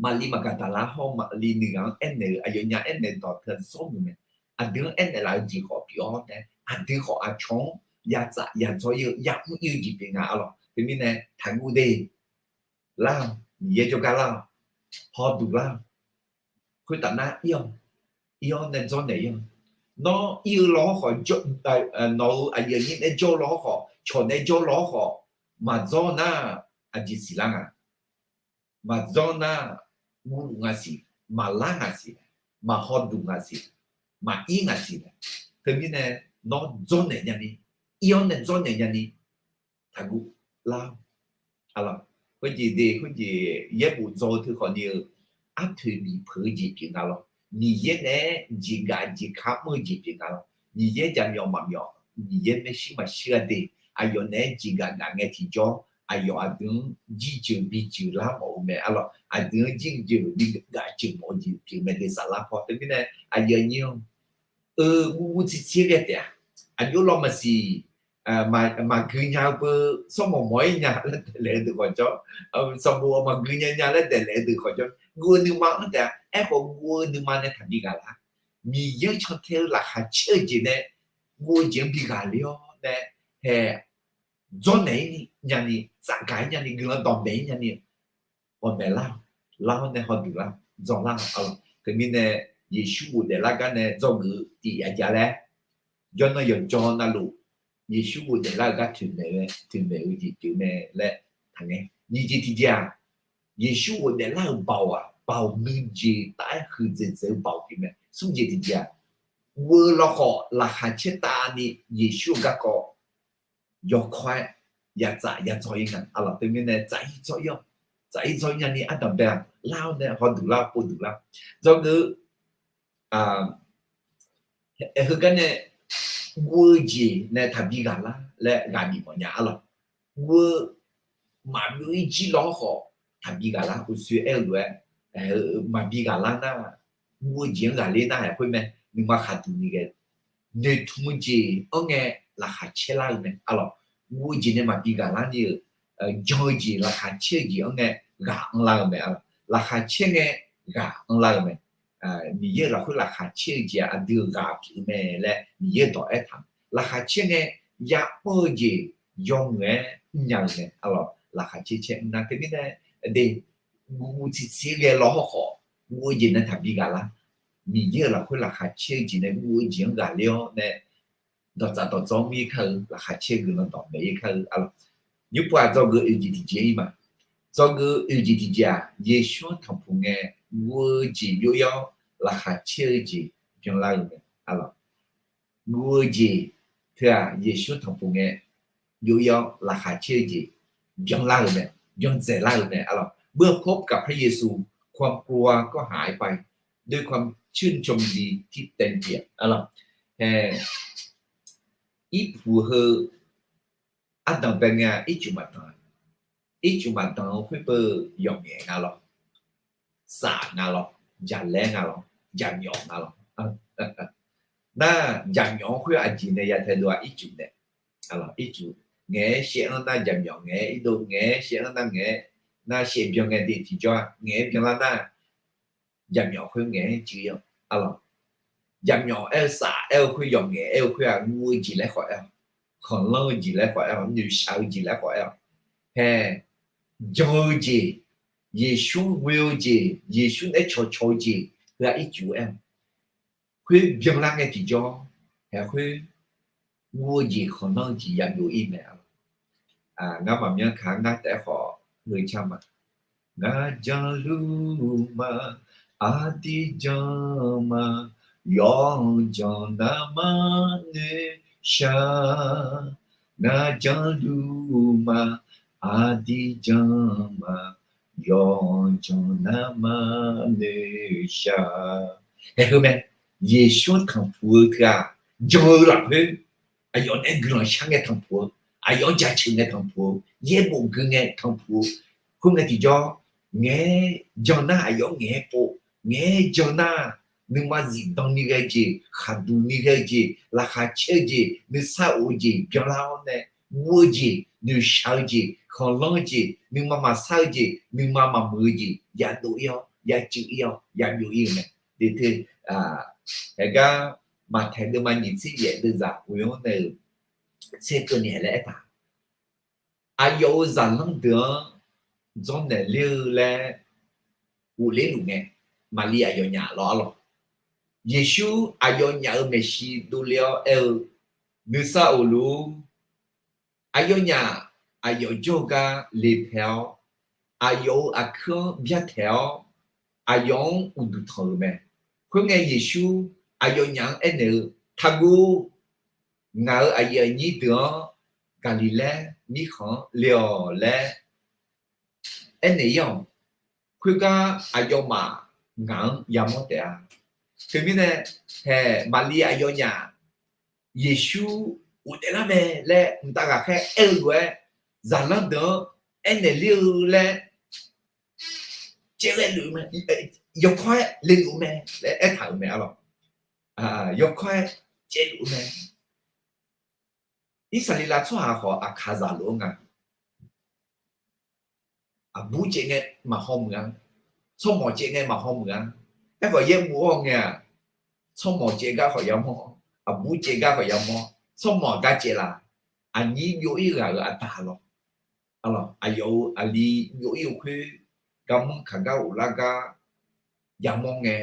Maqli Maqgaqdaqlar hawr Maqli nuighaq-anr aernaeq-eu aqyawfnyaf aernaeq dawq teu-aq zanr muiq mae. Aqdui-anr aernaeq laf-eu jeq khawf pyeuf-awr nae, aqdui khawf aqcawq-anr yatsaf yadzawr ir-eu yamr ir-eu jeq pyeuf nga. Arlawq, teumirnae taqguv de. Lar-awq, Miqyaer jawrgar lar-awq, hawduq lar-awq. Khoertaf nar ir-awq, ir-awr nae dzawrnaeq ir-awq. Nawr ir-eu lawhawr khawf, nawq-euq aqyuif aqnyir nae jawr-eu lawhawr khawf, cawq nae jawr-eu lawhawr khawf, maqdzawr nar aqjeq siqlar nga. Maqdzawr nar guvluf nga siq, maqlar nga siq, maqhawduq nga siq, maqir nga siq. Teumirnae nawr dzawrnaeq nyani, ir-awr nae dzawrnaeq nyani, taqguv lar-awq. Arlawq, khoerjeq de, khoerjeq yaerbof dzaw-eu teukhawf ni-eu, arpoeq bif peuq-eu jeq pyeuf nga lawr. Miqyaer naeq-aer jeqgaf jeq kamr-eu jeq pyeuf nga lawr. Miqyaer jaqmyawf maqmyawf, Miqyaer maershuir maqshuir-a de. Aqyawf naeq-aer jeqgaf gaf ngae tiqjawr, aqyawf aqdui-anr jirjeuq bijeuq lar mawf-eu mae. Arlawq, aqdui-anr jirjeuq bigaf jeuq mawf-eu jeq pyeuf mae de saflar paw. Teumirnae aqyuif aqnyir-anr, eu, guvguv tsirtsir ghae taef-a. Aqjox lawr maqsiq, maqgui nya-eu beu, sawrmawq mawq-ir nya laer daeflaef-eu deuq khawf jawr, sanqbof maqgui nya nya laer daeflaef-eu deuq khawf jawr, guv-eu nuima-anr taef-a. Aerkhawf guv-eu nuima nae taqbi ghaq lar. Miqyaer-anr cantae-eu laqkhaq caer-eu jeq nae guv-eu jeq-anr bi ghaqler-awr nae, hae, dzawrnaeq-ir nyani, tsafgaq-ir nyani, guiqlanq dawqmaeq-ir nyani, ghawqmaeq lar-awq. Lar-awr nae hawduq lar, dzawrlar-awq. Teumirnae Yeqsur ghofdaef lar gar nae dzawgeuf-eu tiq yaf jav laer, jawrnan yawqjawr navluf Yeqsur ghofdaef lar-eu gar toeqmaeq-eu jeq pyeuf mae laer taqngae. Nyiq jeq tiqjeq-aq, Yeqsur ghofdaef lar-euq baoq-aq, baoq nuijeq taf-aer huiqdzaeq dzaeq-eu baoq pyeuf mae. Smr jeq tiqjeq-aq, guv-eu lawkhawf laqkhaq caertavni Yeqsur-eu garkawv yawkawr-aer yatsaf yadzawr-ir nga. Arlawq, teumirnae tsaf-ir dzawr-ir-awq. Tsaf-ir dzawr-ir nyani ardanqbae-aq, lar-awr nae hawduq lar, povduq lar. Dzawgeuf-eu heugar nae guv-eu jeq nae taqbi ghaq lar laer ghaq bif mawfnya. Arlawq, guv-eu maqbyov-ir jir lawr khawf taqbi ghaq lar. Uqshoe aer-eu lof-aer, maqbi ghaq lar nar, guv-eu jeq-anr ghaqler nar haeq khoer mae. Nuima khaqduq ni ghae, noeqtmq-eu jeq-anr ngae laqkhaq caer lar-eu mae. Arlawq, guv-eu jeq nae maqbi ghaq lar ni-euq, jan-eu jeq laqkhaq caer-eu jeq-anr ngae ghaq anrlar-eu mae. Arlawq, laqkhaq caer ngae ghaq anrlar-eu mae. Miqyaer-euq lafkhoer laqkhaq caer-eu jeq-aq aqdui-euq ghaq pyeuf-eu mae laer Miqyaer-euq dawq aertaq. Laqkhaq caer ngae ya'mr-eu jeq yawmuiq-aer mrnya-eu mae. Arlawq, laqkhaq caer caer mrnar teumirnae de, guv guv tsirtsir ghae lawr hawr khawf, guv-eu jeq nae taqbi ghaq lar. Miqyaer-euq lafkhoer laqkhaq caer-eu jeq nae guv-eu jeq-anr ghaqler-awr nae, dawqtsaf dawqdzawr mir kar-eu laqkhaq caer-eu guiqlanq dawqmaeq-ir kar-eu. Arlawq, nymrpov-aq dzawgeuf oeq jeq tiqjeq-ir ma. Dzawgeuf oeq jeq tiqjeq-aq, Yeqsur-anr tanqpuq ngae guv-eu jeq byov-ir-awr laqkhaq caer-eu jeq byanlar-eu mae. Arlawq, guv-eu jeq teu-aq, Yeqsur-anr tanqpuq ngae byov-ir-awr laqkhaq caer-eu jeq byanlar-euq mae, byandzaeq lar-euq mae. Arlawq, เมื่อพบกับพระเยซู ความกลัวก็หายไป ด้วยความชื่นชมยินดีที่เต็มเปี่ยม arlawq. Hae, irpuq heu ardanq bae ngae-a, ircuf maqdanq. Ircuf maqdanq-eu khoer beu yawqngaef nga lawr. Saf nga lawr, jaqlaer nga lawr, jaqmyawf nga lawr. Nar, jaqmyawf-anr khoer aqjeq nae ya taedov-a, ircuf nae. Ircuf, ngaeq-aer shaev-anr nar jaqmyawf, ngaeq-aer irdov, ngaeq-aer shaev-anr nar ngaeq-aer, nar shaev byan ngae de tiqjawr-a, ngaeq-aer byanlar nar, jaqmyawf khoer ngaeq-aer cuiv-ir-awq. Arlawq, jaqmyawf aer-eu saf aer-eu khoer, yawqngaef aer-eu khoer-aq, nguv-eu jeq laer khawf aer-awq. Khanqlanr-eu jeq laer khawf aer-awq. Noeqshaq-eu jeq laer khawf aer-awq. Hae, jan-eu jeq, Yeqsur ghoe-eu jeq, Yeqsur naeq-aer cawqcawq-eu jeq, heu-aq ircuf aer-awq. Khoer byanlar ngae tiqjawr, hae khoer, nguv-eu jeq khanqlanr-eu jeq yabyov-ir mae. Ngar maqmyan ka ngar taef-aer khawf, heu car ma. Ngar janluf ma, aqdui jan ma, yawqjan narma noeqshaq. Ngar janluf ma, aqdui jan ma, yawqjan narma noeqshaq. Hae heu mae, Yeqsur-anr tanqpuq-eu teu-aq, jan-eu lafkhoer, aqyawf nae guiqlanq shar ngae tanqpuq-eu, aqyawf-anr jaceuq ngae tanqpuq-eu, yaerbof gui ngae tanqpuq-eu, khoerngae tiqjawr, ngaeq-aer jan nar aqyawf-anr ngaeq-aer pov, ngaeq-aer jan nar, nuima zifdan ni ghae-eu jeq, khaqduq ni ghae-eu jeq, laqkhaq caer-eu jeq, nuisar of-eu jeq byanlar-awr nae, nguv-eu jeq, noeqshaq-eu jeq, khanqlanr-eu jeq, nuima maqsar-eu jeq, nuima maqmuiq-eu jeq, yadov-ir-awr, yacuiv-ir-awr, yabyov-ir-eu mae. Deuq teu, haegar, Maqtaeq deuvma nyiq tser yaef deuvzaq ghoe-anr nae-euq tser keuvni laer aertaq. Aqyawf-euq zaqlanr deuq-anr dzawrnaeq ler-eu laer ghofler luf ngae, Maqliv aqyawfnyaf lawr arlawq. Yeqsur aqyawfnyaf-euq maeqshi dovle-awr aer-eu, nuisar of luf-ur. Aqyawfnyaf aqyawf jawr-eu gar lepae-awr, aqyawf-euq aqkuir-anr byartaeq-awr, aqyawf-anr uqduq tanq-euq mae. Khoerngae Yeqsur aqyawfnyaf-anr aernaeq-eu, Taqguv. Ngaq-euq aqyuif aqnyir deuq-anr Gaqliqlaer mirkhanq-anr le-awq laer aernaeq-ir-awq. Khoergar aqyawfmaf ngaq-anr yamawr taef-a. Teumirnae, hae, Maqliv aqyawfnyaf Yeqsur ghofdaef lar mae laer mqtav ghaqkhaer aer-eu lof-aer, zaqlanr deuq-anr aernaeq ler-eu laer caevghae luf-eu mae, yawkawr-aer le luf-eu mae laer aertaq-euq mae arlawq. Yawkawr-aer caevluf-eu mae. Irsaqleqlav tsawrhaq khawf aqkaqzaq lof-anr nga. Aqbur caev ngae maqhaw muiq-a. Tsawrmawq caev ngae maqhaw muiq-a. Aerkhawf yaerbof-awr ngae-aq, tsawrmawq caev gar khawf yamawr, aqbur caev gar khawf yamawr, tsawrmawq gar caev laf. Aqnyir byov-ir ghaq-euq aqda lawq. Aqlawq, aqyawf-euq aqli byov-ir-eu khoer, garmanr kaqgar ghoflar gar yamawr ngae,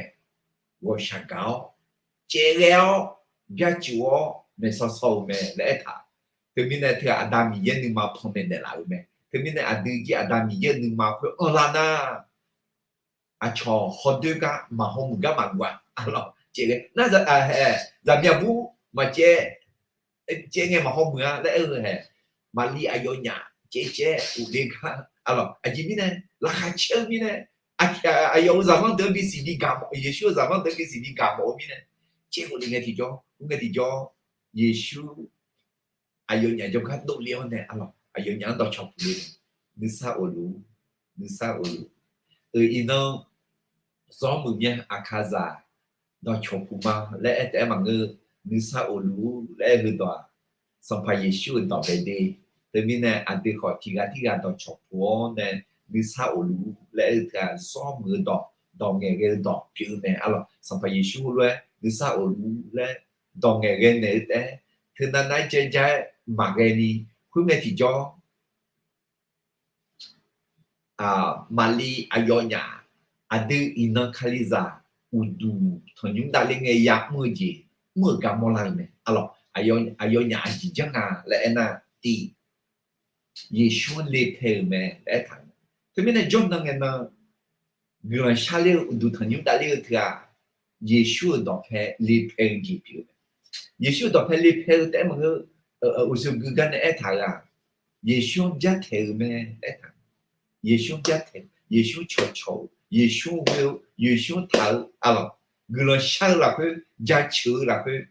ghawqshaq gaq-awr, caevghae-awr, byarcuf-awr maeqsaw saw-euq mae laer aertaq. Teumirnae teu-aq, Aqda Miqyaer nuima panmaeq naeqlaf-euq mae. Teumirnae aqdui jir Aqda Miqyaer-euq nuima khoer anrlar nar, aqcawq hawdoer gar maqhaw muiq gar maqguv-a. Aqlawq, caevghae nar, zaqmiq aqbur maqcaev, caev ngae maqhaw muiq-a laer aer-eu hae. Maqliv aqyawfnyaf caevcaev ghofle gar, aqlawq, aqjeq mirnae, laqkhaq caer-eu mirnae, aqyawf-euq zaqlanr deuq-anr bisiq bigaq mawf, Yeqsur-euq zaqlanr deuq-anr bisiq bigaq mawf-eu mirnae, caev ghofle ngae tiqjawr, khoerngae tiqjawr, Yeqsur aqyawfnyaf jawrgar dovle-awr nae, aqlawq, aqyawfnyaf-anr dawqcawq puq le, nuisar of luf, nuisar of luf. Iqnan zawr muiq mya aqkaqzaq dawqcawq puq ma laer aer taef-aer maqngeur. Nuisar of luf-ur laer aer-eu dawq-aq, Sanqpaq Yeqsur-euq dawq bae de. Teumirnae aqdui khawf tiqghaq tirghaq dawqcawq puq-awr nae nuisar of luf-ur laer aer-eu teu-aq, zawr muiq-eu dawq, dawq ngaeqghae-eu dawq pyeuf-eu mae. Aqlawq, Sanqpaq Yeqsur lof-aer nuisar of luf-ur laer dawq ngaeqghae naeq-eu taef-aer, teunav nav-aer jaev ja-aer maqghae ni, khoerngae tiqjawr Maqliv aqyawfnyaf, aqdui iqnan Kalizaq uqduq tanqnymr davler ngae ya'mr-eu jeq, mr-euq gar mawrlar-eu mae. Aqlawq, aqyawfnyaf aqjeq janr nga laer aernar, tiq, Yeqsur-anr le pae-euq mae laer aertaq-eu. Teumirnae jawrnan ngae nan guiqlanq sharler-eu uqduq tanqnymr davler-eu teu-aq, Yeqsur-euq dawqpae le pae-eu jeq pyeuf-eu mae. Yeqsur-euq dawqpae le pae-eu taef-aer maqngeur, uqshoe gui gar nae aertaq-euq-aq, Yeqsur-anr byartaeq-euq mae laer aertaq. Yeqsur-anr byartaeq, Yeqsur cawqcawq-eu, Yeqsur ghoe-eu, Yeqsur taq-eu, aqlawq, guiqlanq shar-eu lafkhoer, jaceuq-eu lafkhoer,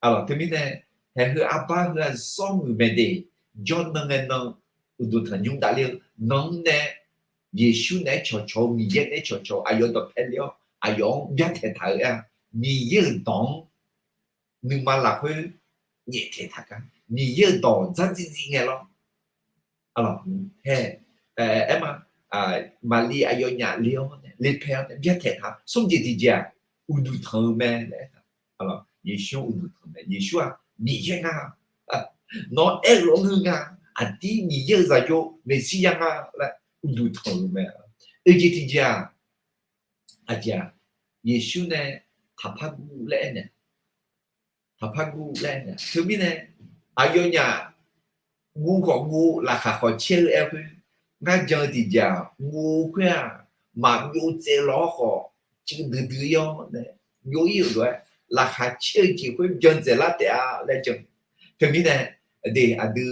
Aqlawq, teumirnae, haeq heu arbar heu-aq zawr muiq mae de, jawr nan ngae nan, uqduq tanqnymr davler-eu, nan-anr nae, Yeqsur naeq-aer cawqcawq-eu, Miqyaer naeq-aer cawqcawq-eu aqyawf dawqpae le-awr aqyawf-anr byaer taeq taq-eu aer-a, Miqyaer-euq dawq-anr nuima lafkhoer nyaeftaeq taq gar, Miqyaer-euq dawq dzardziv dziv ngae lawr. Aqlawq, hae, aer ma, Maqli aqyawfnyaf le-awr nae, le pae-awr nae byaer taeq taq, smr jeq tiqjeq-aq, uqduq tanq-eu mae laer aer-a. Aqlawq, Yeqsur-anr uqduq tanq mae. Yeqsur-aq, Miqyaer nga. Nawr aer-eu lof-aer ngeur nga. Aqdir Miqyaer-euq zaqyo Meqsirya nga laer uqduq tanq-euq mae. Oeq jeq tiqjeq-aq, aqjeq-aq, Yeqsur nae taqpar guv laer aernaeq, taqpar guv laer aernaeq. Teumirnae, aqyawfnyaf guv khawf guv, laqkhaq khawf caer-eu aer khoer, ngar jan-eu tiqjeq-aq, guv-eu khoer-aq, maqbyov tsaev lawq-awr khawf, cuiv duidui-awr nae, byov-ir-euq lof-aer, laqkhaq caer-eu jeq khoer byan dzaeqlar taef-a laer jan. Teumirnae, aqdui, aqdui,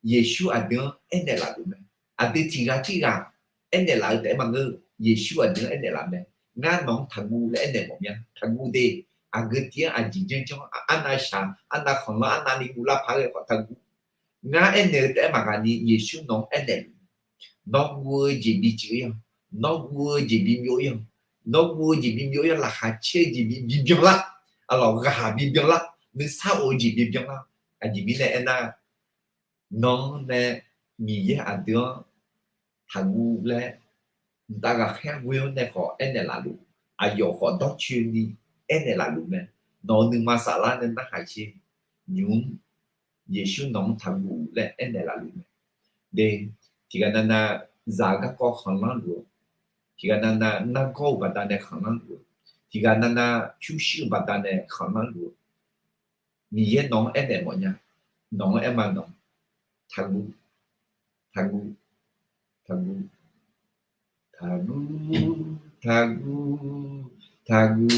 Yeqsur aqdui-anr aernaeq laf luf mae. Aqdui tiqghaq tirghaq aernaeq laf-eu taef-aer maqngeur, Yeqsur aqdui-anr aernaeq laf mae. Ngar nawq-anr taqguv laer aernaeq mawf mya. Taqguv de, aqgeu tiv-anr aqjeq janrjanr, arnav shaq, arnav khanqlanr, arnavni guvlar paq-aer khawf taqguv. Ngar aernaeq-eu taef-aer maqghaq ni Yeqsur nawq-anr aernaeq luf mae. Nawr guv-eu jeq bicuf-ir-awr, nawr guv-eu jeq bibyov-ir-awr, nawr guv-eu jeq bibyov-ir-awr, laqkhaq caer-eu jeq bi bibyan lar. Aqlawq, ghaq bibyan lar, nuisar of-eu jeq bibyan lar. Aqjeq mirnae aernar, nawq-anr nae Miqyaer aqdui-anr taqguv laer, mqtav ghaqkhaer ghoe-awr nae khawf aernaeq laf luf, aqyawf khawf dawrcoeni aernaeq laf luf mae. Nawq-euq nuima saflar nae narhaq sher, nymq-mr Yeqsur nawq-anr taqguv laer aernaeq laf luf mae. De, tiqghaq navnav zaq-eu garkawv khanqlanr luf-eu, tiqghaq navnav nargawr-eu baqdanae khanqlanr luf-eu, tiqghaq navnav pyurshuir-eu baqdanae khanqlanr luf-eu, Miqyaer nawq-anr aernaeq mawfnya. Nawq-anr aer ma nawq, taqguv, taqguv, taqguv, taqguv, taqguv, taqguv,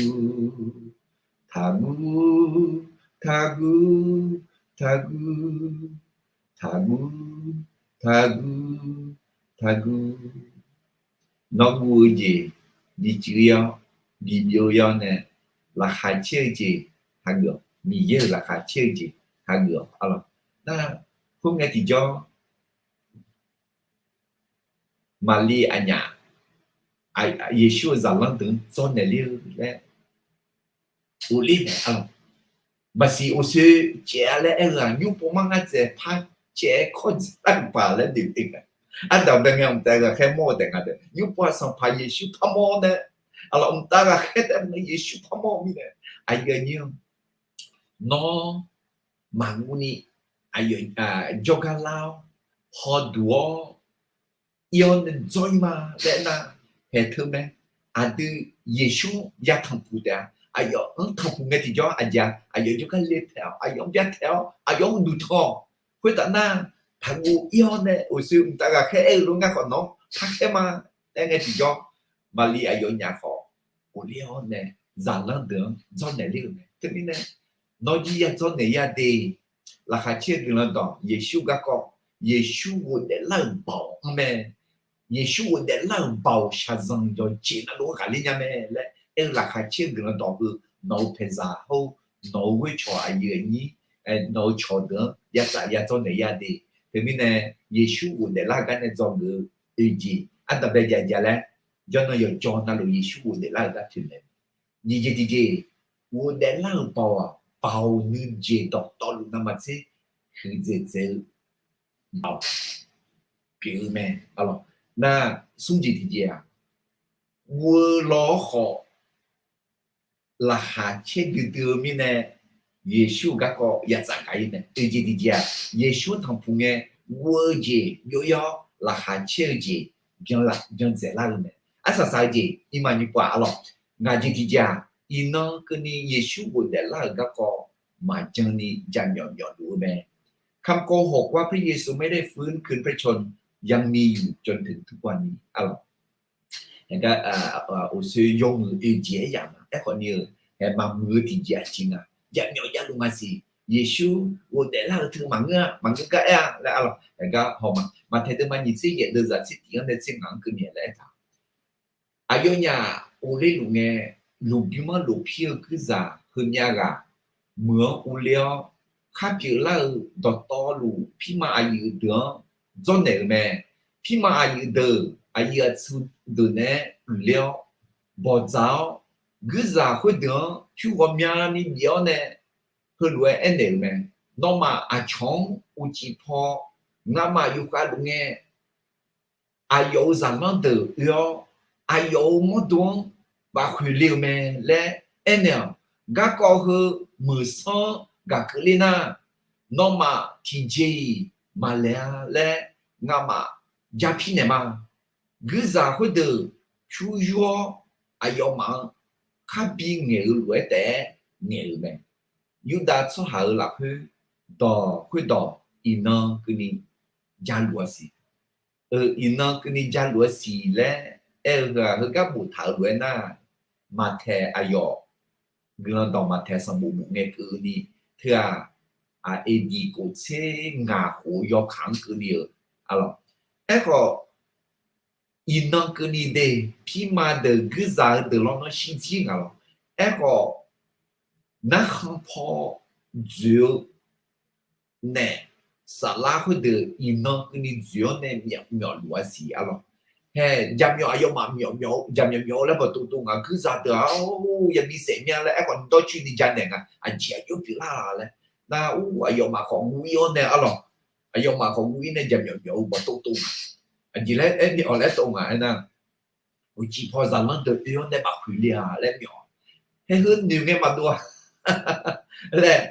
taqguv, taqguv, taqguv, taqguv, taqguv, taqguv. Nawr guv-eu jeq bicuf-ir-awr, bibyov-ir-awr nae, laqkhaq caer-eu jeq hageuf-awq. Miqyaer-euq laqkhaq caer-eu jeq hageuf-awq. Aqlawq, nar, khoerngae tiqjawr, Maqli aqnyaf, Yeqsur-euq zaqlanr deuq-anr dzawrnaeq ler-eu laer ghofler naeq-a. Maqsiq oqsoe caev-a laer aer-eu-aq, nymr pov mar ngar dzaeq par caev-aer kawr dzaeq lar-euq paq laer noeq-eu nga. Ardaq bae ngae mqtav ghaqkhaer mawr-eu taef nga deuq, nymr pov-aq Sanqpaq Yeqsur parmawr nae, aqlawq, mqtav ghaqkhaer taef-aer maqngeur, Yeqsur parmawr mirnae, aqyuif aqnyir-anr nawr maqngurni, aqyawf jawrgar lar-awr, hawduq-awr, ir-awr nae dzawr-ir ma laer aernar, haeq teu mae. Aqdui Yeqsur-anr ya tanqpuq taef-a. Aqyawf-anr tanqpuq ngae tiqjawr aqjeq-a, aqyawf jawrgar le taeq-awr, aqyawf-anr byav taeq-awr, aqyawf-anr uqduq tanq-awq. Khoertav nar, taqguv ir-awr nae, oqsoe mqtav ghaqkhaer aer-eu lof ngar khawf nawq-anr parkhaer ma laer ngae tiqjawr, Maqli aqyawfnyaf khawf ghofler-awr nae, zaqlanr deuq-anr dzawrnaeq ler-euq mae. Teumirnae, nawr jir ya dzawrnaeq ya de, laqkhaq caer-eu guiqlanq dawq Yeqsur garkawv, Yeqsur ghofdaef lar-euq baoq-anr mae. Yeqsur ghofdaef lar-euq baoq shaqzanq yawqjeq navluf-anr ghaqler nya mae laer aer-eu laqkhaq caer-eu guiqlanq dawq heu, nawq-euq paeqzaq hawr-eu, nawq-euq ghoer cawq aqyuif aqnyir, nawq-euq cawqdeuq-anr ya tsaf ya dzawrnaeq ya de. Teumirnae, Yeqsur ghofdaef lar-eu gar nae dzawgeuf-eu oeq jeq ardanqbae jav jav laer, jawrnan yawqjawr navluf Yeqsur ghofdaef lar-euq gar toeqmaeq. Nyiq jeq tiqjeq, ghofdaef lar-euq baoq-aq, baoq nuijeq dawqtawvluf navmaqtser huiqdzaeq dzaeq-eu baoq pyeuf-eu mae. Nar, smr jeq tiqjeq-aq, guv-eu law-awr khawf, laqkhaq caer duidui-eu mirnae, Yeqsur-euq garkawv ya tsaf gaq-ir mae. Oeq jeq tiqjeq-aq, Yeqsur-anr tanqpuq ngae, guv-eu jeq byov-ir-awr, laqkhaq caer-eu jeq byan dzaeqlar-eu mae. Arsaq saq-eu jeq, iqmaf nyiq pov-aq, aqlawq, ngaq jeq tiqjeq-aq, iqnan keuvni Yeqsur ghofdaef lar-euq garkawv maqjan ni jaqmyawf myawf luf-eu mae. คำโกหกว่าพระเยซูไม่ได้ฟื้นคืนพระชนม์ยังมีอยู่จนถึงทุกวันนี้ aqlawq. Aqgar, oqsoe yawmuiq oeq jeq-aer yaf ma. Aerkhawf ni-eu, haeq maqmuiq-eu tiqjeq aqjeq nga. Jaqmyawf javluf maqsiq. Yeqsur ghofdaef lar-eu teu maqngeur-a, maqngeur gar aer-a laer aqlawq. Aqgar hawma, Maqtaeq deuvma nyiq tser yaef deuvzaq tser tiq-anr nae tser ngaq-anr keuvni laer aertaq. Aqyawfnyaf ghofler luf ngae, lmqbymr-anr lofpir-eu kuirzaq heumyav ghaq meuq-anr urler-awr, khar pyeuflar-eu dawqtawvluf pirma aqyuif deuq-anr dzawrnaeq-euq mae. Pirma aqyuif deuq aqyuif aqtsu deuq naeq-aer uiqler-awr, bawqdzaq-awr, guirzaq khoerdeuq-anr pyur ghawqmyani bif-awr nae, heulof-aer aernaeq-euq mae. Nawmaf aqcawq-anr uqcif paw, ngamaf yufkhav luf ngae, aqyawf-euq zaqlanr deuq oe-awr, aqyawf-euq mawrdo-anr bafkhoeq le-eu mae laer aernaeq-awq. Garkawv heu meuq sanr-anr gaq keuvler nar, nawmaf tiqjeq-iq maqlaeq-a laer ngamaf japir naeq ma. Guirzaq khoerdeuq pyur yur-awr, aqyawfmaf-anr kharbi ngaeq-eu lof-aer taef-aer ngaeq-euq mae. Yurdav tsawrhaq-euq lafkhoer dawq khoerdawq iqnan keuvni jaluf-a siq. Iqnan keuvni jaluf-a siq laer aer-eu heu-aq, heugar boftaq-euq lof-aer nar, Maqtaeq aqyawf, guiqlanq dawq Maqtaeq sanqbof bof ngae keuvni teu-aq, aqeq diq kof tser ngaq khof yawkaq-anr keuvni-euq, arlawq. Aerkhawf, iqnan keuvni de, pirma deuq guirzaq-eu deuq lawr nawr shirdzir ngaq lawr. Aerkhawf, narkhan paw dzoeq-eu naef saflar khoerdeuq iqnan keuvni dzoeq-awr nae myawf myawf luf-a siq, arlawq. Hae, jaqmyawf aqyawfmaf myawf myawf-eu, jaqmyawf myawf-eu laer bawqtov tov ngaq, guirzaq deuq-aq, or, yabi saef mya laer aerkhawf dawrcoeni ja naeq nga, aqjeq aqjox pyeuflar-a laer. Nar, or, aqyawfmaf khawf guv-ir-awr nae, arlawq. Aqyawfmaf khawf guv-ir nae jaqmyawf myawf-eu bawqtov tov ngaq. Aqjeq laer aer myaef-awq laer tov ngaq aernar, uqcif paw zaqlanr deuq oe-awr nae bafkhoeq le-a laer myaef-awq. Hae, heu noeq ngae maqdov-a laer,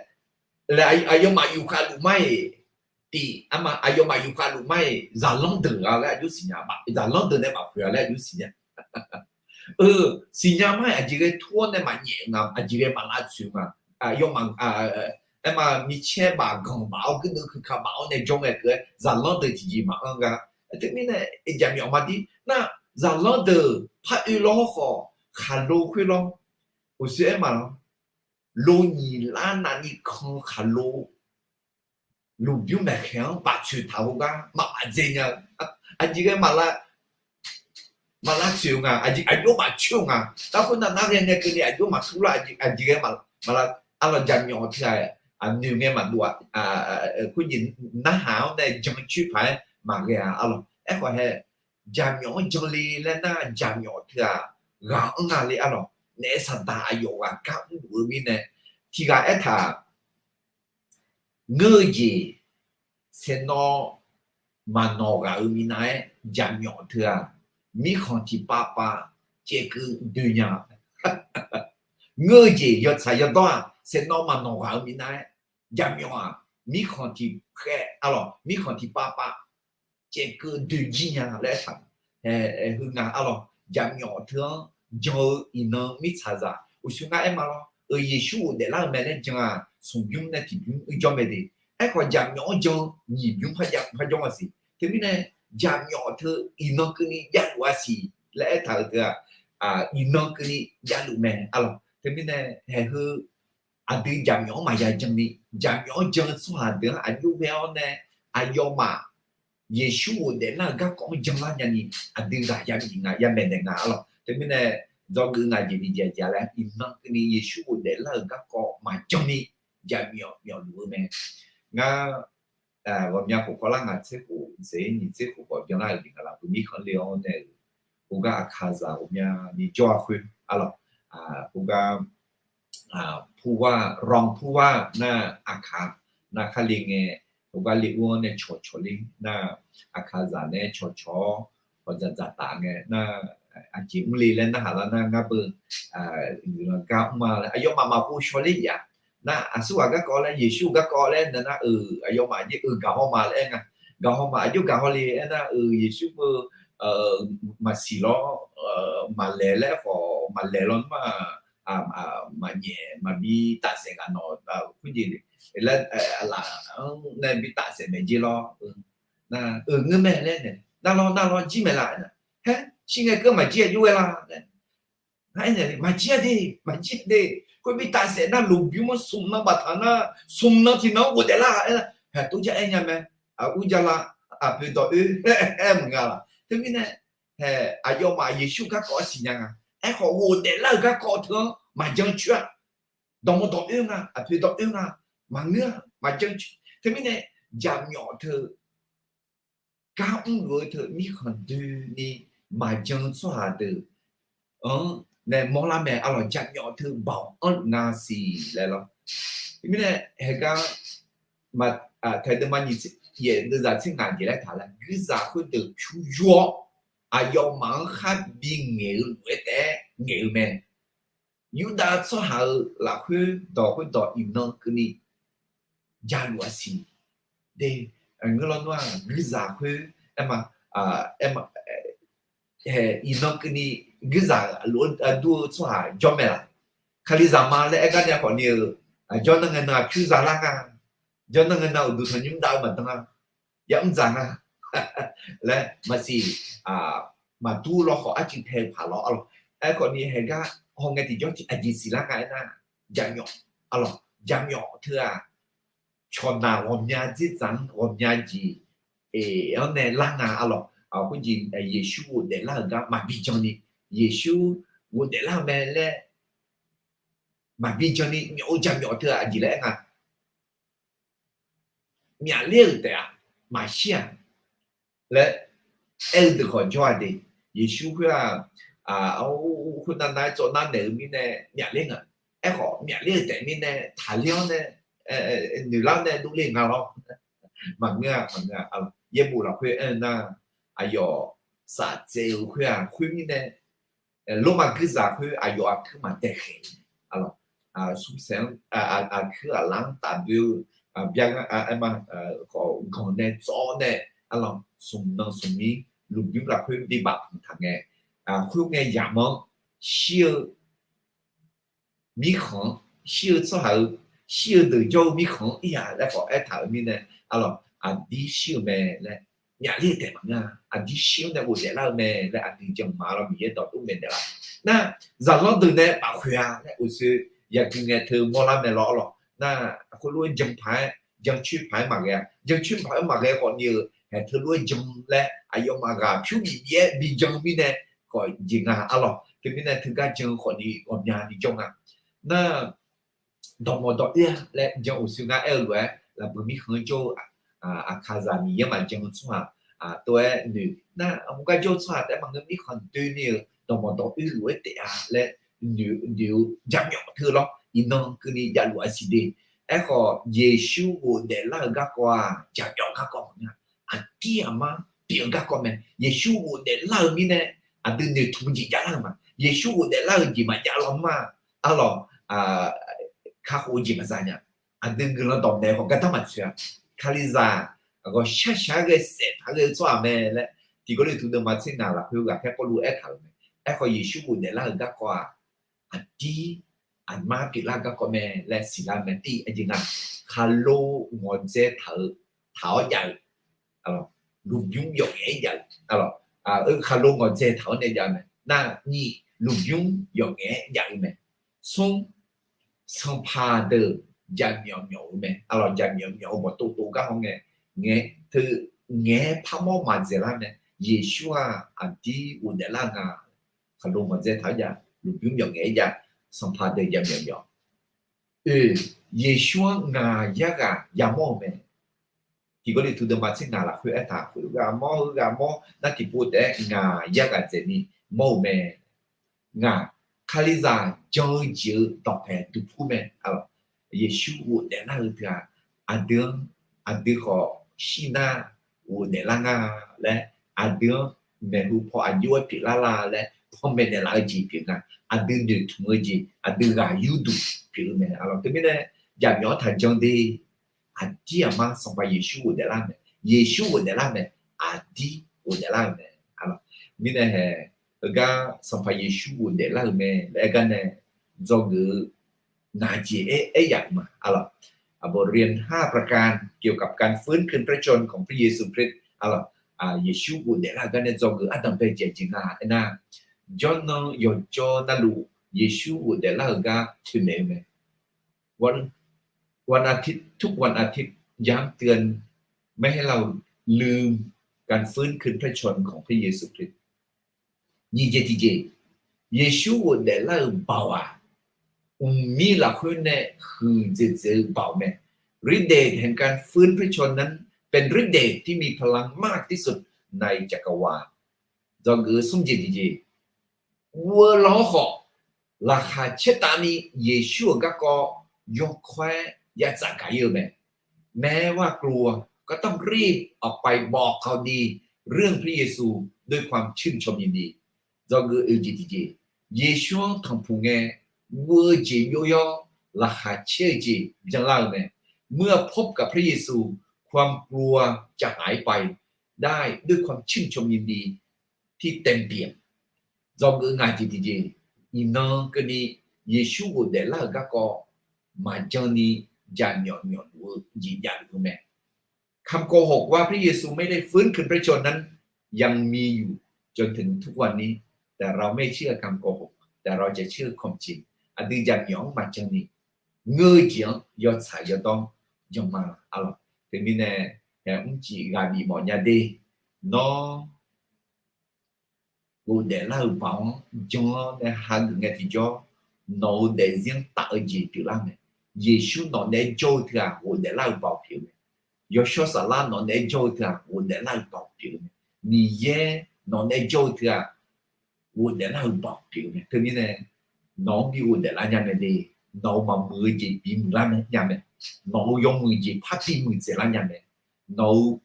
laer aqyawfmaf yufkhav luf mar-iq, tiq, arma aqyawfmaf yufkhav luf mar-iq zaqlanr deuq-a laer aqjox siqnya, zaqlanr deuq nae bafkhoeq-a laer aqjox siqnya. Eu, siqnya mar-iq aqjeq ghae tur-awr nae maqnyaef nga, aqjeq ghae maqlavtsoeq nga. Aqyawfmaf, aerma micaer baf ganq baf-awr guirdeuv keuka baf-awr nae jawr ngae keuv-aer zaqlanr deuq tiqjeq maqanr gar. Teumirnae jaqmyawf maqdir nar, zaqlanr deuq par oe lawr khawf khaqlo khoer lawr, uqshoe aer maqlanr, lo nyiq lar navni kan khaqlo lmqbymr maeqkhaeq-anr baf tsoeq taq heugar maqbaf dzae nya-eu, aqjeq ghae maqlav tsoeq-eu nga, aqjox maqcoer-eu nga. Darkhoer nav nar ghae ngae keuvni aqjox maqtur lar, aqjeq ghae maqlav, arlawq, jaqmyawf teu-aq, noeq ngae maqdov-a, khoerjeq narhaq-awr nae jan coer paq-aer maqghae-a, arlawq. Aerkhawf hae, jaqmyawf-anr jan le laer nar, jaqmyawf teu-aq, ghaq anr nga le, arlawq. Naef saqdaq aqyawf ghaq gar mrluf-eu mirnae, tiq ghaq aertaq, ngeur-eu jeq saeqnawv maqnawq ghaq-euq minav-aer jaqmyawf teu-aq, mirkhanq tiqpav pav caevkeuv doe nya. Ngeur-eu jeq yawtsaq yawdawr-aq, saeqnawv maqnawq ghaq-euq minav-aer jaqmyawf-aq, mirkhanq tiqkhaeq, arlawq, mirkhanq tiqpav pav caevkeuv doe jir nya laer aertaq. Heu nga, arlawq, jaqmyawf teu-anr jan-eu iqnan mirtsaqzaq uqshoe ngar aer ma lawr. Euq Yeqsur ghofdaef lar-eu mae laer jan-aq, smqbymr nae tiqbymr uir jawr mae de. Aerkhawf, jaqmyawf-anr jan-eu nyiq bymr par jawr ma siq. Teumirnae, jaqmyawf teu iqnan keuvni javluf-a siq laer aertaq-euq teu-aq, iqnan keuvni javluf mae, arlawq. Teumirnae, haeq heu aqdui jaqmyawf-anr maqya jan ni, jaqmyawf-anr jan-eu tsawrhaq deuq-anr aqjox ghae-awr nae, aqyawfmaf Yeqsur ghofdaef lar-euq garkawv-anr janlar nyani, aqdui ghaq yamif nga, yamaeq naeq nga, arlawq. Teumirnae, dzawgeuf nga jeq ni jeq aqjeq laer, iqnan keuvni Yeqsur ghofdaef lar-euq garkawv maqjan ni, jaqmyawf myawfluf-eu mae. Ngar ghawqmya khof kawvlar nga tser khof dzaeq-ir nyiq tser khof khawf byanlar-euq jeq nga laf, beu mirkhanq le-awr nae-euq, khoergar aqkaqzaq ghawqmyani jawr-a khoer, arlawq, khoergar ผู้ว่า, รองผู้ว่า nar, aqkaq nar kharle ngae, khoergar le ur-anr nae cawqcawq ler nar, aqkaqzaq nae cawqcawq-awr, hawqdzaq dzaqtaf ngae nar, aqjeq mr le laer narhaq lar nar, ngar beu guiqlanq gar mr-a laer aqyawfmaf maqpov shaw ler-a. Nar, aqsurghaq garkawv laer, Yeqsur garkawv laer nar, nar-euq aqyawfmaf aqjeq-eu gaqhaw ma laer aer nga. Gaqhaw ma aqjox gaqhaw le aernar-euq Yeqsur beu maqsiq lawr, maqlaeq laer khawf maqlaeq lawnmr-aq, maqnyaef maqbi tafsaef ghaq nawq khoerjeq laer, laf-anr nae bi tafsaef maeq jer lawr. Nar, euq ngeur mae laer nae, nar lawr nar lawr jir maeq laf aernar, haer shir ngae keuv maqjir aqjox ghae la laer. Ngar aernaeq, maqjir-a de, maqjir de. Khoer bi tafsaef nar, lmqbymr-anr smq nan baftaq nar, smq nan tiqnan-anr ghofdaef lar aernar, haeq tov jar aer nya mae. Ur jar la, aqpoeq dawq oe aer maqnga laf. Teumirnae, haeq aqyawfmaf Yeqsur garkawv-anr siqnya nga. Aerkhawf ghofdaef lar-euq garkawv teu-anr maqjan coer-a. Dawqmawq dawqoer nga, aqpoeq dawqoer nga, maqngeur-a, maqjan. Teumirnae jaqmyawf teu gar mrluf-eu teu mirkhanq doeni maqjan-eu tsawrhaq deuq-anr nae mawrlar mae. Arlawq, jaqmyawf teu baoq anrluf nga siq laer lawr. Teumirnae haegar, Taedeuqma nyiq tser, yaeq deuvzaq tser ngaq jeq laer taq laer, guirzaq khoerdeuq pyur yur-awr, aqyawfmaf-anr khar bingaeq-eu lof-aer taef-aer ngaeq-eu mae. Yurdav tsawrhaq-euq lafkhoer dawq khoerdawq iqnan keuvni jaluf-a siq. De, ngeur lawr nar-aq, guirzaq khoer aer ma, aer ma, iqnan keuvni guirzaq lof-aer dur-eu tsawrhaq jawr mae laq. Kalizaq ma laer aer gar nya khawf ni-eu, jawrnan ngae nan-aq pyur za lar nga. Jawrnan ngae nan uqduq tanqnymr dav-eu maqdan-a, yamr dzaq nga laer maqsiq, maqdur lawr khawf arcuiv pae-eu paq lawr arlawq. Aerkhawf ni haegar hawngae tiqjawr tiq aqjeq siqlar nga aernar, jaqmyawf, arlawq, jaqmyawf teu-aq, cawqnaq ghawqmya dzerdzaq-anr ghawqmya jeq-anr nae lar nga arlawq. Khoerjeq Yeqsur ghofdaef lar-euq gar maqbi jan ni, Yeqsur ghofdaef lar-eu mae laer maqbi jan ni myawf-eu jaqmyawf teu-aq aqjeq laer aer nga. Myafler-euq taef-aq maqshir-aq laer aer-eu deuq khawf jawr-a de. Yeqsur khoer-aq, khoernav nav-aer tsawv nar naeq-eu mirnae myafler nga. Aerkhawf myafler-euq taef mirnae taqler-awr nae, noeqlar-awr nae dovle nga lawr. Maqngeur-a, maqngeur-a. Yaerbof lafkhoer aer-eu nar, aqyawf saf tsaev-eu khoer-aq khoermirnae, Lormav guirzaq khoer aqyawf aqkuir maqdaeqkhaeq-eu, smrsaeq-anr, aqkuir aqlaf-anr tafdoer-eu, bya, khawf ganq nae tsawv nae, arlawq, smq nan smq mir lmqbymr lafkhoer bibaf taq ngae, khoerngae yamq-anr shir-eu mirkhanq-anr shir-eu tsawrhaq-eu, shir-eu deuq jawr-eu mirkhanq-anr ir-a laer khawf aertaq-euq mirnae, arlawq, aqdir shir-eu mae laer, myafler-eu taef maqngeur-a, aqdir shir-anr nae ghofdaef lar-eu mae laer aqdui jan ma lawr, Miqyaer dawqtawvluf maeqnaeq laf. Nar, zaqlanr deuq nae maqkhoeq-a laer uqshoe yagui ngae teu mawrlar mae lawr arlawq. Nar, khoerlof-aer jan paq-aer, jancoer paq-aer maqghae-a, jancoer paq-aer maqghae khawf ni-euq haeq teulof-aer jan laer aqyawfmaf ghaq pyur bif bif-aer bi jan-eu mirnae khawf jeq nga arlawq. Teumirnae teugar jan-eu khawf ni ghawqmyani jawr nga. Nar, dawqmawq dawqoer-a laer jan uqshoe ngar aer-eu lof-aer lafbui mirkhanq-anr jawr-eu, aqkaqzaq Miqyaer maqjan-eu tsawrhaq tov-aer noeq nar, heugar jawr-eu tsawrhaq taef-aer maqngeur, mirkhanq doeni-euq dawqmawq dawqoer lof-aer taef-a laer noeq-eu jaqmyawf teu lawr, iqnan keuvni javluf-a siq de. Aerkhawf Yeqsur ghofdaef lar-euq garkawv-aq jaqmyawf garkawv maqngeur-a, aqdir aqmar pyeuf-eu garkawv mae. Yeqsur ghofdaef lar-eu mirnae aqdui noeqtmq-eu jeq javlar-eu ma. Yeqsur ghofdaef lar-eu jeq maqjav lawr ma, arlawq, kakhof-eu jeq maqza nya. Aqdui guiqlanq dawqmaeq khawf gardanr maqtsoeq-a. Kalizaq ghawqshaq shaq-aer ghae saef taq ghae-eu tsawrhaq mae laer, Tiq Gawrliqtu deuvma tser ngaq lafkhoer ghaqkhaer Pawrluv aertaq-euq mae. Aerkhawf Yeqsur ghofdaef lar-euq garkawv-aq, aqdir aqmar pyeuflar garkawv mae laer siqlar mae. Tiv aqjeq nga, khaqlo ngawqdzae taq-eu, taq-awr jav-eu, lmqbymr yawf ngaef-aer jav-eu, khaqlo ngawqdzae taq-awr nae jav-eu mae. Nar, nyiq, lmqbymr yawf ngaef-aer jav-eu mae. Smr, sanqpaq deuq jaqmyawf myawf-eu mae. Arlawq, jaqmyawf myawf-eu bawqtov tov gar hawngae, ngaeq teu, ngaeq-aer parmawr maqdzaeqlar mae. Yeqsur-aq aqdir ghofdaef lar nga. Khaqlo ngawqdzae taq-awr jav, lmqbymr yawf ngaef-aer jav, sanqpaq deuq jaqmyawf myawf. Oe, Yeqsur-anr ngaq yarghaq yamawr-eu mae. Tiq Gawrliqtu deuvma tser ngaq lafkhoer aertaq khoer ghaq mawr-eu ghaq mawr nar tiqpov taef-aer ngaq yarghaq dzaeqni mawr-eu mae. Ngaq, Kalizaq jan-eu jeq-eu dawqpae duqpur mae. Yeqsur ghofdaef lar-eu teu-aq, aqdui-anr, aqdui khawf shir nar ghofdaef lar nga laer, aqdui-anr maeqhu paw aqjox-aer pyeuflar la laer panmaeq naeqlaf-eu jeq pyeuf nga. Aqdui noeqtmq-eu jeq, aqdui ghaq yurduq pyeuf-eu mae. Arlawq, teumirnae jaqmyawf-anr taqjan de. Aqdir aqmar Sanqpaq Yeqsur ghofdaef lar mae. Yeqsur ghofdaef lar mae. Aqdir ghofdaef lar-euq mae. Mirnae hae, heugar Sanqpaq Yeqsur ghofdaef lar-euq mae laer aer gar nae dzawgeuf-eu ngaq jeq aer, aer yaf-euq ma. Arlawq, บทเรียนห้าประการเกี่ยวกับการฟื้นคืนพระชนม์ของพระเยซูคริสต์ arlawq, Yeqsur ghofdaef lar-eu gar nae dzawgeuf ardanq bae jeq jeq nga aernar, jawrnan yawqjawr navluf Yeqsur ghofdaef lar-euq gar toeqmaeq-eu mae. วันอาทิตย์ ทุกวันอาทิตย์ ย้ำเตือนไม่ให้เราลืมการฟื้นคืนพระชนม์ของพระเยซูคริสต์ Nyiq jeq tiqjeq, Yeqsur ghofdaef lar-eu baoq-aq, mqmir lafkhoer nae huiqdzaeq dzaeq-eu baoq mae. ฤทธิ์เดชแห่งการฟื้นพระชนม์นั้นเป็นฤทธิ์เดชที่มีพลังมากที่สุดในจักรวาล Dzawgeuf-eu smr jeq tiqjeq, guv-eu lan-anr khawf, laqkhaq caertavni Yeqsur-euq garkawv yawkawr-aer ya tsaf gaq ir-eu mae. แม้ว่ากลัว ก็ต้องรีบออกไปบอกข่าวดีเรื่องพระเยซูด้วยความชื่นชมยินดี Dzawgeuf oe jeq tiqjeq, Yeqsur-anr tanqpuq ngae, guv-eu jeq byov-awr, laqkhaq caer-eu jeq byanlar-eu mae. เมื่อพบกับพระเยซู ความกลัวจะหายไปได้ด้วยความชื่นชมยินดี ที่เต็มเปี่ยม Dzawgeuf ngaq jeq tiqjeq, iqnan keuvni Yeqsur ghofdaef lar-euq garkawv maqjan ni jaqmyawf myawf luf-eu jeq javluf-eu mae. คำโกหกว่าพระเยซูไม่ได้ฟื้นคืนพระชนม์นั้นยังมีอยู่จนถึงทุกวันนี้ แต่เราไม่เชื่อคำโกหก แต่เราจะเชื่อความจริง Aqdui jaqmyawf-anr maqjan ni, ngeur-eu jeq-anr yawtsaq yawdawr janma-a lawq. Teumirnae, mrcif ghaq bif mawf nya de. Nawr ghofdaef lar-euq baoq-anr jan-awr nae hageuf ngae tiqjawr, nawq-euq daefzir-anr taf-eu jeq pyeuflar mae. Yeqsur nawq naeq-aer jawr-eu teughaq ghofdaef lar-euq baoq pyeuf-eu mae. Yawshawr Saflar nawq naeq-aer jawr-eu teughaq ghofdaef lar-euq baoq pyeuf-eu mae. Miqyaer nawq naeq-aer jawr-eu teughaq ghofdaef lar-euq baoq pyeuf-eu mae. Teumirnae, nawq-anr bi ghofdaef lar nya mae de. Nawq-euq maqmuiq-eu jeq bimuiq lar nya mae. Nawq-euq yawmuiq jeq parbi muiqdzaeq lar nya mae. Nawq-euq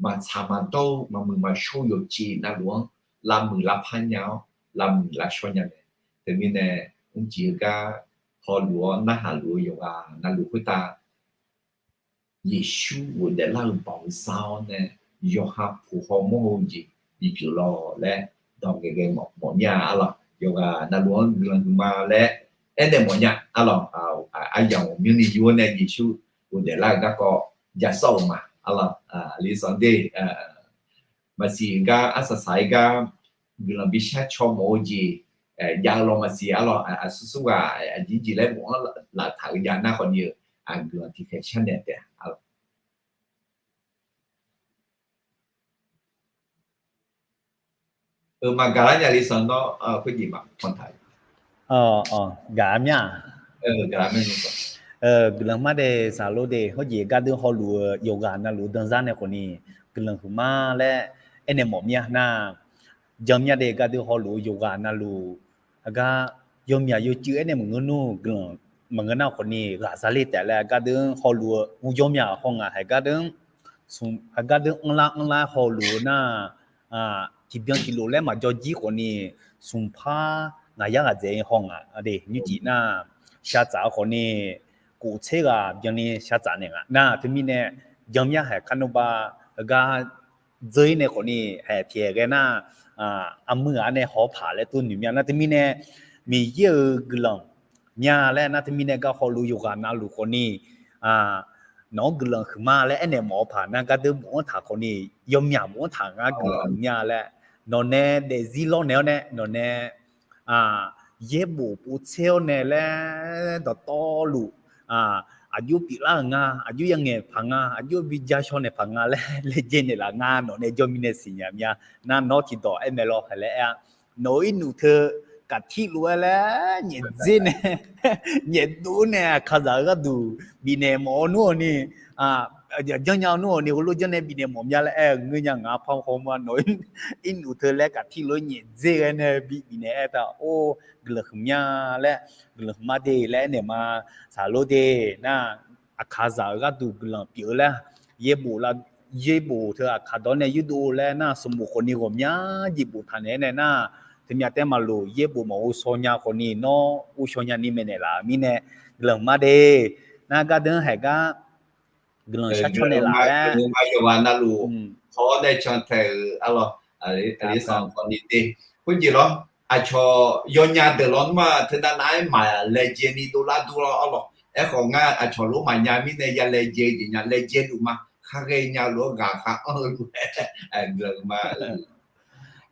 maqtsaq maqdawr-eu maqmuiq maqshawr-eu yawqjeq navluf-anr lavmuiq lavpar nya-awr, lavmuiq lavshawr nya mae. Teumirnae, mrcif-eu gar hawluf-awr narhaq luf-eu yawqghaq navluf khoertav Yeqsur ghofdaef lar-euq baoq-eu sar-awr nae, yawqha puq hawmawr-eu jeq bipyeuf lawq laer dawq ngaeqghae mawf mawf mir-a arlawq. Yawqghaq navluf-anr guiqlanq huiqma laer aernaeq mawf nya arlawq. Aryamq ghawqmyanrni yur-awr nae Yeqsur ghofdaef lar-euq garkawv jasawr-euq ma arlawq. Aqli sanq de, maqsiq gar arsaq saq-aer gar guiqlanq bishar caw mawf-eu jeq jav-eu law maqsiq arlawq. Aqsur sur ghaq aqjeq jeq laer bof-anr laftaq-eu jav nar khawfni-eu, guiqlanq tiqkhaeq sharnaeq taef-a arlawq. Euq, maqgaq lar nya li sanq nawr, khoerjeq maqpan taq. Gaq mir-a. Guiqlanq mar de, saqlor de, hawjeq gardeur hawluf-eu yawqghaq navluf danzar nae khawfni guiqlanq huiqma laer aernaeq mawf mir-a nar, jan mir-a de, gardeur hawluf-eu yawqghaq navluf, aqgar yawmyaq yawcuiv aernaeq maqngeur nmr guiqlanq maqngeur nar khawfni ghaq za le taef laer gardeur hawluf-eu yawmyaq haw ngaq haeq gardeur, aqgardeur anrlar anrlar hawluf-eu nar, tiqbyan tiqlof laer maqjawr jir khawfni, smqpar ngaq yar ghaq dzaeq haw ngaq de, nymrcif nar, shartsaf-eu khawfni, kof tser ghaq byanni shartsaf naeq ngaq nar, teumirnae, jan mir-a haeq kar nawr ba, heugar dzeur-ir nae khawfni haeq tiqhaeq ghae nar, armur ghaq nae haw paq laer tov noeq mir-a nar teumirnae, Miqyaer-euq guiqlanq mya laer nar teumirnae gar hawluf yawqghaq navluf khawfni, nawq-anr guiqlanq huiqma laer aernaeq mawf-eu paq nar gardeur bof-anr taq khawfni, yawmyaq bof-anr taq ngar guiqlanq mya laer, nawq nae daefzir lawrnaeq-awr nae nawq nae yaerbof povtser-awr nae laer dawqtawvluf, aqjox pyeuflar-euq nga, aqjox yangaeq paq nga, aqjox bi ja shaw naeq paq nga laer laejae naeqlaf nga nawq nae jawr mirnae siqnya mya. Nar nawr tiqdawq aer mae lawr hae laer aer-a, nawq-euq irnuf teu kaqtir lof-aer laer nyaef dzer nae nyaef dov nae aqkaqzaq-eu gharduq bifnaeq mawf-awr nmr-awq ni, janrnya-eu nmr-awq ni heulof janr nae bifnaeq mawf mya laer aer-eu ngeur nya ngaq-anr par haw ma nawq-euq irnuf teu laer kaqtir lof-aer nyaef dzer ghae nae bi bifnaeq aer taq or, guiqlanq huiqmya laer, guiqlanq huiqma de laer aernaeq ma. Saqlor de nar, aqkaqzaq-euq gharduq guiqlanq pyeuf-eu laer, yaerbof teu aqkaq dawr nae yurdov laer nar, sanqbof khawfni ghawqmya jeq boftaq naeq-aer nae nar, teumya taef maqloq yaerbof maqghov shaw nya khawfni nawr ghov shaw nya ni maeqnaeq laf-euq mirnae, guiqlanq huiqma de. Nar gardeur haeq gar guiqlanq shar caw naeq laf laer, yawqghaq navluf haw-awr nae cantae-euq arlawq, aqli sanq khawfni de. Khoerjeq lawr, aqcawq yawnya deuq lawr nmr-aq teunav nav-aer maq laejae ni dovlar dur lawr arlawq. Aerkhawf ngar aqcawq lof maqnya mirnae ya laejae-eu jeq nya laejae luf ma. Khar ghaenya lof-aer ghaq khar anr-eu lof-aer, guiqlanq huiqma.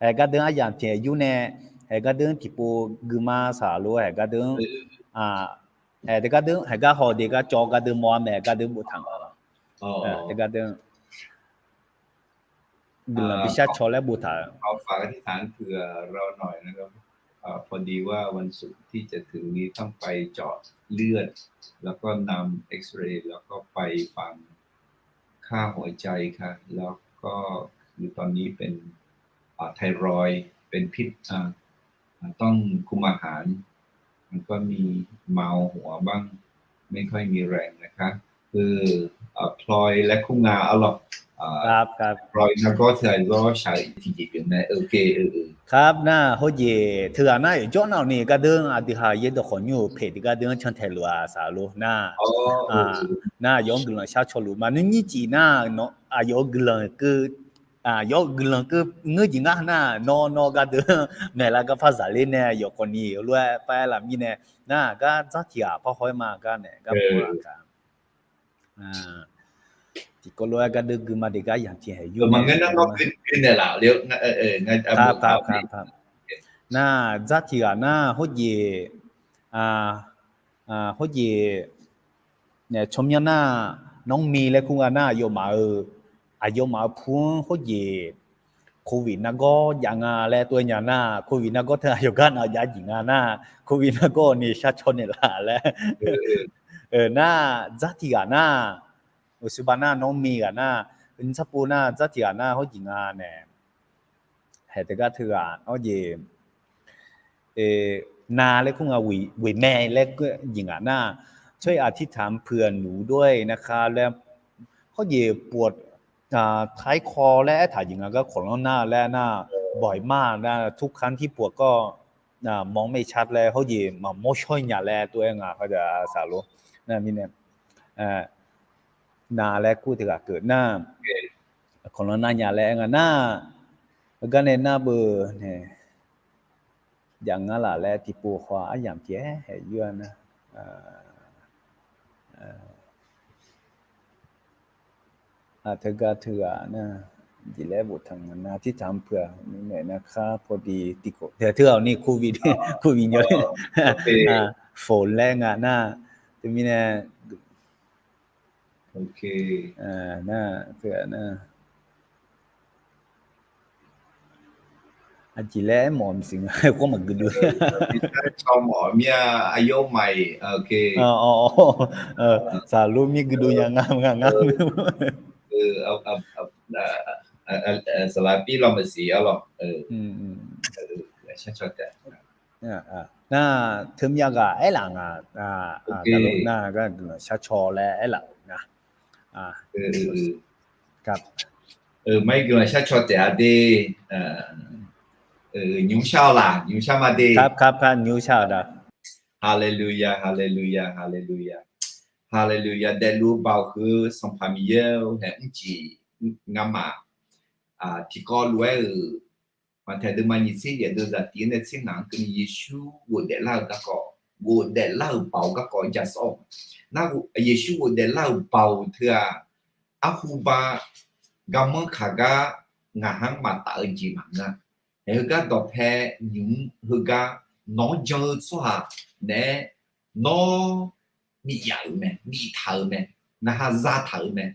Haeq gardeur aryamq tiq yur nae, haeq gardeur tiqpov guima saqlor haeq gardeur, haeq gardeur haeq gar haw de gar cawv gardeur mawr-a mae gardeur boftaq nga lawr. Haeq gardeur guiqlanq bishar caw laer boftaq-eu. เอ่อ พอดีว่าวันศุกร์ที่จะถึงนี้ต้องไปเจาะเลือด แล้วก็นำเอ็กซเรย์ แล้วก็ไปฟังค่าหัวใจครับ แล้วก็คือตอนนี้เป็น อ่า ไทรอยด์ เป็นพิษ อ่า อ่า ต้องคุมอาหาร มันก็มีเมาหัวบ้าง ไม่ค่อยมีแรงนะครับ เออ อ่า พลอยและคุณงา เอาหรอก อ่า ครับ ครับ พลอย แล้วก็เธอก็ใช้ที่หยิบอยู่นะ โอเค เออ เออ ครับ nar, hawjeq teughaq nar, yawqjawr nar-awq ni gardeur aqdui ha yaerdawq khawf nymr-euq paeq tiq gardeur-anr cantae luf-a saqluf nar, nar, aqyawf-anr guiqlanq shar caw luf ma nuir nyir cif nar, aqyawf-euq guiqlanq keuv, aqyawf-euq guiqlanq keuv ngeur jeq ngar nar, nawr nawr gardeur maeqlar gar par zaqler nae yawqkhawf ni heulof-aer par aer laf mirnae, nar, gar dzar tiq ghaq par haw-aer ma gar nae gar mawr-a ka. Tiqkawv lof-aer gardeur gui ma de gar yamq tiq haeq yur nae, nar, dzar tiq ghaq nar, hawjeq, hawjeq, tsawrmyanr nar, nanrmi laer kur nga nar, aqyawfmaf-euq, aqyawfmaf-euq pu-anr hawjeq, Covid nargawr jav nga laer tov-aer nya nar, Covid nargawr teu aqyawf gar nav jav jeq nga nar, Covid nargawr ni shar caw naeqlaf laer. Nar, dzar tiq ghaq nar, uqshoe ba nar, nanrmi ghaq nar, nymr tsarpov nar, dzar tiq ghaq nar hawjeq nga nae, haeq teugar teughaq hawjeq, nav laer kur nga, เหมือนแม่ laer jeq ngaq nar, ช่วยอธิษฐานเผื่อหนูด้วยนะคะ laer, hawjeq ปวดท้ายคอ laer aertaq jeq nga gar khawf lanr nar laer nar, บ่อยมาก nar, ทุกครั้งที่ปวดก็มองไม่ชัด laer hawjeq maqmawr shawr nya laer tov-aer nga, saqluf nar mirnae, nav laer kur teughaq keuv nar, khawf lanr nar nya laer aer nga nar, heugar nae nar beu nae, jav ngar laf laer tiqpov haw-a aryamq tiq-aer haeq yur-a nar, teugar teughaq nar, jeq laer boftaq nga nar, อธิษฐานเผื่อหนูหน่อยนะคะ พอดีติดโควิด teughaq ni โควิด โควิด nya, ฝน laer nga nar, teumirnae nar, teughaq nar, aqjeq laer aermawf maqsiq nga, khoer maqgui dov, saqluf mir gui dov nya ngar nga ngar, saqlaq bir law maqsiq arlawq. Nar, teumyav ghaq aerlaf nga, nar, shar caw laer aerlaf nga. Maqir guiqlanq shar caw taef-a de. Nymr shar-awq laq, nymr shar ma de. Nymr shar-awq da. Haleluya, haleluya, haleluya, haleluya. Daefluf-eu baoq heu Sanqpaq Miqyaer-or, haeq mrcif ngamaf tiqkawv lof-aer-euq Maqtaeq deuvma nyiq tser yaeq deuv zaqtiq-aer nae tser ngaq-anr keuvni Yeqsur ghofdaef lar-eu garkawv, ghofdaef lar-euq baoq garkawv ja sawr-awq. Nar, Yeqsur ghofdaef lar-euq baoq teu-aq, arhu ba garmanr kaq gar ngaq-anr maqtaf-eu jeq maqngeur-a. Heugar dawqpae nymq-mr heugar nawq-anr jan-eu tsawrhaq naeq-aer nawr bif yaf-euq mae, biftaq-euq mae, ngaqha zataq-euq mae.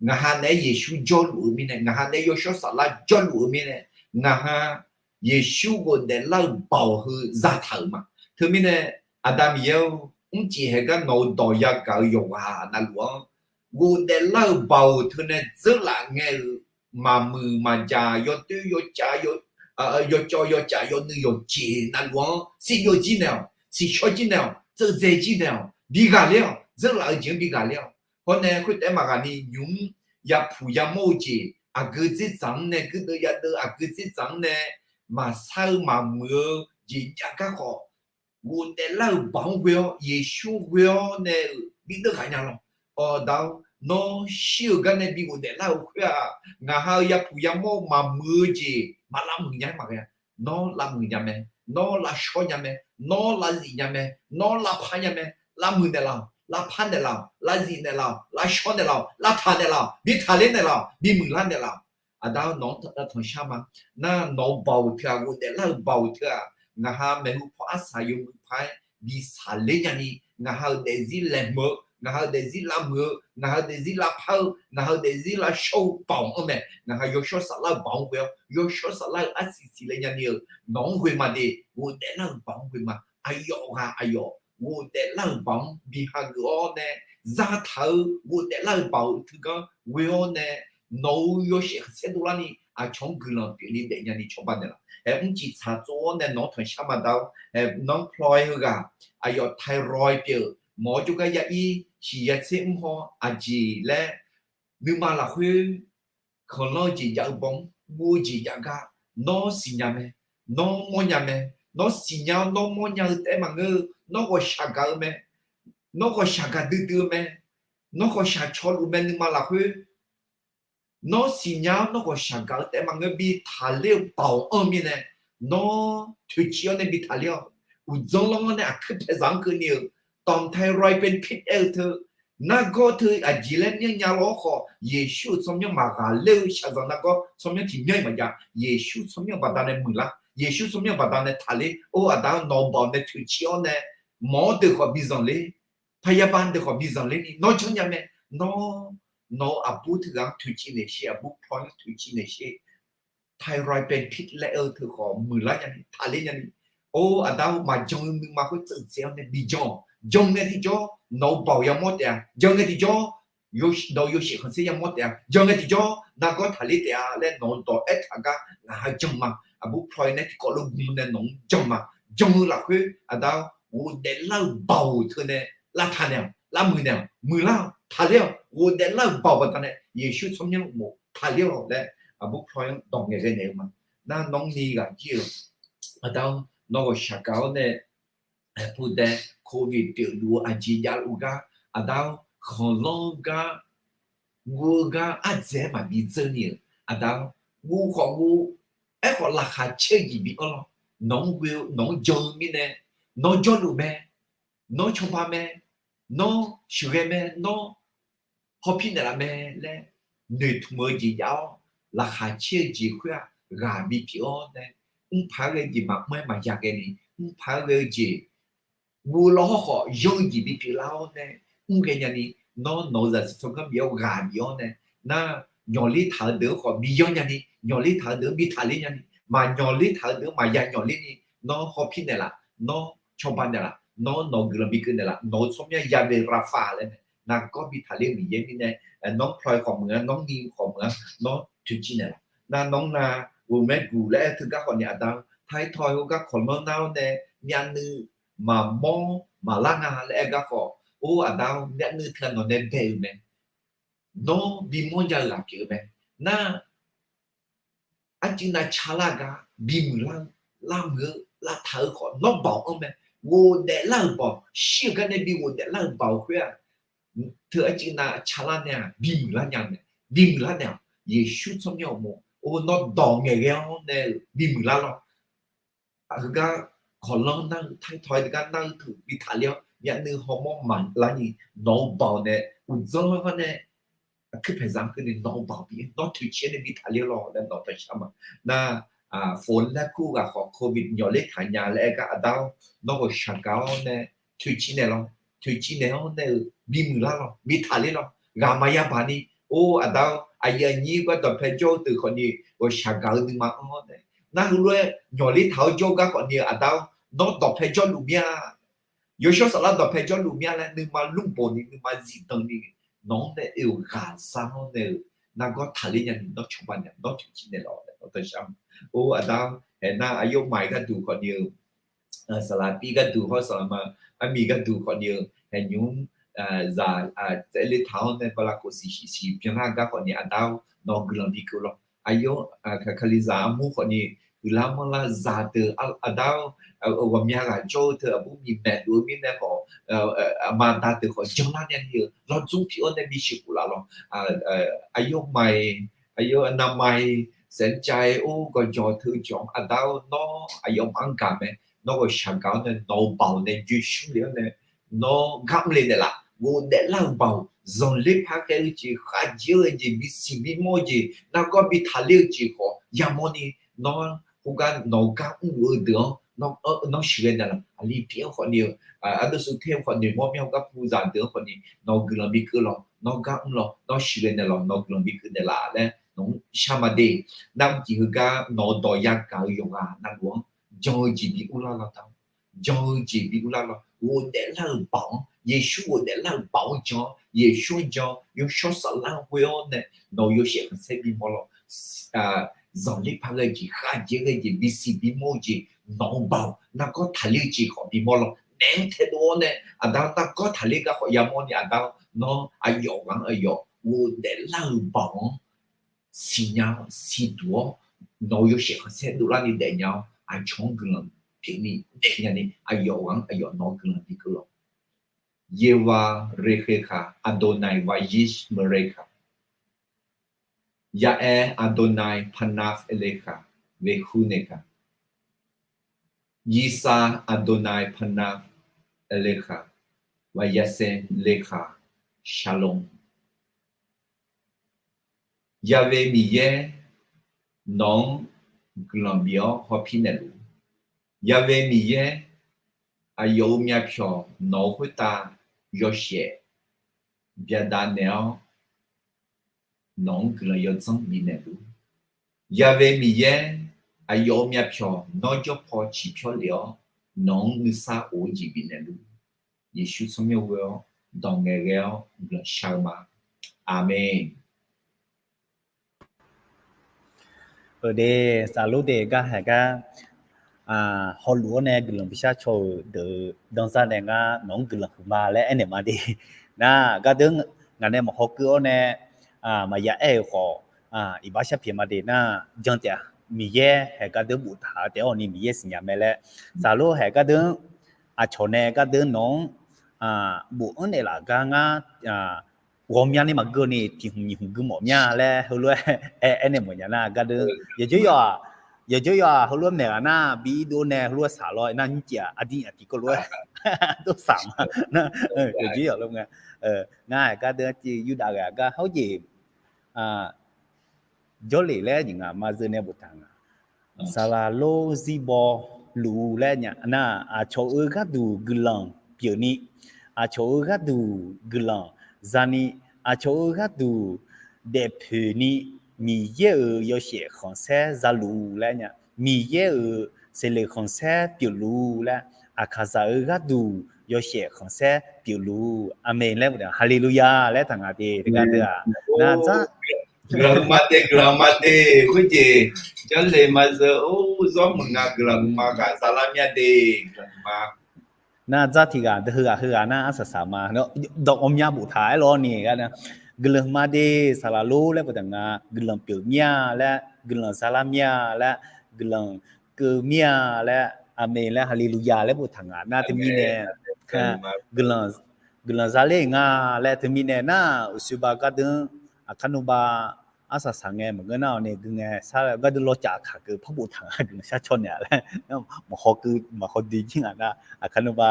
Ngaqha naeq-aer Yeqsur jawrluf-eu mirnae, ngaqha naeq-aer yawshawr saflar jawrluf-eu mirnae, ngaqha Yeqsur ghofdaef lar-eu baoq heu zataq-euq ma. Teumirnae, Aqda Miqyaer-or, mrcif haeq gar nawq-euq dawq yagaq-eu yawqghaq navluf-anr, ghofdaef lar-euq baoq teu nae dzeurlaf ngae-euq maqmuiq maqjaq, yawdoer yawcav, yawcawv yawcaf, yawnuiv yawceq navluf-anr siqbyov jir naeq-awq, siqshawr jir naeq-awq, tseuv dzae jir naeq-awq, bi ghaqler-awq, dzeurlaf-eu jeq-anr bi ghaqler-awq. Hawr nae khoertaef maqghaq ni nymq-mr ya'puq yamawr-eu jeq, aqgeu dzerdzaq-anr nae guirdeuv yadeuv, aqgeu dzerdzaq-anr nae maqsar-eu maqmuiq-eu jeq jav garkhawf, ghofdaef lar-euq baoq-anr ghoe-awr, Yeqsur-anr ghoe-awr nae-euq bi deur ghaq nya lawq. Awqda-or, nawr shir-euq gar nae bi ghofdaef lar-euq khoer-aq, ngaqha-euq yapuq yamawr-eu maqmuiq-eu jeq maq lavmuiq nya-aer maqghae-a. Nawr lavmuiq nya mae, nawr lavshawr nya mae, nawr lavzif nya mae, nawr lavpar nya mae. Lavmuiq naeqlaf-awq, lavpar naeqlaf-awq, lavzif naeqlaf-awq, lavshawr naeqlaf-awq, lavtaq naeqlaf-awq, bi taqler naeqlaf-awq, bi muiqlar naeqlaf-awq. Aqda-or, nawq-anr tanqshar ma. Nar, nawq-euq baoq teu-aq, ghofdaef lar-euq baoq teu-aq, ngaqha maeqhu paw arsaq yawmuiq paq-aer bi saqler nyani, ngaqha-euq daefzir laeqhmq-eu ngaq ha-eu daefzir lavmuiq-eu, ngaq ha-eu daefzir lavpar-eu, ngaq ha-eu daefzir lavshawr-eu baoq-anr mae. Ngaq ha yawshawr saflar-eu baoq-anr ghoe-awr, yawshawr saflar-eu arsiq siqle nyani-euq nawq-anr ghoe ma de, ghofdaef lar-euq baoq-anr ghoe ma. Aqyawf ghaq aqyawf ghofdaef lar-euq baoq-anr bi hageuf-awr nae, zataq-eu ghofdaef lar-euq baoq-euq teuganr ghoe-awr nae, nawq-euq yawshaef khanqsaer dovlarni aqcawq-anr guiqlanq pyeufni daef nyani cawba naeqlaf. Aer, mrcif tsaq tsov-awr nae nawq-anr tanqshar maqda-awr, aer, nanr plawr-aer heughaq aqyawf tailoir pyeuf-euq mawr-awr jawrgar yair shiq yatser mr haw aqjeq laer, nuima lafkhoer khanqlanr-eu jeq jav-eu baw-anr guv-eu jeq jav gar, nawr siqnya mae, nawr mawrnya mae, nawr siqnya-awr nawr mawrnya-eu taef-aer maqngeur-eu, nawr ghawqshaq gaq-eu mae, nawr ghawqshaq gaq duidui-eu mae, nawr ghawqshaq cawluf mae nuima lafkhoer, nawr siqnya-awr nawr ghawqshaq gaq-eu taef-aer maqngeur bi taqler-eu baoq-anr mirnae, nawr toeqciv-awr nae bi taqler-awq. Uqdzan lanr-anr nae aqkuir paeqzaq-anr keuvni-euq, ต่อมไทรอยด์เป็นพิษ aer-eu teu, nargawr teu aqjeq laer myanrnya lawr khawf, Yeqsur-euq tsawrmyanr maqghaqler-eu shaqzanq nargawr tsawrmyanr tiq myanr-iq maqjav. Yeqsur tsawrmyanr baqdanae muiqlar, Yeqsur tsawrmyanr baqdanae taqler. Or aqda-anr nawq-eu baoq nae toeqciv-awr nae, mawr deuq khawf bi zanqler, พยาบาล deuq khawf bi zanqler ni nawr janrnya mae. Nawr, nawq-eu aqbur teughaq-anr toeqciv naeqsher, aqbur plawr-anr toeqciv naeqsher, tailoir เป็นพิษ laer aer-eu teu khawf muiqlar nyani taqler nyani. Or aqda-or, maqjan-eu nuima khoer tseuvdzae-awr nae bi jan-awq. Jan ngae tiqjawr nawq-eu baoq yamawr taef-a, jan ngae tiqjawr nawq-eu yawshaef khanqsaer yamawr taef-a, jan ngae tiqjawr nargawr taqler taef-a laer nawq-eu dawq aertaq gar ngaq ha jan ma. Aqbur plawr-aer nae tiqkawv lof gm nae nawq-anr jan ma. Jan-eu lafkhoer aqda-or, ghofdaef lar-euq baoq teu nae lavtaq naeq-awq, lavmuiq naeq-awq, muiqlar-awq, taqler-awq. Ghofdaef lar-euq baoq baqdanae Yeqsur tsawrmyanr uqmov taqler-awq laer aqbur plawr-anr dawq ngaeqghae naeq-eu ma. Nar nawr ni ghaq jir-eu aqda-or, nawr ghawqshaq gaq-awr nae, aerpov dae โควิด pyeufluf-eu aqjeq javluf gar, aqda-or, khanqlanr-eu gar, guv-eu gar ardzaeq-aer maqbi dzeur ni-euq aqda-or, guv khawf guv, aerkhawf laqkhaq caer-eu jeq bi anr lawr. Nawq-anr ghoe-eu nawq-anr jan-eu mirnae, nawr jawrluf mae, nawr cawba mae, nawr sheuqghae mae, nawr hawpir naeqlaf mae laer noeqtmq-eu jeq jav-awr, laqkhaq caer-eu jeq khoer-aq ghaq bipyeuf-awr nae, mrpaq-aer ghae-eu jeq maqmr-aer maqya ghae ni, mrpaq-aer ghae-eu jeq guv-eu lawr hawr khawf yanr-eu jeq bipyeuf lar-awr nae, mr ghae nyani, nawr nawq-eu zaqsiq tsawrganr bif-awr ghaq bif-awr nae, nar nyawqler taq-eu deuq-anr khawf bi yanr nyani, nyawqler taq-eu deuq-anr bi taqler nyani, maqnyawqler taq-eu deuq-anr maqya nyawqler ni, nawr hawpir naeqlaf, nawr cawba naeqlaf, nawr nawq-eu guiqlanq bikeuv naeqlaf, nawq-eu tsawrmyanr ยาเวราฟา laer nae nargawr bi taqler-eu Miqyaer mirnae, nawr plawr-eu khawf meuq-a, nawr ni khawf meuq-a, nawr toeqciv naeqlaf. Nar nawr nav ghof maer guq laer aer teugar khawf ni aqda-or, ไทรอยด์ heugar kawqlanr nar-awr nae myavnuiv maqmawr maqlar nga laer aer gar khawf, or aqda-or, myavnuiv teughaq nawq nae bae-euq mae. Nawr bimawr ja-eu ghaq pyeuf-eu mae. Nar arcuiv nav calar gar bimuiq lar-eu, lavmuiq-eu, lavtaq-eu khawf nawr baoq anr mae. Ghofdaef lar-euq baoq, shir-eu gar nae bi ghofdaef lar-euq baoq khoer-aq, teu arcuiv nav calar nae-aq bimuiq lar nya mae. Bimuiq lar naeq-awq. Yeqsur tsawrmyanr uqmov or nawr dawq ngaeqghae-awr nae-euq bimuiq lar lawr. Heugar kawqlanr nar-eu ไทรอยด์ gar nar-eu teu bi taqler-awr myavnuiv hawmawr maqlar ni, nawq-eu baoq nae uqdzan lanr gar nae aqkuir paeqzaq-anr keuvni nawq-eu baoq bi nawr toeqciv-aer nae bi taqler lawr laer nawq-eu tanqshar ma. Nar, ฝน laer kur ghaq khawf โควิด nyawqler taq nya laer aer gar aqda-or, nawr ghawqshaq gaq-awr nae toeqciv naeq lawr. Toeqciv naeq-awr nae-euq bimuiq lar lawr, bi taqler lawr. Ghaq maqya baq ni, or aqda-or, aqyuif aqnyir gar dawqpae jawr-eu deuq khawf ni ghawqshaq gaq-eu nuima anr-awr nae, nar heulof-aer nyawqler taq-awr jawr-eu gar khawf ni aqda-or, nawr dawqpae jawrluf mir-a, yawshawr saflar dawqpae jawrluf mir-a laer nuima lmr bof ni nuima zifdan ni, nawq-anr nae oe-euq ghaq za-awr nae-euq nargawr taqler nyani nawr cawba naeq nawr toeqciv naeq lawr laer nawq-eu tanqshar ma. Or aqda-or, aernar aqyawfmaf-iq gharduq khawf ni-euq, saqlaq pir gharduq hawr saqlaq ma, armiq gharduq khawf ni-euq haeqnymr zaq tsaevle taq-awr nae bala khof siq siq siq byanlar gar khawf ni aqda-or, nawq-eu guiqlanq bikeuv lawr. Aqyawf, kalizaq armur khawf ni huiqlar manrlar zaqdeuq aqda-or, ghawqmya ghaq jawr-eu teu aqbur miqmaeq luf-eu mirnae khawf, aqma aqda deuq khawf janlar nya ni-euq lawrdzmr pyeuf-awr nae bisiq khof laf lawr. Aqyawfmaf-iq, aqyawf navmaqmaf-iq, saeqcav-iq or gawqjawq teu jawq-anr aqda-or, nawr aqyawfmaf-anr gaq mae. Nawr ghawqshaq gaq-awr nae nawq-eu baoq nae joe shmr le-awr nae, nawr gar mr le naeqlaf. Ghofdaef lar-euq baoq, zanqler par khaer-eu jeq, khavjeq-eu jeq, bisiq bimawr-eu jeq, nargawr bi taqler-eu jeq khawf yamawr ni, nawr khoergar nawq-eu gar mrluf-eu deuq-anr Nawr sheuqghae naeqlaf, aqli pir-anr khawfni-eu, ardeuv suv ter-eu khawf noeqmawr myanr-eu garpu zaqdeuq-anr khawfni nawq-eu guiqlanq bi keuv lawq, nawr gar mr lawq, nawr sheuqghae naeqlaf, nawq-eu guiqlanq bi keuv naeqlaf laer nawq-anr shar ma de. Nar mr tiq heugar nawq-eu dawq yagaq-eu yawqghaq navluf-anr jan-eu jeq bi urlar lawr da. Jan-eu jeq bi urlar lawr. Ghofdaef lar-euq baoq-anr, Yeqsur ghofdaef lar-euq baoq-anr jan-awr, Yeqsur-anr jan-awr, yawshawr saflar-anr ghoe-awr nae nawq-eu yawshaef khanqsaer bimawr lawr. Zanqler par ghae jeq, khavjeq ghae jeq, bisiq bimawr-eu jeq, nawq-eu baoq nargawr taqler-eu jeq khawf bimawr lawr. Naef-anr taedov-awr nae aqda-anr nargawr taqler gar khawf yamawr ni aqda-anr nawr aqyawf ghaq-anr aqyawf ghofdaef lar-euq baoq-anr siqnya-awr siqduq-awr, nawq-eu yawshaef khanqsaer dovlarni daefnya-awr, aqcawq-anr guiqlanq pyeufni daefnya ni aqyawf ghaq-anr aqyawf nawq-eu guiqlanq bi keuv lawq. Yeqvarekhekaq, Adonai vayishmerekaq. Ya'aer Adonai panav elekaq, vehu naeqkaq. Yisar Adonai panav elekaq, vayaser lekaq, shalom. Ya've Miqyaer, nawq-anr guiqlanq bif-awr hawpir naeqluf. Ya've Miqyaer, aqyawf-euq myavpyawq nawq-eu khoertav yawshaef byaqdav naeq-awr, nawq-anr guiqlanq yawdzanr bifnaeq luf. Ya've Miqyaer, aqyawf-euq myavpyawq nawr jawr paw ciqpyawr lef-awr, nawq-anr nuisar of-eu jeq bifnaeq luf. Yeqsur tsawrmyanr ghoe-awr dawq ngaeqghae-awr guiqlanq shar-eu ma. Aqmeq. Eudeuq saflor deuq gar haeq gar, hawluf-awr nae guiqlanq bishar caw-euq deuq-eu danzar nae ngar nawq-anr guiqlanq huiqma laer aernaeq ma de. Nar gardeur ngaq nae maqhaw keuv-awr nae maqya aer-euq khawf, iqbax sharpyaeq ma de nar, jan taef-a. Miqyaer haeq gardeur boftaq-eu taef-awr ni Miqyaer siqnya mae laer, saflor haeq gardeur-anr aqcawq nae gardeur nawq-anr bofanr naeqlaf gar ngar ghawqmyani maqgeur ni tiq hmq nyiq hmq gui mawf mya laer heulof-aer aernaeq mawf nya nar gardeur, yawqjawr yawq-aq, yawqjawr yawq-aq heulof-aer maeq ghaq nar bi irdov nae heulof-aer saq lawr nar nymrcif-aq aqdir aqtiq keuv lof-aer dov saq ma nar, yawqjawr yawq lof nga. Ngar haeq gardeur-anr civ yurdav ghae-aq gar hawrjeq jawrlef laer jeq ngaq ma zeu nae boftaq nga. Saqlaq lor zirbaw luf-eu laer nya nar, aqcawq-euq gharduq guiqlanq pyeufni, aqcawq-euq gharduq guiqlanq zani, aqcawq-euq gharduq daefpoeq ni, Miqyaer-euq yawshaef khanqsaer zaluf laer nya, Miqyaer-euq seqleq khanqsaer pyeufluf laer, aqkaqzaq-euq gharduq yawshaef khanqsaer pyeufluf. Aqmeq laer boftaq, haleluya laer taq nga de. Teugar teu-aq, nar dzar guiqlanq ma de, guiqlanq ma de, khoerjeq jawrlef ma zeu-or, zawr meuq nga guiqlanq ma ghaq zalar mya de, guiqlanq ma. Nar dzar tiq ghaq heughaq heughaq nar arsaq saq ma. Dawq ghawqmya boftaq-aer lawr ni gar nar, guiqlanq ma de, saqlaq lor laer boftaq nga, guiqlanq pyeuf mir-a laer, guiqlanq zalar mir-a laer, guiqlanq keuv mir-a laer, aqmeq laer, haleluya laer boftaq nga nar teumirnae guiqlanq zaler nga laer teumirnae nar, uqshoe ba gardeur aqkar nmr ba arsaq saq ngae maqngeur nar-awq ni gui ngae sar gardeur lawrcaf kaq keuv par boftaq nga guiqlanq shar caw naeq-a laer, maqhaw keuv maqhaw dui jir nga nar aqkar nmr ba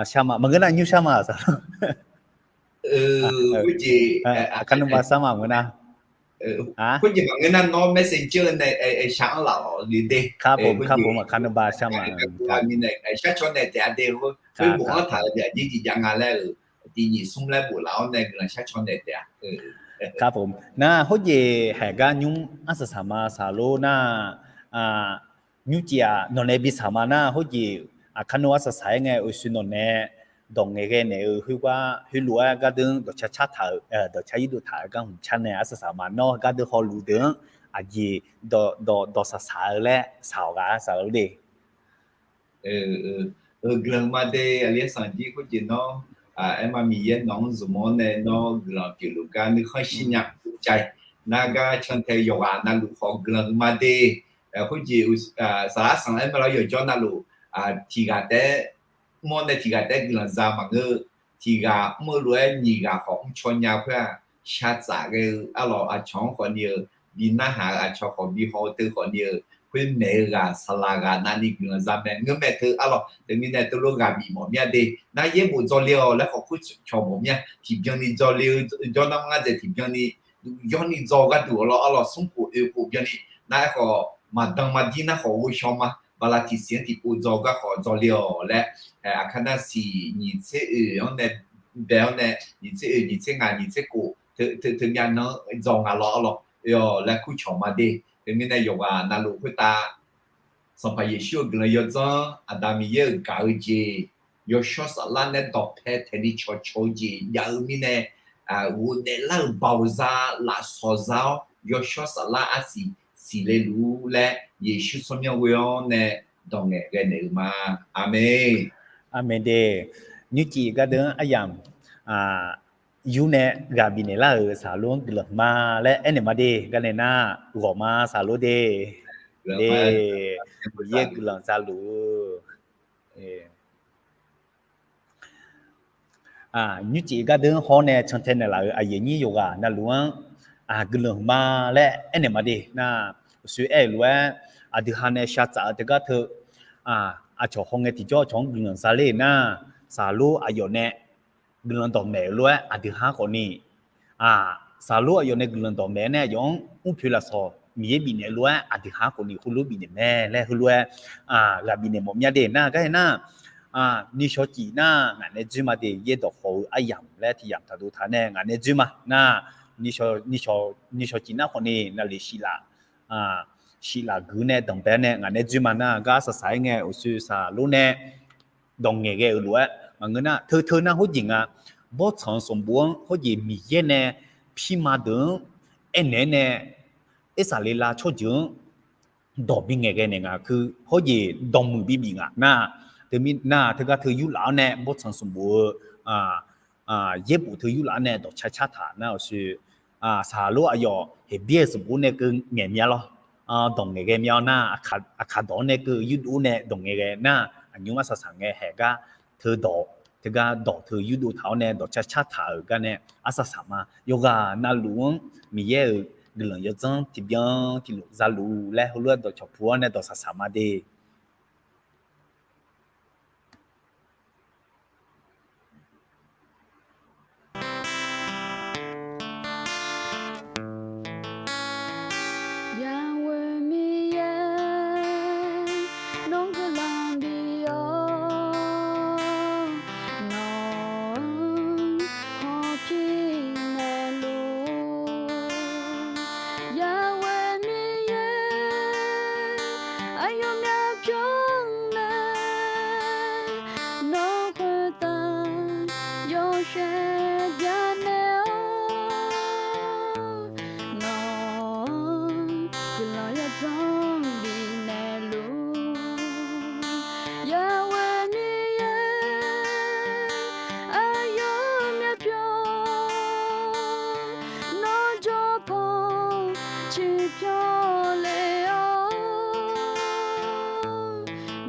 shar ma maqngeur nar nymr shar ma saq aqkar nmr ba shar ma maqngeur nar. Khoerjeq maqngeur nar nawr messenger nae shar-anr laf-awq le de. Kar pom, kar pom, aqkar nmr ba shar ma. Shar caw naeq taef-a de. Khoer bofanr taq-eu jeq aqjeq jeq jav nga laer-euq tiq nyiq smr laer bof laf-awr nae guiqlanq shar caw naeq taef-a. Kar pom nar khoerjeq haeq gar nymr arsaq saq ma saqlor nar, nymr cif-aq nawqnae bi saq ma nar khoerjeq aqkar nmr arsaq saq-aer ngae uqshoe nawqnae dawq ngaeqghae naeq-eu khoergar khoerlof-aer gardeur dawqcar car taq-euq dawqcar irdov taq-eu gar hmq car nae arsaq saq ma nawr gardeur hawluf deuq-anr aqjeq dawq saq saq-eu laer saq-awq ghaq saq-eu de. Guiqlanq ma de, aqli-aer sanq jir khoerjeq nawr aer ma Miqyaer nawq-anr zmq-awr nae nawr guiqlanq pyeufluf gar nuikhanr shir nya uvcav nar gar cantae yawqghaq navluf khawf guiqlanq ma de. Khoerjeq saqlar sanq-aer ma lawr yawqjawr navluf tiq ghaq taef-aer mr-awr nae tiq ghaq taef-aer guiqlanq za maqngeur-eu, tiq ghaq mr-eu lof-aer nyiq ghaq khawf mrcaw nya khoer-aq, shar tsaf ghae-eu arlawq aqcawq-anr khawfni-euq bi narhaq-eu aqcawq khawf bi haw-eu teu khawfni-euq khoer maeq-eu ghaq saqlaq ghaq navni guiqlanq za mae ngeur mae teu arlawq teumirnae teulof ghaq bif mawf mir-a de. Nar yaerbof dzawle-awq laer khawf khoer cawq mawf mir-a tiqbyan ni dzawle-eu jawr nar ngar dzaeq tiqbyan ni yawrni dzaw-eu gharduq-awr lawr arlawq smrkhof oekhof byanni nar aerkhawf maqdan maqdir nar khawf ghovshaw ma. bala tiqsiq-anr tiqpov dzaw garkhawf dzaw le-awq laer, aqkar nar siq nyiq tser oeq-anr nae bae-awr nae, nyiq tser oeq, nyiq tser ngaq, nyiq tser khof, teu, teu, teu myavnan-anr dzaw nga lawr, arlawr oe-awq laer kurcawq ma de. Teumirnae yawqghaq navluf khoertav Sanqpaq Yeqsur-euq guiqlanq yawdzanr, Aqda Miqyaer-euq gaq-eu jeq, yawshawr saflar nae dawqpae taeqni cawqcawq-eu jeq jav-eu mirnae, ghofdaef lar-euq baoq za, lafsawq za-awr, yawshawr saflar arsiq siqle luf-ur laer, Yeqsur tsawrmyanr ghoe-awr nae dawq ngaeqghae naeq-euq ma. Aqmeq. Aqmeq de. Nymrcif gardeuv-anr aryamq yur nae ghaq bifnaeq lar-euq saqlor-anr guiqlanq ma laer aernaeq ma de. Garnae nar ghawq ma saqlor de. De, Miqyaer guiqlanq za luf-eu. Nymrcif gardeuv-anr hawr nae cantae naeqlaf-euq aqyuif aqnyir yawqghaq navluf-anr guiqlanq ma laer aernaeq ma de. Nar, uqshoe aer-euq lof-aer, aqdui ha nae shaqtsaf-eu teugar teu, aqcawq hawngae tiqjawr aqcawq-anr guiqlanq za ler-euq nar, saqlor aqyawf nae guiqlanq dawqmaeq-euq lof-aer aqdui ha-anr khawfni, saqlor aqyawf nae guiqlanq dawqmaeq-aer nae aqyawf-anr mrpoeq lafsawq Miqyaer bifnaeq lof-aer aqdui ha-anr khawfni heulof bifnaeq mae laer heulof-aer ghaq bifnaeq mawf mya de. Nar, gar aer nar, nishawq cif nar ngaq nae dzoer ma de. Yaerdawq khawf-eu aryamq laer tiq yamq taqdov taq nae ngaq nae dzoer ma. Nar, nishawq cif nar khawfni navlef shif laf shif laf guiq nae danqbae-awr nae ngaq nae dzoer ma. Nar, gar saqsaq-aer ngae uqshoe saqlor nae dawq ngaeqghae-euq lof-aer maqngeur nar, teu teu nar hawjeq nga, bawrtsanq-eu sanqbof-anr hawjeq Miqyaer nae pirma deuq-anr aernaeq-aer nae, aersaq le la tsawrjeuq-anr dawq bi ngaeqghae naeq nga. Hawjeq dawqmuiq bibif nga nar, teumirnae teugar teu yurlaf-awr nae bawrtsanq sanqbof-eu yaerbof teu yurlaf-awr nae dawqcar car taq nar, uqshoe saqlor aqyawf Heqbyaer-euq sanqbof nae keuv ngaeq mya lawr. Dawq ngaeqghae mya-awr nar, aqkaq dawq-awr nae keuv yurdov-awr nae dawq ngaeqghae nar, aqnymr arsaq saq ngae haeq gar teu dawq teugar dawq teu yurdov taq-awr nae dawqcar car taq-euq gar nae arsaq saq ma. Yawqghaq navluf-anr Miqyaer-euq guiqlanq yawdzanr tiqbyan tiqlof za luf laer heulof-aer dawqcawq pu-awr nae dawqsaq saq ma de. Yawqghaq Miqyaer nawr guiqlanq bif-awr, nawq-anr hawpir naeqluf. Yawqghaq Miqyaer aqyawf myavpyawr nae nawr khoertav yawshaef byannaeq-awr, nawq-anr guiqlanq yawdzanr bifnaeq luf. Yawqghaq Miqyaer aqyawf myavpyawr nawr jawrpanq ciqpyawr le-awr,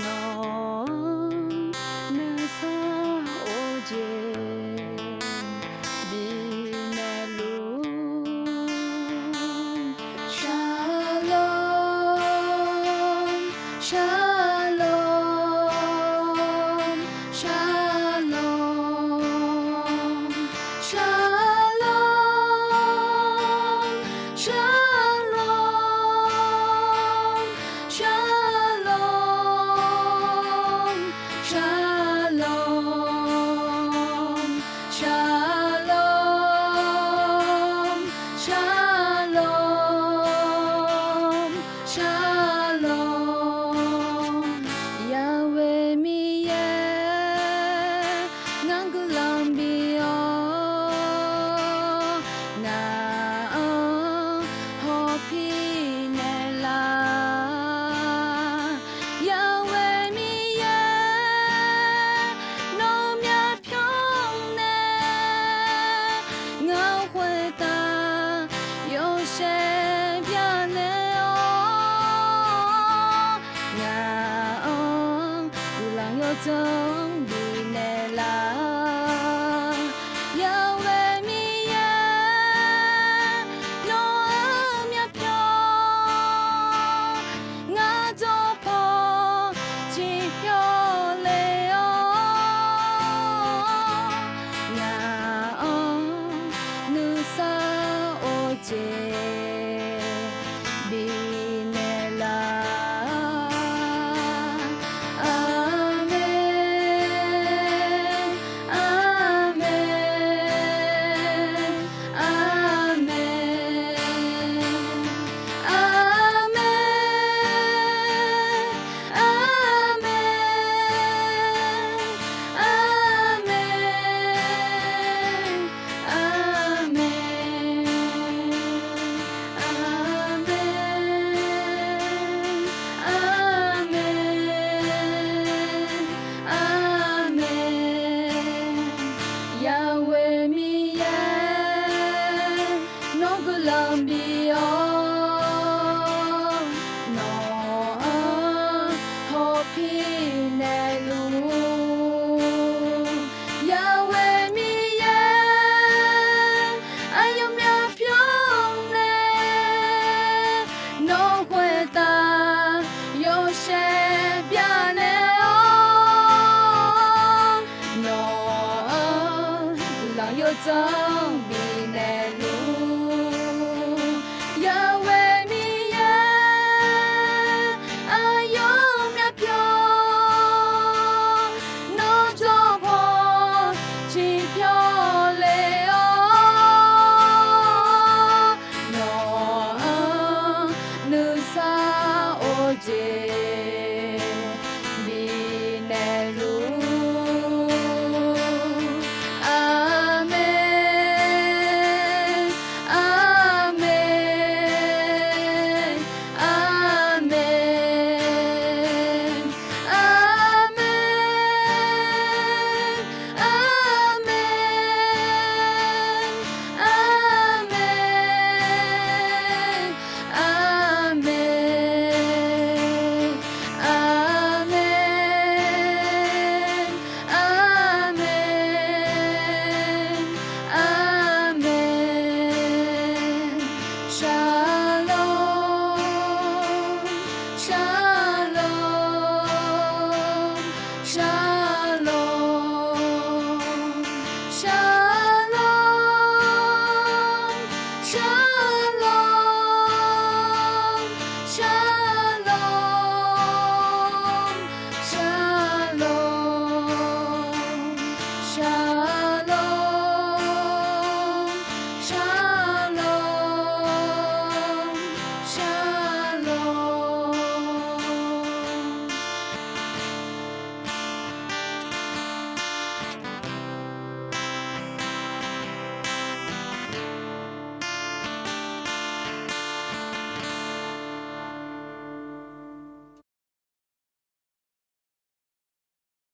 nawq-anr nuisar of jeq bifnaeq luf. Shalom, shalom, shalom, shalom, shalom, shalom, shalom, shalom, shalom, shalom. Yawqghaq Miqyaer ngar guiqlanq bif-awr, ngaq-anr hawpir naeqlaf. Yawqghaq Miqyaer nawr myavpyawr nae ngaq-anr khoertav yawshaef byannaeq-awr, ngaq-anr guiqlanq yawdzanr bifnaeq laf. Yawqghaq Miqyaer nawr-anr myavpyawr, ngaq jawrpanq ciqpyawr le-awr, ngaq-anr nuisar of jeq bifnaeq laf. Dzan